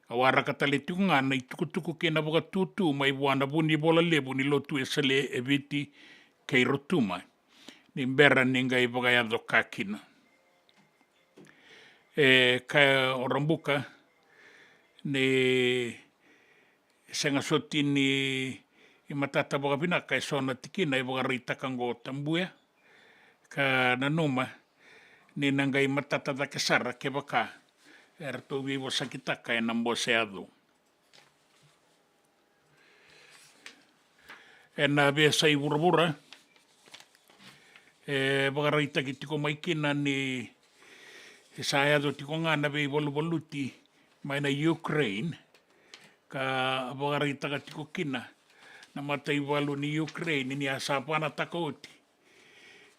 A waraka tale tiko ga na itukutuku kei na vakatutu mai vua na vunivola levu ni lotu e Sale e Viti kei Rotuma ni bera ni qai vakayaco ka kina. E kaya o Rabuka ni sega soti ni matata vakavinaka e so na tikina e vakaraitaka oqo o Tabuya, ka nanuma ni na qai matata cake sara kevaka eratou veivosakitaka ena bose yaco. Ena veiyasai vuravura, e vakaraitaki tiko mai kina ni sa yaco tiko ga na veivaluvaluti mai na Ukraine, ka vakaraitaka tiko kina na mataivalu ni Ukraine ni a sa vanataka oti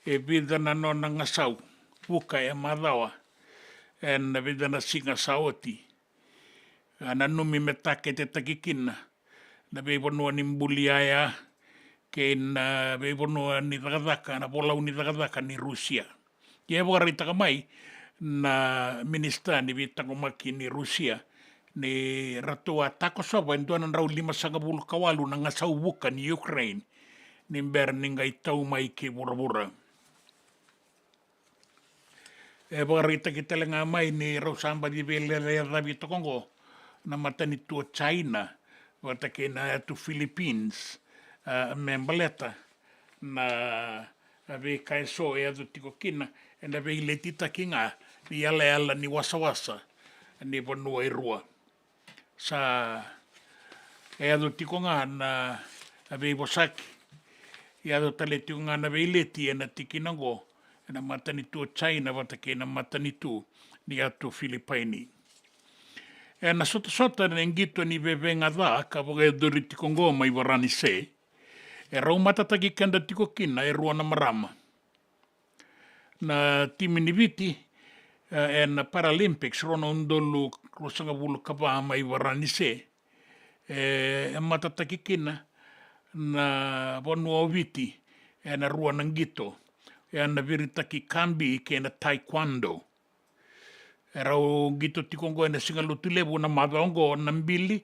e vica na nona gasau vuka e macawa ena vica na siga sa oti. A nanumi me taketetaki kina na veivanua ni buli yaya kei na veivanua ni cakacaka, na volau ni cakacaka ni Rusia. Ia e vakaraitaka mai na minisita ni veitaqomaki ni Rusia ni ratou a takosova e dua na drau limasagavulu ka walu na gasau vuka ni Ukraine ni bera ni qai tau mai ki vuravura. E vakaraitaki tale ga mai ni rau sa baci veilecayaki toka oqo na matanitu o China vata kei na yatu Philippines, a, me baleta na veika eso e yaco tiko kina ena veiletitaki ga ni yalayala ni wasawasa ni vanua e rua. Sa yaco tiko ga na veivosaki, yaco tale tiko ga na veileti ena tikina oqo ena matanitu o China vata kei na matanitu ni yatu Filipaini. Ena sotasota na qito ni vevega ca ka vakayacori tiko oqo mai Varanise, e rau matataki keda tiko kina e rua na marama. Na timi ni Viti, e, ena Paralympics rua na udolu ruasagavulu ka va mai Varanise, e, e matataki kina na vanua o Viti ena rua na qito, ena viritaki kabi kei na taekwondo. E rau qito tiko oqo ena siga Lotulevu na macawa oqo na Bili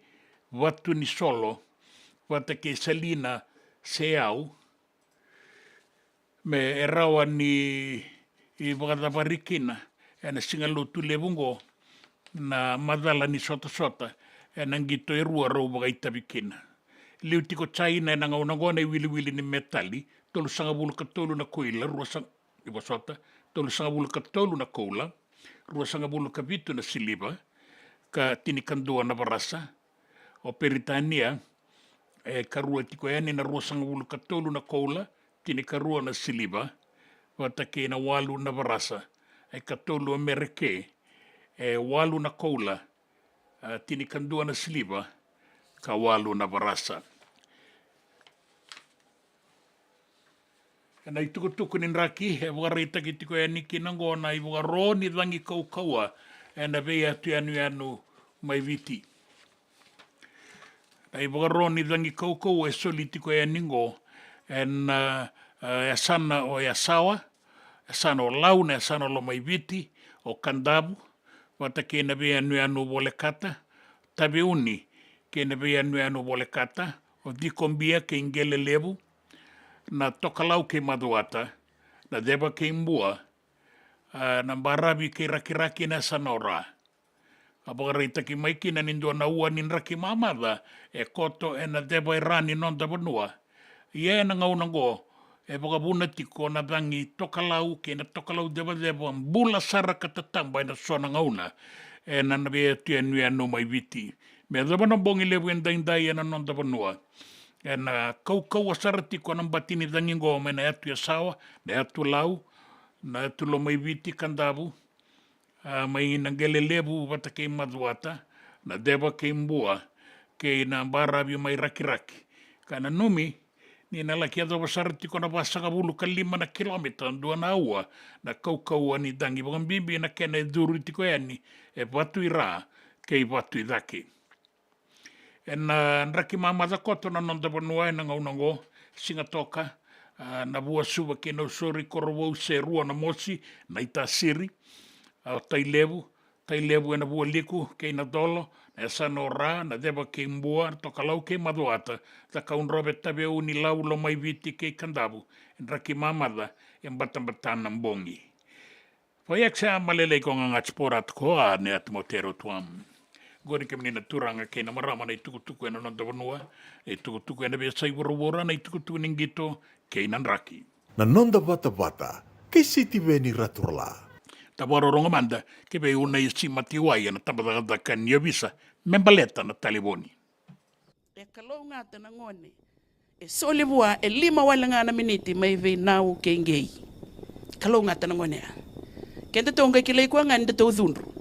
Vatunisolo vata kei Salina Seau, me e rawa ni vakacavari kina ena siga Lotulevu oqo na macala ni sotasota ena qito e rua rau vakaitavi kina. Liu tiko China ena gauna oqo na iwiliwili ni metali, tolusagavulu ka tolu na koula, rua sa-, ni vosota, tolusagavulu ka tolu na koula, ruasagavulu ka vitu na siliva, ka tinikadua na varasa. O Peritania e karua tiko yani ena ruasagavulu ka tolu na koula, tinikarua na siliva, vata kei na walu na varasa. E katolu o Mereke, e walu na koula, a, tinikadua na siliva, ka walu na varasa. Ena itukutuku ni draki, e vakaraitaki tiko yani kina oqo na ivakaro ni cagi kaukauwa ena veiyatuyanuyanu mai Viti. Na ivakaro ni cagi kaukauwa e soli tiko yani oqo ena, e, yasana o Yasawa, yasana o Lau, na yasana o Lomaiviti, o Kadavu, vata kei na veiyanuyanu volekata, Taveuni kei na veiyanuyanu volekata, o Cikobia kei Qelelevu, na Tokalau kei Macuata, na Ceva kei Bua, a, na Baravi kei Rakiraki, na yasana o Ra. A vakaraitaki mai kina ni dua na ua ni draki mamaca e koto ena ceva e ra ni noda vanua. Ia ena gauna oqo e vakavuna tiko na cagi tokalau kei na tokalau cevaceva bula sara ka tataba ena so na gauna ena veiyatuyanuyanu mai Viti. Me yacova na bogi levu edaidai ena noda vanua, ena kaukauwa sara tiko na bati ni cagi oqo mai na yatu Yasawa, na yatu Lau, na yatu Lomaiviti, Kadavu, a, mai na Qelelevu vata kei Macuata, na Ceva kei Bua, kei na Baravi mai Rakiraki. Ka nanumi ni na laki yacova sara tiko na vasagavulu ka lima na kilomita, dua na aua, na kaukauwa ni cagi, vakabibi na kena e curu tiko yani e Vatuira kei Vatuicake. Ena draki mamaca koto na noda vanua ena gauna oqo, Sigatoka, a, Navuasuva kei Nausori, Korovou, Serua, Namosi, Naitasiri, a, Tailevu, Tailevu ena Vualiku kei Nacolo, na yasana o Ra, na Ceva kei Bua, Tokalau kei Macuata, Cakaudrove, Taveuni, Lau, Lomaiviti kei Kadavu. E draki mamaca e batabata na bogi. Vakayaca malelei ko ga ga tsi pora tu ko a ne atu mo tero tuam. Qori kemuni na turaga kei na marama na itukutuku ena noda vanua, na itukutuku ena veiyasai vuravura, na itukutuku ni qito kei na draki. Na noda vatavata kei Sitiveni Raturala. Da vakarorogo mada kei vei Unaisi Matiwai ena tabacakacaka ni ovisa me baleta na talevoni. E kalougata na gone e soli vua e lima wale ga na miniti mai vei Nau kei Qei. Kalougata na gone ya. Kedatou qai kilai koya ga ni datou cudru.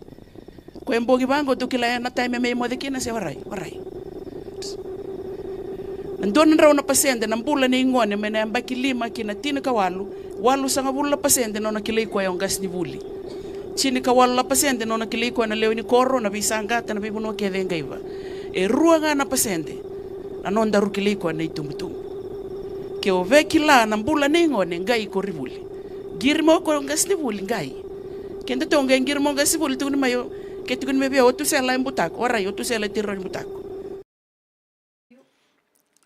Koya e bogi vaqo tou kila ya na taimi me moce kina se warai, warai. Na dua na drau na pasede na bula nei gone mai na yabaki lima ki na tinikawalu, walusagavulu na pasede nona kilai koya o qasenivuli. Tinikawalu na pasede nona kilai koya na lewe ni koro, na veisaqata, na veivanua kece e qaiva. E rua ga na pasede na nodaru kilai koya na itubutubu. Ke o via kila na bula nei gone, qai ko ri vuli. Qiri mai o koya o qasenivuli, qai. Keda toka qai qiri mo qai sivuli tukuni mai o, ke tukuni mai vei au o Tusela e Butako, o Rai o Tusela e Tironi Butako.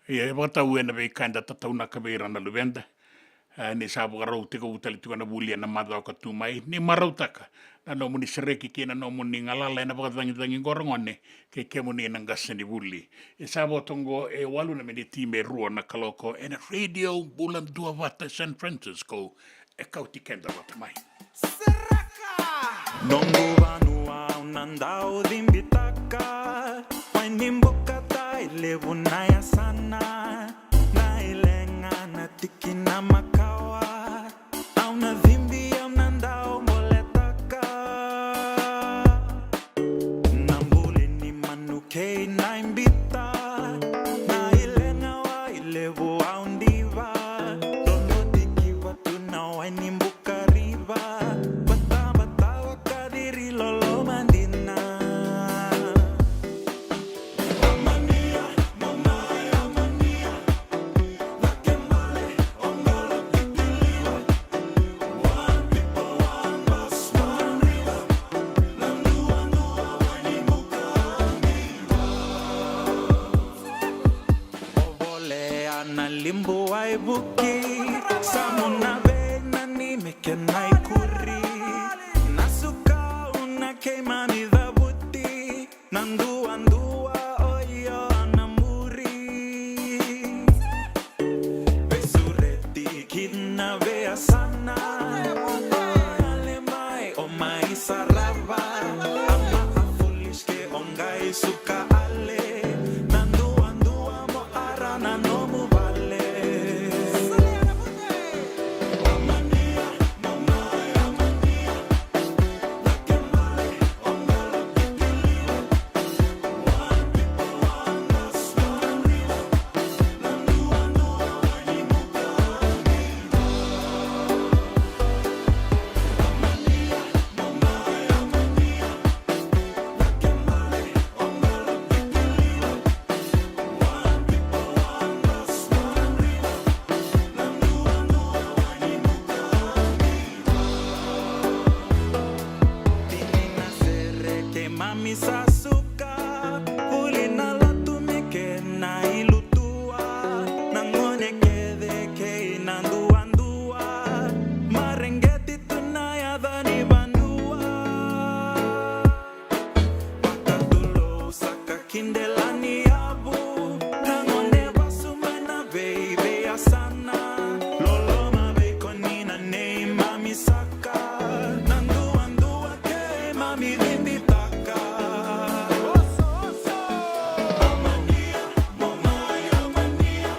Ia, e vakatau ena veika eda tataunaka vei ira na luveda. A, ni sa vakarau tekivu tale tiko na vuli ena macawa ka tu mai, ni marautaka na nomuni sereki kei na nomuni galala ena vakacagicagi qo, ragone, kei kemuni na qase ni vuli. E sa vo toka qo e walu na miniti me rua na kaloko ena Radio Bula Duavata San Francisco. E kauti keda vata mai. Noqu vanua au na dau cibitaka, Wainibuka, Tailevu na yasana, na ilega, na tikina makawa, au na cibi, au na dau boletaka. Na buli ni manu kei na ibita, na ilega, Wailevu au diva, dodotiki vatu na Wainibuka riva, batabata vakaciri loloma dina. O volea na libu waivuki, samu na veinanumi kei na ikuri, na suka au na keimami cavuti, na duadua o io na muri. Veisureti ki na veiyasana, yale mai o mai sarava, ama a foolish ke o qai suka ale, na duadua mo ara na nomu vale. Tini na sere keimami sa suka, vuli na lotu me kena ilutua, na gone kece kei na duadua, mareqeti tu na yaca ni vanua. Vakatulou saka ki delaniyavu, na gone vasu mai na veiveiyasana, loloma vei koni na neimami saka, na duadua keimami cibitaka. Amania, mo mai amania,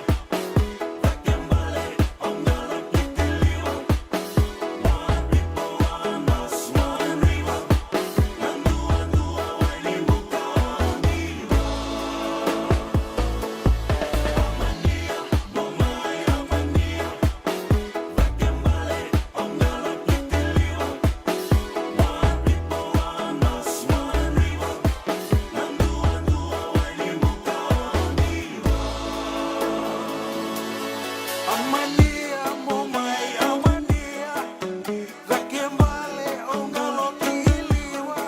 cake bale o qalo ki liwa.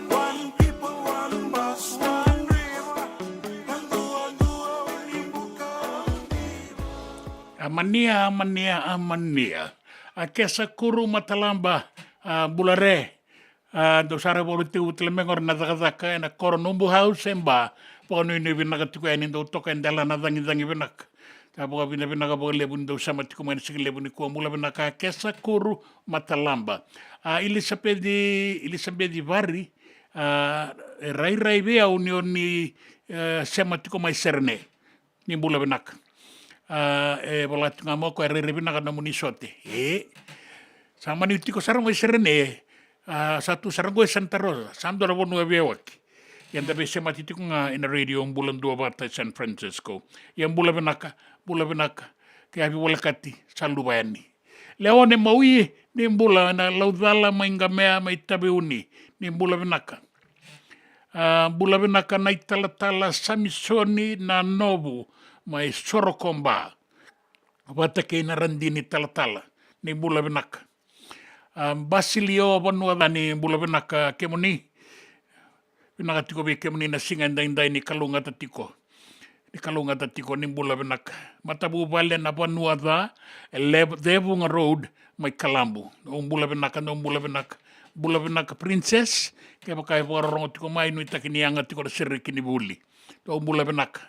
One people, one bus, one river. Dua, dua, Wainibuka. Amania, amania, amania. A Kesa Kuru Matalaba, a, bula re. A, dou sa ra valu tiko vata tale mai qori na cakacaka ena koro Nubu House e Ba. Vakanuinui vinaka tiko yani, dou toka e dela na cagicagi vinaka. Sa vakavinavinaka vakalevu ni dou sema tiko mai na siga levu nikua. Bula vinaka Kesa Kuru Matalaba. A, Ilisapeci, Ilisapeci Vari, a, e rairai vei au ni o ni, e, sema tiko mai Serene. Ni bula vinaka. A, e vola tiko ga mai o koya, e rairai vinaka na nomuni sote. E sa mani tiko sara mai Serene, a, sa tu sara qo e Santa Rosa, sa dua na vanua e veiyawaki. Ia da veisemati tiko ga ena Radio Bula Duavata e San Francisco. Ia bula vinaka, bula vinaka. Ke yavi volekati, sa luva yani. Leone Maui, ni bula, na Laucala mai Qamea, mai Taveuni, ni bula vinaka. A, bula vinaka na italatala Samisoni Nanovu mai Sorokoba. Vata kei na Radini talatala, ni bula vinaka. A, Basilio Vanuaca, ni bula vinaka kemuni. Vinaka tiko vei kemuni na siga edaidai, ni kalougata tiko. Ni kalougata tiko, ni bula vinaka. Matavuvale na Vanuaca, e Lev-, Cevuga Road, mai Kalabu. Dou bula vinaka, dou bula vinaka. Bula vinaka Princess, kevaka e vakarorogo tiko mai, nuitaki ni yaga tiko na sereki ni vuli. Dou bula vinaka.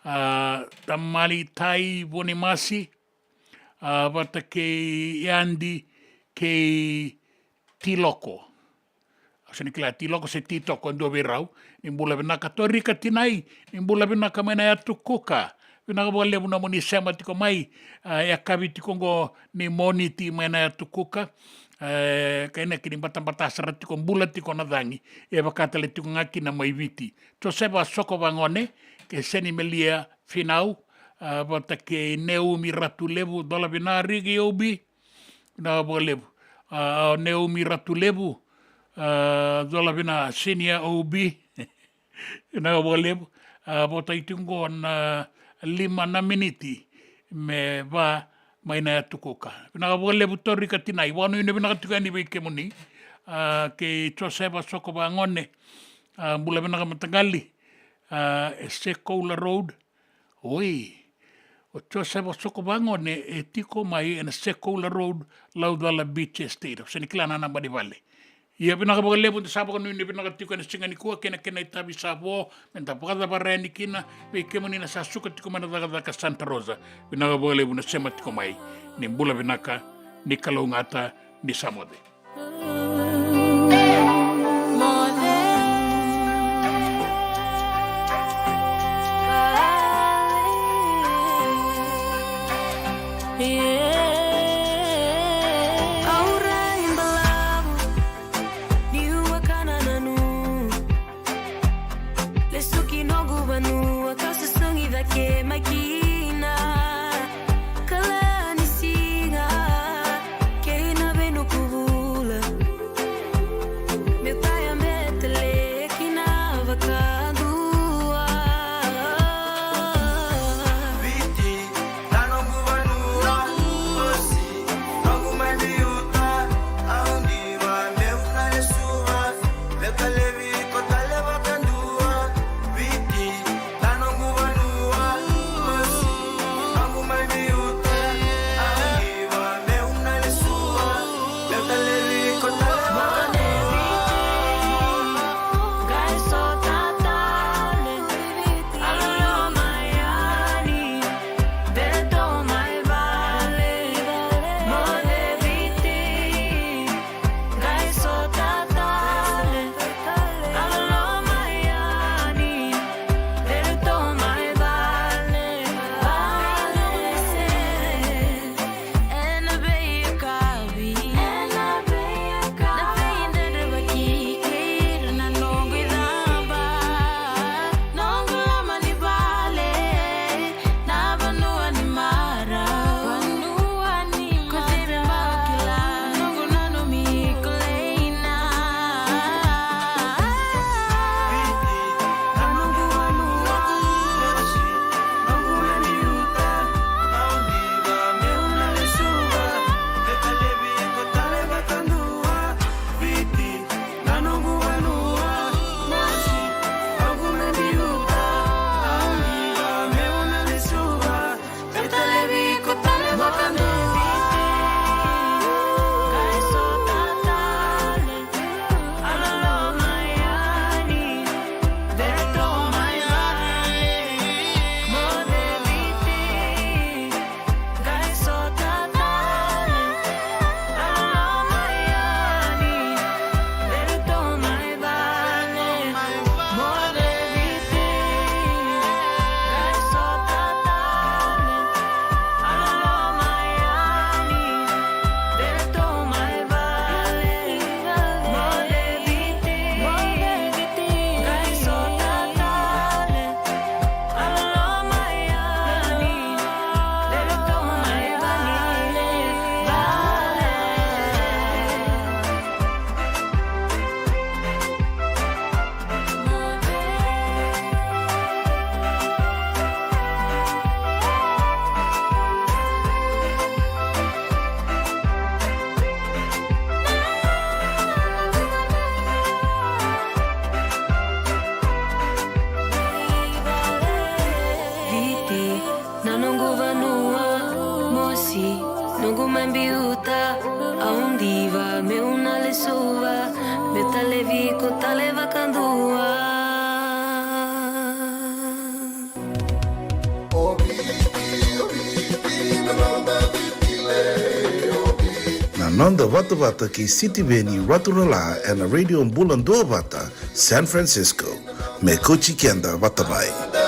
A, Tamali Tai Vonimasi, a, vata kei Yadi, kei Tiloko. Au sega ni kila Tiloko se Titoko, e dua vei rau. Ni bula vinaka Torika Tinai, ni bula vinaka mai na Yatu Kuka. Vinaka vakalevu na nomuni sema tiko mai, a, yakavi tiko oqo ni Moniti mai na Yatu Kuka. E, kainaki ni batabata sara tiko, bula tiko na cagi. E vaka tale tiko ga kina mai Viti. Josefa Sokovagone, kei Senimelia Finau, a, vata kei Neumi Ratulevu, cola vina Riki Obi, vinaka vakalevu. A, Neumi Ratulevu, a, cola vina Senior Obi, vinaka vakalevu. A, vata i tiko qo na lima na miniti me va mai na Yatu Kuka. Vinaka vakalevu Torika Tinai, vakanuinui vinaka tiko yani vei kemuni. A, kei Josefa Sokovagone, a, bula vinaka mataqali. A, e Sekoula Road. Oi. O Josefa Sokovagone e tiko mai ena Sekoula Road, Laucala Beach Estate. Au sega ni kila na naba ni vale. Ia vinaka vakalevu, da sa vakanuinui vinaka tiko ena siga nikua kei na kena itavi sa vo, me da vakacavara yani kina, vei kemuni na sa suka tiko mai na cakacaka Santa Rosa. Vinaka vakalevu na sema tiko mai. Ni bula vinaka, ni kalougata, ni sa moce. Lesu ki noqu vanua kau susugi cake mai kina. Kala ni siga kei na venukuvu Biuta, au diva meu na lesuva, meu talevi ko tale vakadua. Na noda vatavata kei Sitiveni Raturala ena Radio Bula Duavata, San Francisco. Me kauti keda vata mai.